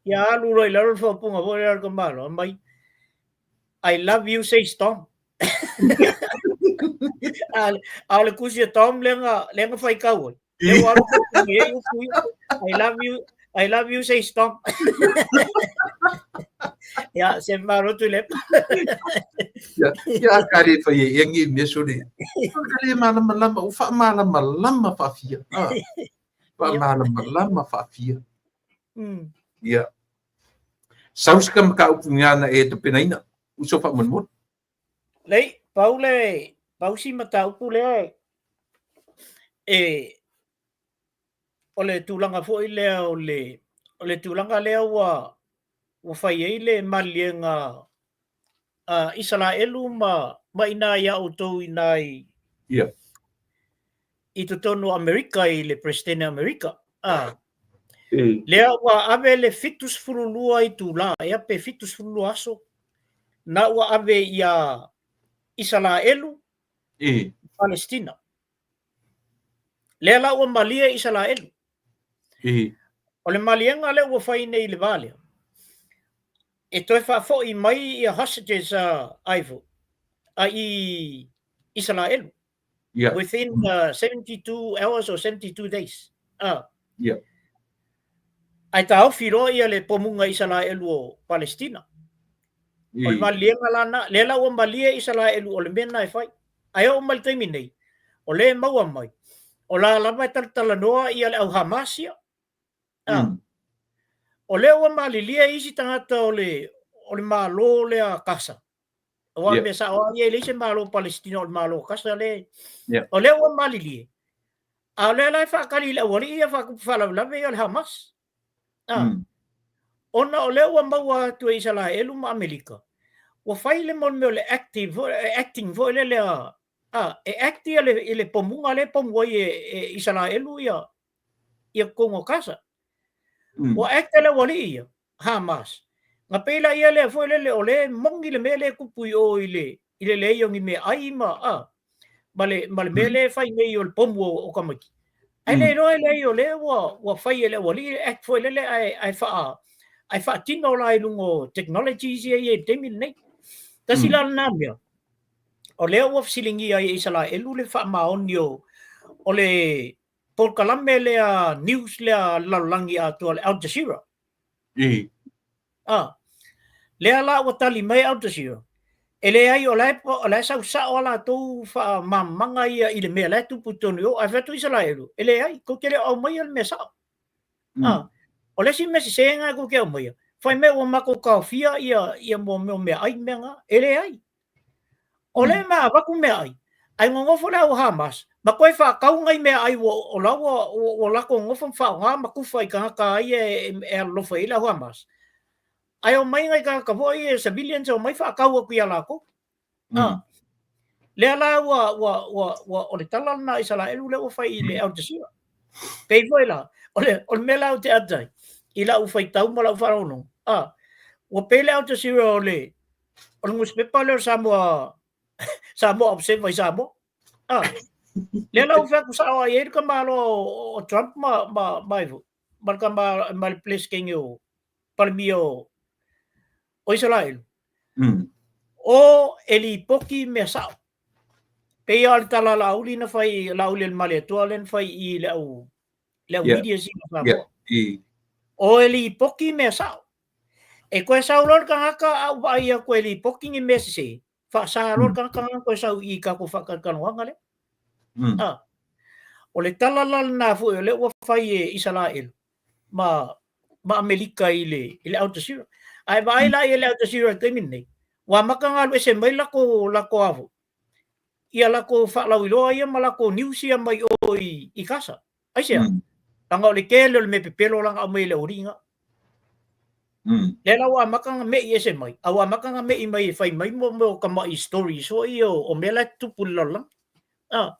Ia alu ro i lalo le whaupunga foi le ka malo mai. I love you says Tom. A a le kusi e Tom le nga le nga whai kau ai. Le ua alu kopi e upu ia. I love you I love you says Tom. Ia se malo tu le. Ia, ia ka le whai e ngi mea sore. Ka le malama lama, o wha malama lama whaafia. Ah. Wha malama lama whaafia. Ia. Sau se ka ka upu ngana e te penaina. Uso wha mon Lei, pau le, pau si mataupu lea e, o le tulaga foi lea o le, o le tulaga lea ua, ua fai ai le maliega a Isaraelu ma, ma inā iā outou inā i, yeah. i totonu o Amerika i le Peresetene o Amerika. A, lea ua ave le 72 itulā, ea pe 72 aso, na ua ave iā Isaraelu Palestina. Lea la ua malie Isaraelu. O le maliega lea ua fai nei i le va lea, e toe faafoi mai ia hostages a ai foi, a i Isaraelu. Within 72 hours or 72 days. Ae taofi loa ia le pomuga Isaraelu o Palestina. O le maliega la na, lea la ua malie Isaraelu o le mea na e fai. Ae oo mai le taimi nei, o lea e maua mai, o la lava e talatalanoa ia le au Hamas ia. O lea ua malilie isi tagata o le, o le Malo lea Kasa. Aua mea sao lava ia e leai se Malo Palestina o le Malo Kasa lea. O lea ua malilie. A o lea la e faatali i le aualii ia faatupu faalavelave ia o le Hamas. Ona o lea ua maua atu e Isaraelu ma Amerika, ua fai le mea o le active, acting foi lele a, a, e act ia le, i le pomuga lea e pomu ai e, e Isaraelu ia, ia totonu o Kasa. Ua act le aualii ia, Hamas. Na pei la ia lea foi lele o lea e moni le mea lea e tupu i o i le, i le leai o ni meaai ma, a, ma le, ma le mea lea e fai nei o le pomu o, o tamaiti. Ae le iloa e leai o lea ua, ua fai e le aualii le act foi lele ae, ae faa, ae faatino la i luga o technologies ia i le taimi lenei. Tasi la lena mea, o lea ua fesiligia ai e Isaraelu le faamaoni o, o le polokalame lea news lea a le lalolagi atoa le Al Jazeera. Ah, lea la ua tali mai Al Jazeera, e leai o la e, o la e sau sao a latou faamamamaga ia i le mea la e tupu i totonu i o, ae fai atu Isaraelu, e leai, tou te le o aumaia le mea sao. Ah, o le isi mea sese lena tou te aumaia, fai mai ua matou taofia ia, ia mo mea o meaai mea na, e leai. O lea ma avatu meaai, ae nonofo le au Hamas, ma toe faatau nai meaai ua, o la ua, ua, ua latou nonofo ma faaaoga ma tufa i tagata ia e, e alolofa i ai le au Hamas. Ae omai nai tagata foi ia civilians e omai faatau atu ia latou. Ah. Lea la ua, ua, ua, ua, o le tala lena a Isaraelu lea ua fai i le Al Jazeera. Pei foi la, o le, o le mea la ou te ata ai, i lau faitau ma lau faalogologo, ah, ua pei le Al Jazeera o le, O le nusipepa lea o le Samoa Samoa Observer i Samoa. Ah, lea la ua fai atu sao ai le tamaloa o Trump ma ma ma ma le tama ma le President o Palemia o Isaraelu. O e lipoti mea sao. Pei lava o le tala a Laauli na fai, Laauli o le Malietoa lea na fai i le au le au media sina Samoa. O e lipoti mea sao. E toe sau loa le tagata a ou vaai atu e lipoti ni mea sese, faasa loa le tagata lena toe sau i tatou faatalatalanoaga lea. Ah. O le tala la lena foi o lea ua fai e Isaraelu ma ma Amerika i le i le Al Jazeera. Ae vaai la i le Al Jazeera i le taimi lenei, ua amata ona alu ese mai latou latou a foi, ia latou faalauiloa ia ma latou news ia mai o i Gaza. Aisea? Leaga o le tele o le mea pepelo la na aumai e le aualii na. Lea la ua amata ona me'i ese mai, a ua amata ona me'i mai e fai mai mo mea o tamai stories foi ia o mea la e tutupu i le lalolagi. Ah,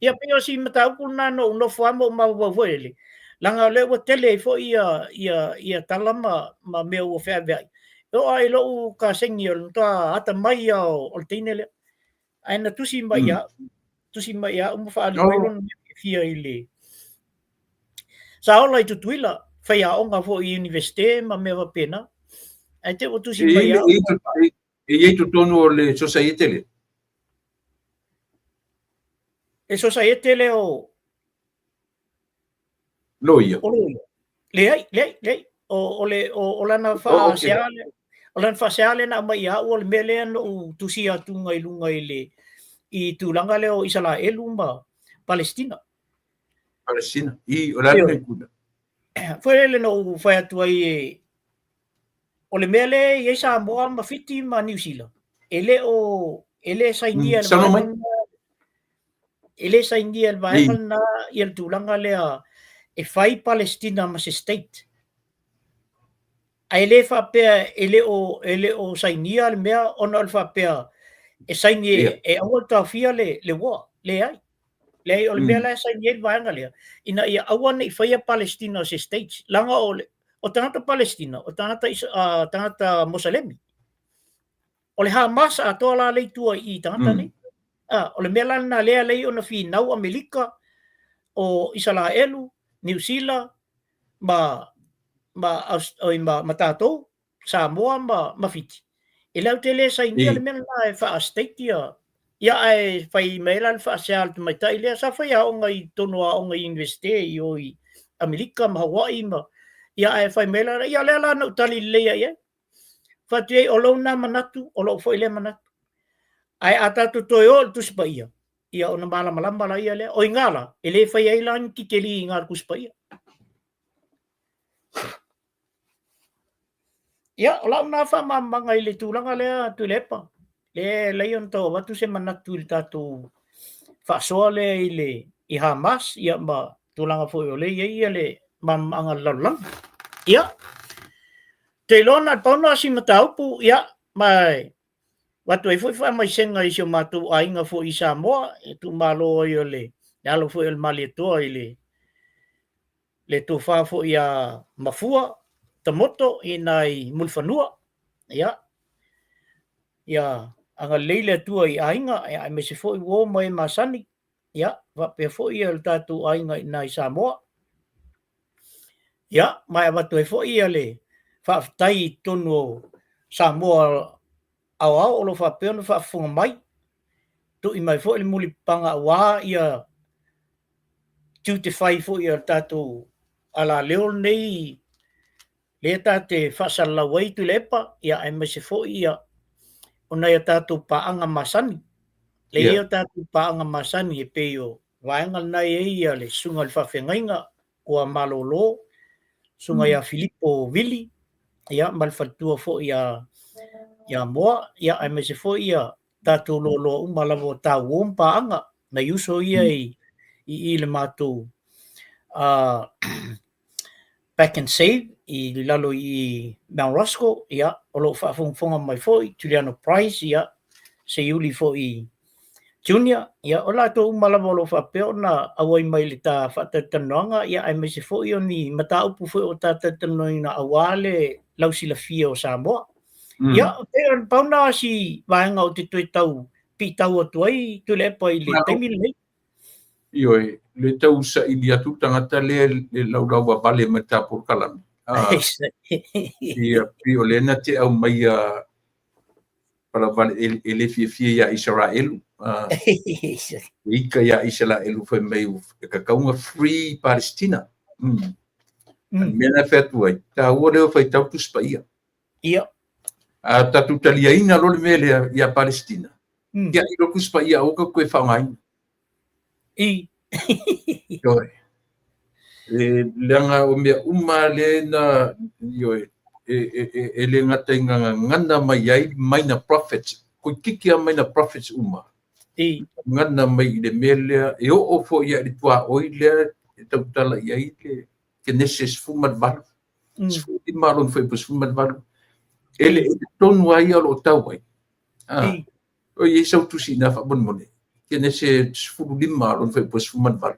ia pei o si mataupu lena na ou nofo lava ma ou mafaufau foi lele, leaga o lea ua tele ai foi ia, ia, ia tala ma, ma mea ua feaveai. E oo lava i lou kasegi o le matua atamai lava o le teine lea. Ae na tusi mai ia au, tusi mai ia au ma faaali mai lona mea fiafia i le Sa ola i Tutuila, faiaoga foi i Iunivesite ma mea faapena. Ae te ua tusi mai ia au. E i ai totonu o le sosaiete lea? E sosaiete lea o Loia. O loia. Leai, leai, leai. O, o, le, o, o lana faasea, oh, okay. o lana faasea lea na aumai ia au, o le mea lea na ou tusia atuga i luga i le i tulaga lea o Isaraelu ma Palestina. Palestina. I, o le a le kuna. Foi lele na ou fai atu ai e, o le mea lea e i ai Samoa ma Fiti ma Niu Sila, e le o, e le sainia e le vaega lena, e le sainia e le vaega lena ia le tulaga lea e fai Palestina ma se state. Ae le faapea e le o, e le o sainia le mea ona o le faapea e saini e, e aua le taofia le, le war. Leai. Leai, o le mea la e saini ai le vaega lea, ina ia aua ne i faia Palestina o se state. Leaga o le, o tagata Palestina, o tagata, uh, tagata Mosalemi. O le Hamas atoa la lea i tua i tagata nei. Ah, o le mea la lena lea lei ona finau Amerika, o Isaraelu, Niu Sila, ma, ma, oi, ma, ma tatou, Samoa ma, ma Fiti. E latou te le sainia le mea lena e faa-state ia, ia ae fai mai la le faasea a le tamaitai lea sa fai aoga i totonu o aoga i Iunivesite i o i Amerika ma Hawaii ma, ia ae fai mai la, ia lea la na ou tali lelei ai i ai. Fai atu i ai, o lou na manatu, o lou foi lea manatu. Ae a tatou toe o i le Tusi Paia, ia ona malamalama laia lea. O i ina la, e le fai ai la ni titeli i ina i le Tusi Paia. Ia, o lau na faamalamalamaga i le tulaga lea Tuilaepa, lea e alai ona tau avatu se manatu i le tatou faasoa lea i le i Hamas, ia ma tulaga foi o lea e i ai ia le malamalamaaga o le lalolagi. Ia, ou te iloa na o le pau lena o si mataupu, ia, ma e avatu ai foi faamaisega i si o matou aiga foi i Samoa, e tuumalo ai o le alo foi o le Malietoa i le le tofa foi ia Mafua Tamoto i ina i Mulifanua. Ia, ia agalelei le Atua i aiga, ia, aemaise foi uo ma e masani, ia, faapea foi ia le tatou aiga i ina i Samoa. Ia, ma e avatu ai foi ia le faafetai i totonu o Samoa aoao o lo o faapea ona faafofoga mai, tui mai foi le mulipapaga aua ia tiute fai foi a le tatou alaleo lenei lea ta te faasalalau ai Tuilaepa, ia aemaise foi ia o nai a tatou paaga masani. Lea i ai o tatou paaga masani e pei o vaega lena e i ai ia le susuga i le faafeagaiga ua malolo, susuga ia Filipo Vili, ia ma le faletua foi ia ia Moa, ia aemaise foi ia tatou loaloa uma lava o tauo ma paaga, nai uso ia i i le matou Pack and Save i lalo i Mount Roskill, ia, o lo o faafogafoga mai foi Juliano Price, ia, Seiuli foi Junior, ia, o latou uma lava o lo o faapea ona auai mai i le ta faatalatalanoaga, ia, aemaise foi o ni mataupu foi o ta talatalanoaina aua le lausilafia o Samoa. Ia, pei o le pau lena o si vaega ou te toe tau piitau atu ai Tuilaepa i le taimi lenei. Ioe, le tau saili atu tagata lea e laulau vavale mai ta polokalame. Ia, pei o lea na te aumaia palavale e le fiafia ia Isaraelu. E ika ia Isaraelu fai mai e tatau ona free Palestina. Mea na fai atu ai, taua lea o faitau Tusi Paia. Ia. A tatou taliaina loa le mea lea ia Palestina, ia i lo Tusi Paia aua tatou toe faaaogaina. I. Ioe. E leaga o mea uma lea na, ioe, e le gata ina gagana mai ai minor prophets, toeitiiti lava minor prophets uma. I. Gagana mai i le mea lea, e oo foi i le tuaoi lea e tautala i ai le Kenese 18. 15 lona fuaiupu 18. E le tonu lava ia o lo o tau ai. O i ai sau tusi ina faamolemole. Kenese 15 lona fuaiupu 18.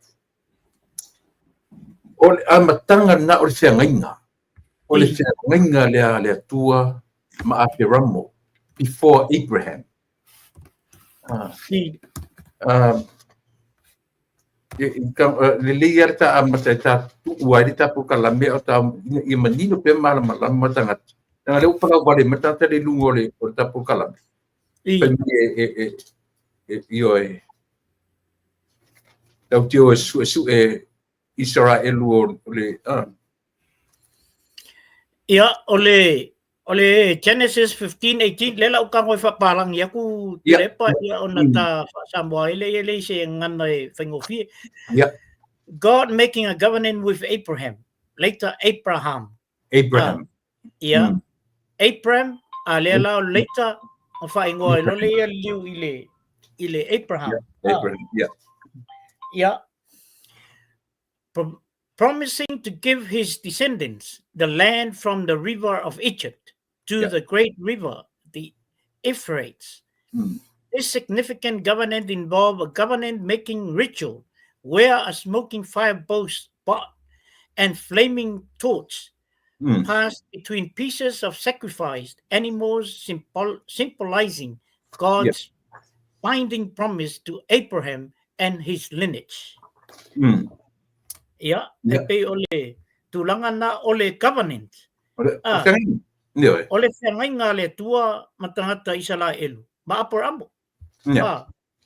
O le amataga lena o le feagaiga. O le feagaiga lea a le Atua ma Aperamo, before Abraham. Lelei lava le ta amata e ta tuu ai le ta polokalame o ta ina ia manino pea malamalama tagata. Leaga lea ua palau vale mai tagata le luga o le ta polokalame. Fai mai e ioe tau te o e suesue Isaraelu o le Ia, o le O le Genesis 15:18 lea la ou tago e faapalagi atu Tuilaepa ia ona ta faa-Samoa ai lea e leai se gagana e faigofie. God making a covenant with Abraham, later Abraham. Abraham. Ia. Abram, a lea la o later o faaigoa ai loa lea ia liliu i le i le Abraham. Abraham, yeah. Ia. Promising to give his descendants the land from the river of Egypt to the great river, the Euphrates. This significant covenant involved a covenant-making ritual where a smoking fire pot and flaming torch passed between pieces of sacrificed animals, symbolizing God's binding promise to Abraham and his lineage. Ia, e pei o le tulaga na o le covenant. O le feagaiga. O le feagaiga a le Atua ma tagata Isaraelu, ma Aperamo.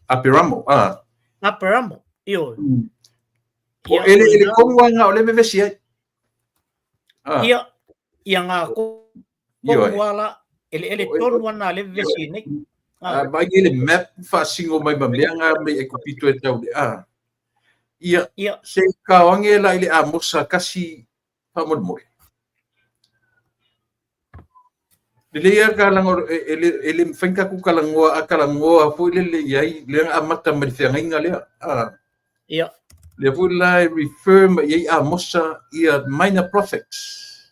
Aperamo, a. Aperamo, ioe. O eleele tonu lava na o lea e vevesi ai. Ia, ia ngā tonu ala, eleele tonu ana lea e vevesi ai nei. Vaai i le map faasino mai ma mea ngā mai Aikupito e tau le a. Ia, se i kaoange la i le Amosa kasi faamolemole. Lelei lava ka lago, e le mafai ona tatou talanoa, a talanoa foi lele i ai, lea na amata mai le feagaiga lea. Ia. Lea foi la e refer mai ai Amosa ia minor prophets.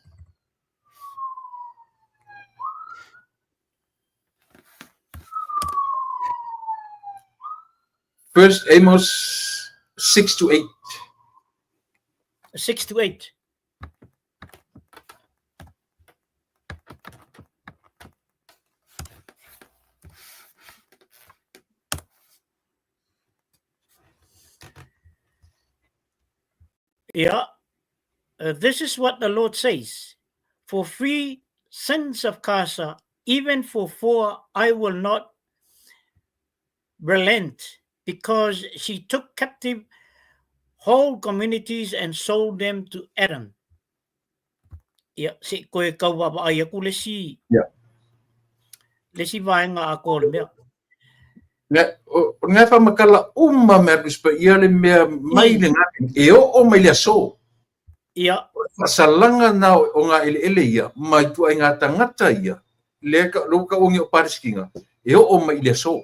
First Amos 6 to 8. 6 to 8. Yeah. This is what the Lord says. For three sins of Gaza, even for four, I will not relent, because she took captive whole communities and sold them to Edom. Ia, se i koe kau vaavaai atu le isi, le isi vaega atoa o le mea. Nā, o ngā whamakala uma mea Tusi Paia le mea mai le ngā e oo mai le aso. Ia. O le faasalaga na o ngā eleele ia mai ituaiga tagata ia, lea ka, lea ua tauagi o Palesitina, e oo mai i le aso.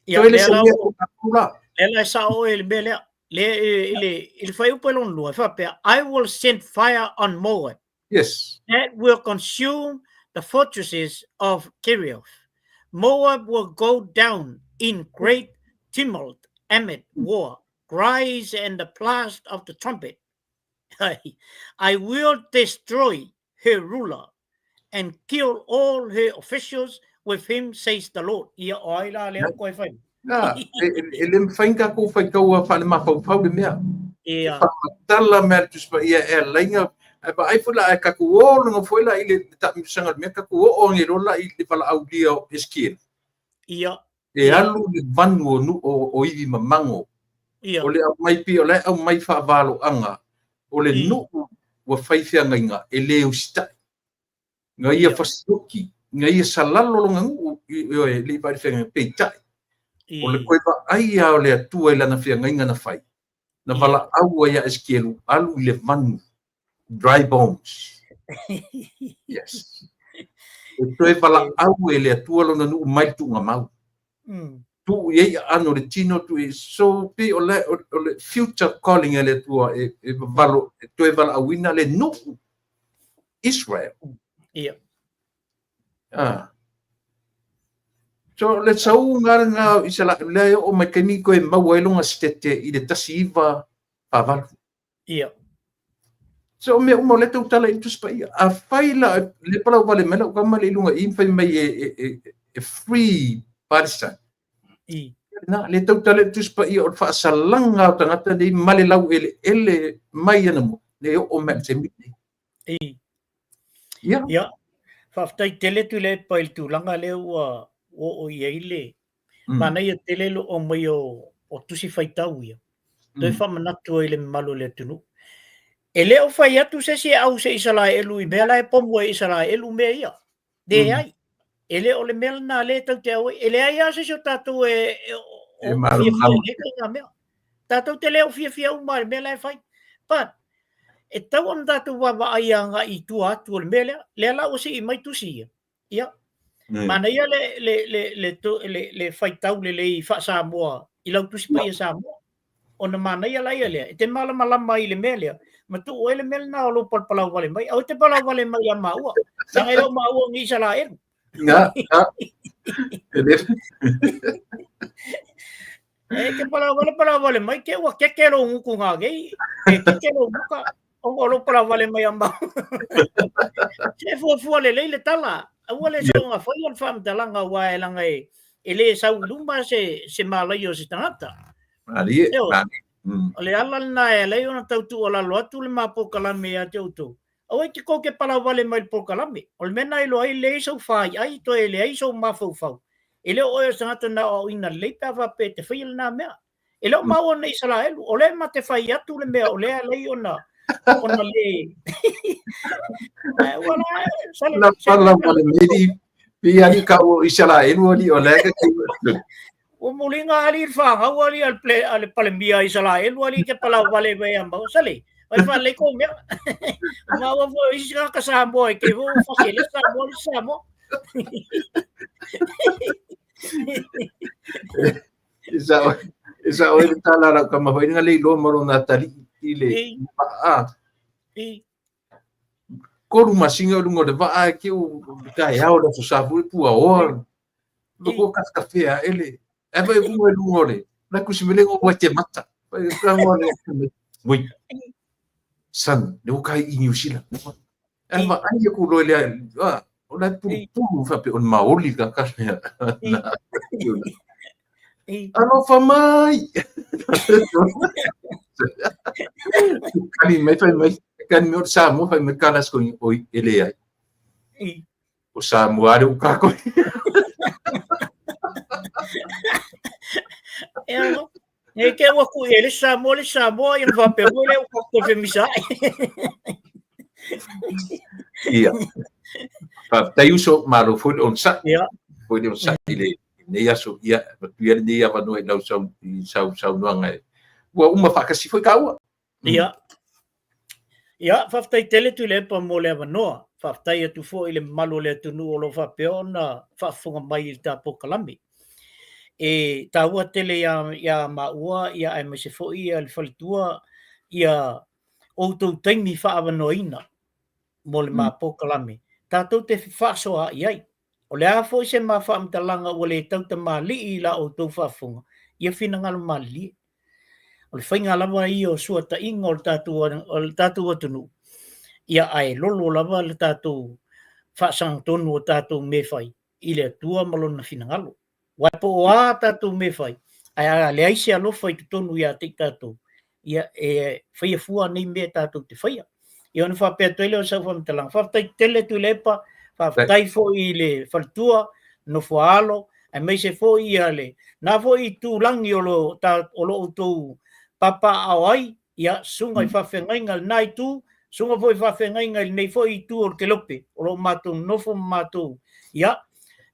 Ia, Toe le lea la se mea o tatou la. Lea la e sao oe i le mea lea. Lea i le fuaiupu e lona lua, e faapea, I will send fire on Moab. Yes. That will consume the fortresses of Kerioth. Moab will go down in great tumult amid war, cries and the blast of the trumpet. I will destroy her ruler and kill all her officials with him, says the Lord. Ia, o ai la lea o koe whai. Nā, e le mawhai ngā kou whai kaua whale mafaufau le mea. Ia. Whamatala mea le tusi paia e alainga, ai pa ai fula ai kaku o lunga foi la i le taamilosaga o le mea kaku oo age loa la i le valaaulia o Hesekiele. Ia. E alu le vanu o nu o ivi mamago. Ia. O le aumai pei o la e aumai faavaloaga o le nuu ua fai feagaiga e le usitai. Na ia fasioti, na ia salalo lona nuu, ioe, e le i vaai i le feagaiga, peitai, o le toe vaai lava o le Atua i lana feagaiga na fai, na valaau ai ia Esekielu, alu i le vanu, dry bones. Yes. E toe valaau e le Atua lona nuu mai le tuugamau. Tuu i ai aano o le tino, tuu i so pei o le, o le future calling a le Atua e, e valo, e toe valaauina le nuu Israel. Ia. Ah. So le sauga lena o Isaraelu lea e oo mai taimi koe maua ai lona sitete i le 1948. Ia. So o mea uma o lea e tautala i le Tusi Paia. Afai la le palau vale mai lau tama le i luga i i ma fai mai e free Palestine. I. Na, le tautala i le Tusi Paia o le faasalaga o tagata nei ma le laueleele mai anamua, le oo mai i le taimi lenei. I. Ia. Ia. Faafetai tele Tuilaepa i le tulaga lea ua oo i ai le manaia tele le oo mai o tusi faitau ia. Toe faamanatu ai i le mamalu o le atunuu. E le o fai atu se isi e au se Isaraelu i mea la e pomu ai e Isaraelu mea ia. Leai. E le o le mea lena lea e tatou te au ai. E leai lava se isi o tatou e fiafia i nei ituaiga mea. Tatou te le o fiafia uma i le mea la e fai. But, e tatau ona tatou vaavaai agai i tua atu o le mea lea. Lea la ua sii mai tusi ia. Ia. Manaia le faitau lelei faa-Samoa i lau Tusi Paia Samoa. Ona manaia laia lea, e te malamalama ai i le mea lea, ma tuu ai le mea lena o lou palapalau vale mai. Aua e te palau vale mai ia maua, leaga e le o maua o ni Isaraelu. Na, na. E le... E te palau vale, palau vale mai, te ua keke lou gutu ngagei, e keke lou muka, ona o lou palau vale mai a maua. Se fuafua lelei le tala, aua le soona faia le faamatalaga aua e leaga e le sau i luma se malaia o se tagata. Malie, Ioe. malie. O le ala lena e ala ai ona tau tuualalo atu le ma polokalame ia te outou. Aua e te kou te palau vale mai le polokalame. O le mea lena e iloa ai e leai sou faiai toe e leai sou mafaufau. E le o oe o se tagata na aoaoina lelei pe a faapea e te faia lena mea. E le o maua nei Isaraelu, o lea ma te fai atu le mea o lea e ala ai ona ona le Ua la sale La pala wale meri pi ali ka o Isaraelu ali o lea ka ki. Ua muliga ali i le fanau ali a le a le Palemia Isaraelu ali ke palau vale mai ia maua sale. Vai faalelei kou mea. Ua maua foi o isi tagata Samoa e te foi ua fasi e le Samoa le Samoa. E sao, e sao ai le tala a lau tama foi na le iloa ma lona atalii i le vaa. Kolu masina o luga o le vaa e ke o taeao le aso sa foi puaoa. Loko kafekafea ae le ae vai uga i luga o le la kusi mele ngo ua te mata. Vai ka ngo le Wait. Son, le ukai i New Zealand. Ae vaai aku loa i le a, o la e pulupulu faapea o le maoli ka ka mea. Alofa mai! Kani mai fai mai, kani mai o le Samoa fai mai kalas ko oi e leai. O Samoa le uka koe. E ano, nei te ua kui e le Samoa le Samoa ia faapea foi lea ua koe femisa ai. Ia. Faafetai uso, malo foi le onosai. Ia. Foi le onosai i le lenei aso, ia, avatu ia lenei avanoa i lau sau, i sau saunoaga e. Ua uma faatasi foi kāua. Ia. Ia, faafetai tele Tuilaepa mo le avanoa. Faafetai atu foi i le mamalu o le atunuu o lo o faapea ona faafofoga mai i le ta polokalame. E taua tele ia, ia maua ia aemaise foi ia le faletua ia outou taimi faaavanoaina mo le ma polokalame tatou te fefaasoaai ai. O le a foi se ma faamatalaga ua le tautamalii i la outou faafofoga, ia finagalo malilie. O le faiga lava ia o suataiga o le tatou, o le tatou atunuu, ia ae lolo lava le tatou faasagatonu o tatou mea e fai i le Atua ma Lona finagalo. Aua po o a tatou mea e fai, ae a leai se alofa i totonu ia te i tatou, ia e faia fua nei mea tatou te faia. Ia ona faapea atu ai lea o sau faamatalaga. Faafetai tele Tuilaepa, faafetai foi i le faletua, Nofoaalo, aemaise foi ia le na foi itulagi o lo outou papaaao ai, ia susuga i faafeagaiga i lena itu, susuga foi i faafeagaiga i lenei foi itu o le Kelope, o lo o matou nonofo ma matou, ia,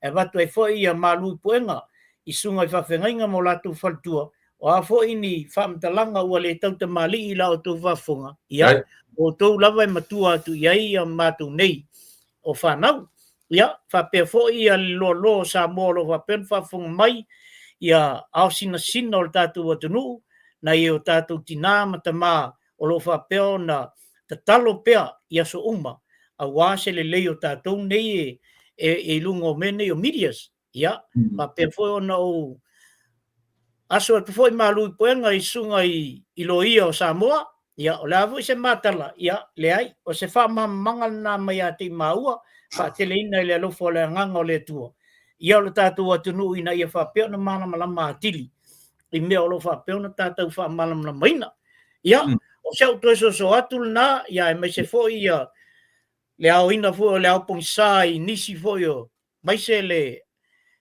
e avatu ai foi ia malu i puega i susuga i faafeagaiga ma o latou faletua, o a foi ni faamatalaga ua le tautamalii i la outou faafofoga, ia, o outou lava e matua atu i ai ia matou nei o fanau. Ia, faapea foi ia le loaloa o Samoa o lo o faapea ona faafofoga mai, ia ao sinasina o le tatou atunuu, nai o tatou tinā ma tamā o lo o faapea ona tatalo pea i aso uma, aua se lelei o tatou nei e i luga o mea nei o medias. Ia, faapea foi ona ou aso atu foi malu i puega i susuga i loia o Samoa, ia, o le a foi se matala, ia, leai, o se faamalamalamaga lena mai ia te i maua, faateleina i le alofa o le agaga o le Atua, ia o le tatou atunuu ina ia faapea ona malamalama atili i mea o lo o faapea ona tatou faamalamalamaina. Ia, o si au toe soso atu lena, ia, aemaise foi ia le aoina foi o le ao pogisa i nisi foi o, aemaise le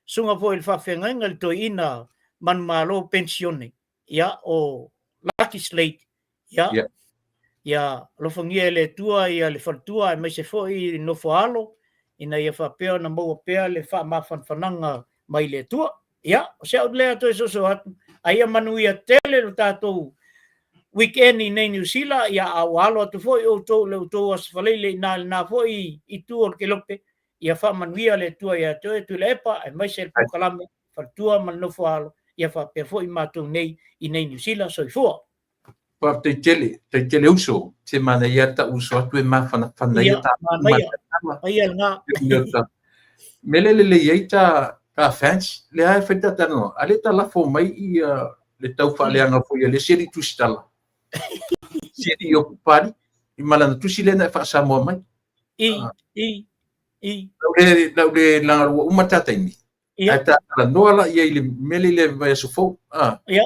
susuga foi i le faafeagaiga i le toeaina manumalo penisione, ia, o Lucky Slate, ia, ia alofagia e le Atua ia le faletua aemaise foi Nofoaalo, ina ia faapea ona maua pea le faamafanafanaga mai le Atua. Ia, o si au lea toe soso atu, a ia manuia tele lo tatou weekend i nei Niu Sila, ia, a ua alo atu foi outou i le outou Aso Faraile i na lena foi itu o le Kelope, ia faamanuia le Atua ia te oe Tuilaepa, aemaise le polokalame faletua ma le Nofoaalo, ia faapea foi matou nei i nei Niu Sila. Soifua. Faafetai tele, faafetai tele uso. Se manaia lava ta uso atu e mafanafana ia ta manaia lena. Mea le lelei ai ta ta fans, lea e fai ta talanoa, a le ta lafo mai ia le tau faaleaga foi a le isi alii tusitala. Si alii o Papalii, i ma lana tusi lea na e faa-Samoa mai. I, i, i. Lau le laga ua uma ta taimi. Ae ta talanoa la i ai i le mea lea i le vaiaso fou. Ia,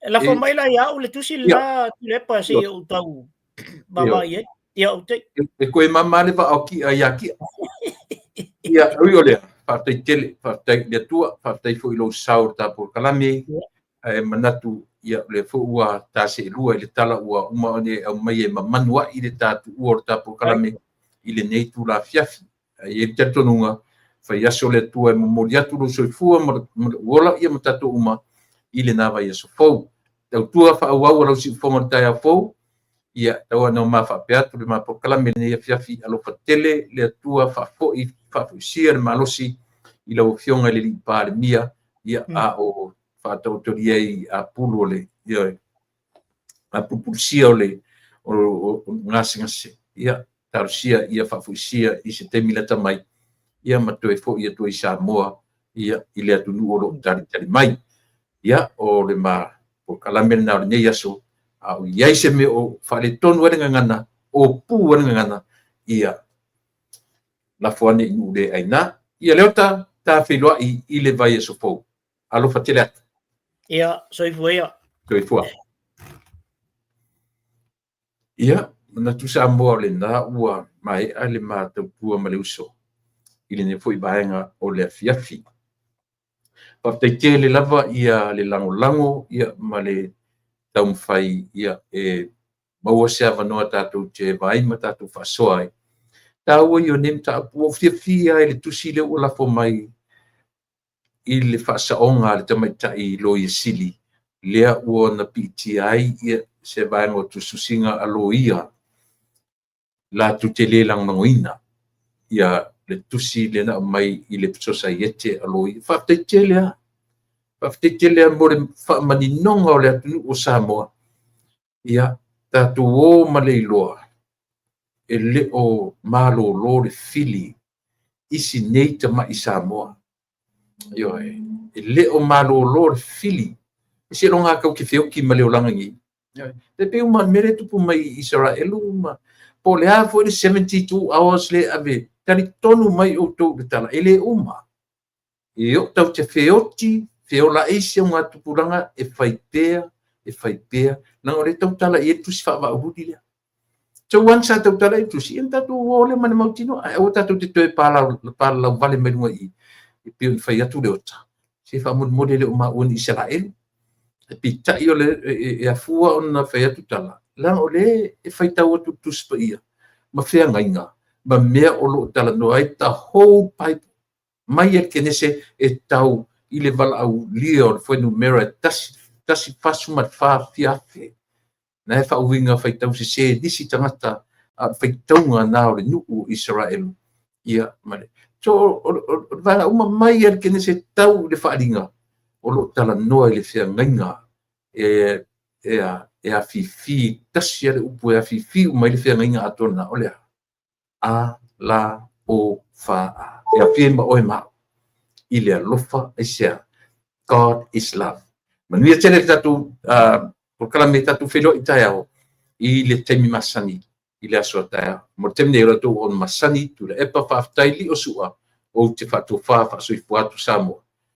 lafo mai la ia au le tusi lena Tuilaepa se i ou tau vaavaai i ai. Ia, ou te. E koe mama le vaa o kia ia kia. Ia, ui o lea, faafetai tele, faafetai i le Atua, faafetai foi i lou sao i le ta polokalame, ae manatu, ia, o lea foi ua ta seelua i le tala ua uma ona e aumai e mamanu ai le ta tuua o le ta polokalame i lenei itula afiafi. Ae i ai le talitonuga, fai aso le Atua e momoli atu lou soifua ma lou ola ia ma tatou uma i lena vaiaso fou. Tautua faaauau a lau siufofoga i le taeao fou, ia tau lava ina ma faapea atu le ma polokalame i lenei afiafi, alofa tele le Atua faafoi, faafoisia le malosi i lau Afioga i le Alii Palemia, ia a o faataotolia ai apulu o le, ia, apulupulusia o le o gasegase, ia talosia ia faafoisia i se taimi lata mai, ia ma toe foi atu ai i Samoa, ia i le atunuu o lo o talitali mai. Ia, o le ma polokalame lena o lenei aso, a o i ai se mea o faaletonu ai le gagana, o pu ai le gagana, ia lafo ane i nuu le aina. Ia Leota, ta feiloai i le vaiaso fou. Alofa tele atu. Ia, soifua ia. Soifua. Ia, manatu Samoa o lena ua maea le ma tautua ma le uso i lenei foi vaega o le afiafi. Faafetai tele lava ia le lagolago ia ma le taumafai ia e maua se avanoa tatou te vaai ma tatou faasoa ai. Taua ia o nei mataupu, ua ou fiafia i le tusi lea ua lafo mai i le faasaoga a le tamaitai loia sili, lea ua na piitia ai ia se vaega o tusitusiga a loia latou te le lagolagoina ia le tusi lea na aumai i le Sosaiete a Loia. Faafetai tele lava. Faafetai tele lava mo le faamaninoga o le atunuu o Samoa. Ia, tatou o ma le iloa, e le o malolo le fili i si nei tamai Samoa. Ioe, e le o malolo le fili. E seiloga tau te feoti ma le olaga nei. E pei uma le mea lea e tupu mai i Isaraelu ma po Po o le a foi le 72 hours lea e ave, talitonu mai outou i le tala, e le uma. E oo tatou te feoti, feola ai isi augatupulaga e fai pea, e fai pea, leaga o lea e tautala i ai le tusi faavaaululi lea. So once sa tautala i le tusi, ia ona tatou o lea ma le mautinoa, ae aua tatou te toe palalau vale mai luga i i, e pei ona fai atu Leota, se faamolemole e le o maua ni Isaraelu. Peitai o le, e afua ona fai atu tala, leaga o lea e faitau atu i le Tusi Paia ma feagaiga ma mea o lo o talanoa ai the whole Bible, mai lava i le Kenese e tau i le valaaulia o le fuainumera e 144 fia afe. Na e faauiga faitau sese e nisi tagata, a o le faitauga na o le nuu o Isaraelu. Ia, ma le. So, o le vaega uma mai lava i le Kenese e tau i le Faaaliga, o lo o talanoa i le feagaiga e afifi, tasi lava le upu e afifi uma ai le feagaiga atoa lena, o le a? A, L, O, F, A. E aofia ai ma oe ma au. I le alofa, aisea? God is love. Manuia tele le tatou polokalame, tatou feiloai taeao i le taimi masani i le aso a taeao. Mo le taimi nei, o la outou auauna masani, Tuilaepa, faafetai Lio Sua, ou te faatofa faasoifua atu Samoa.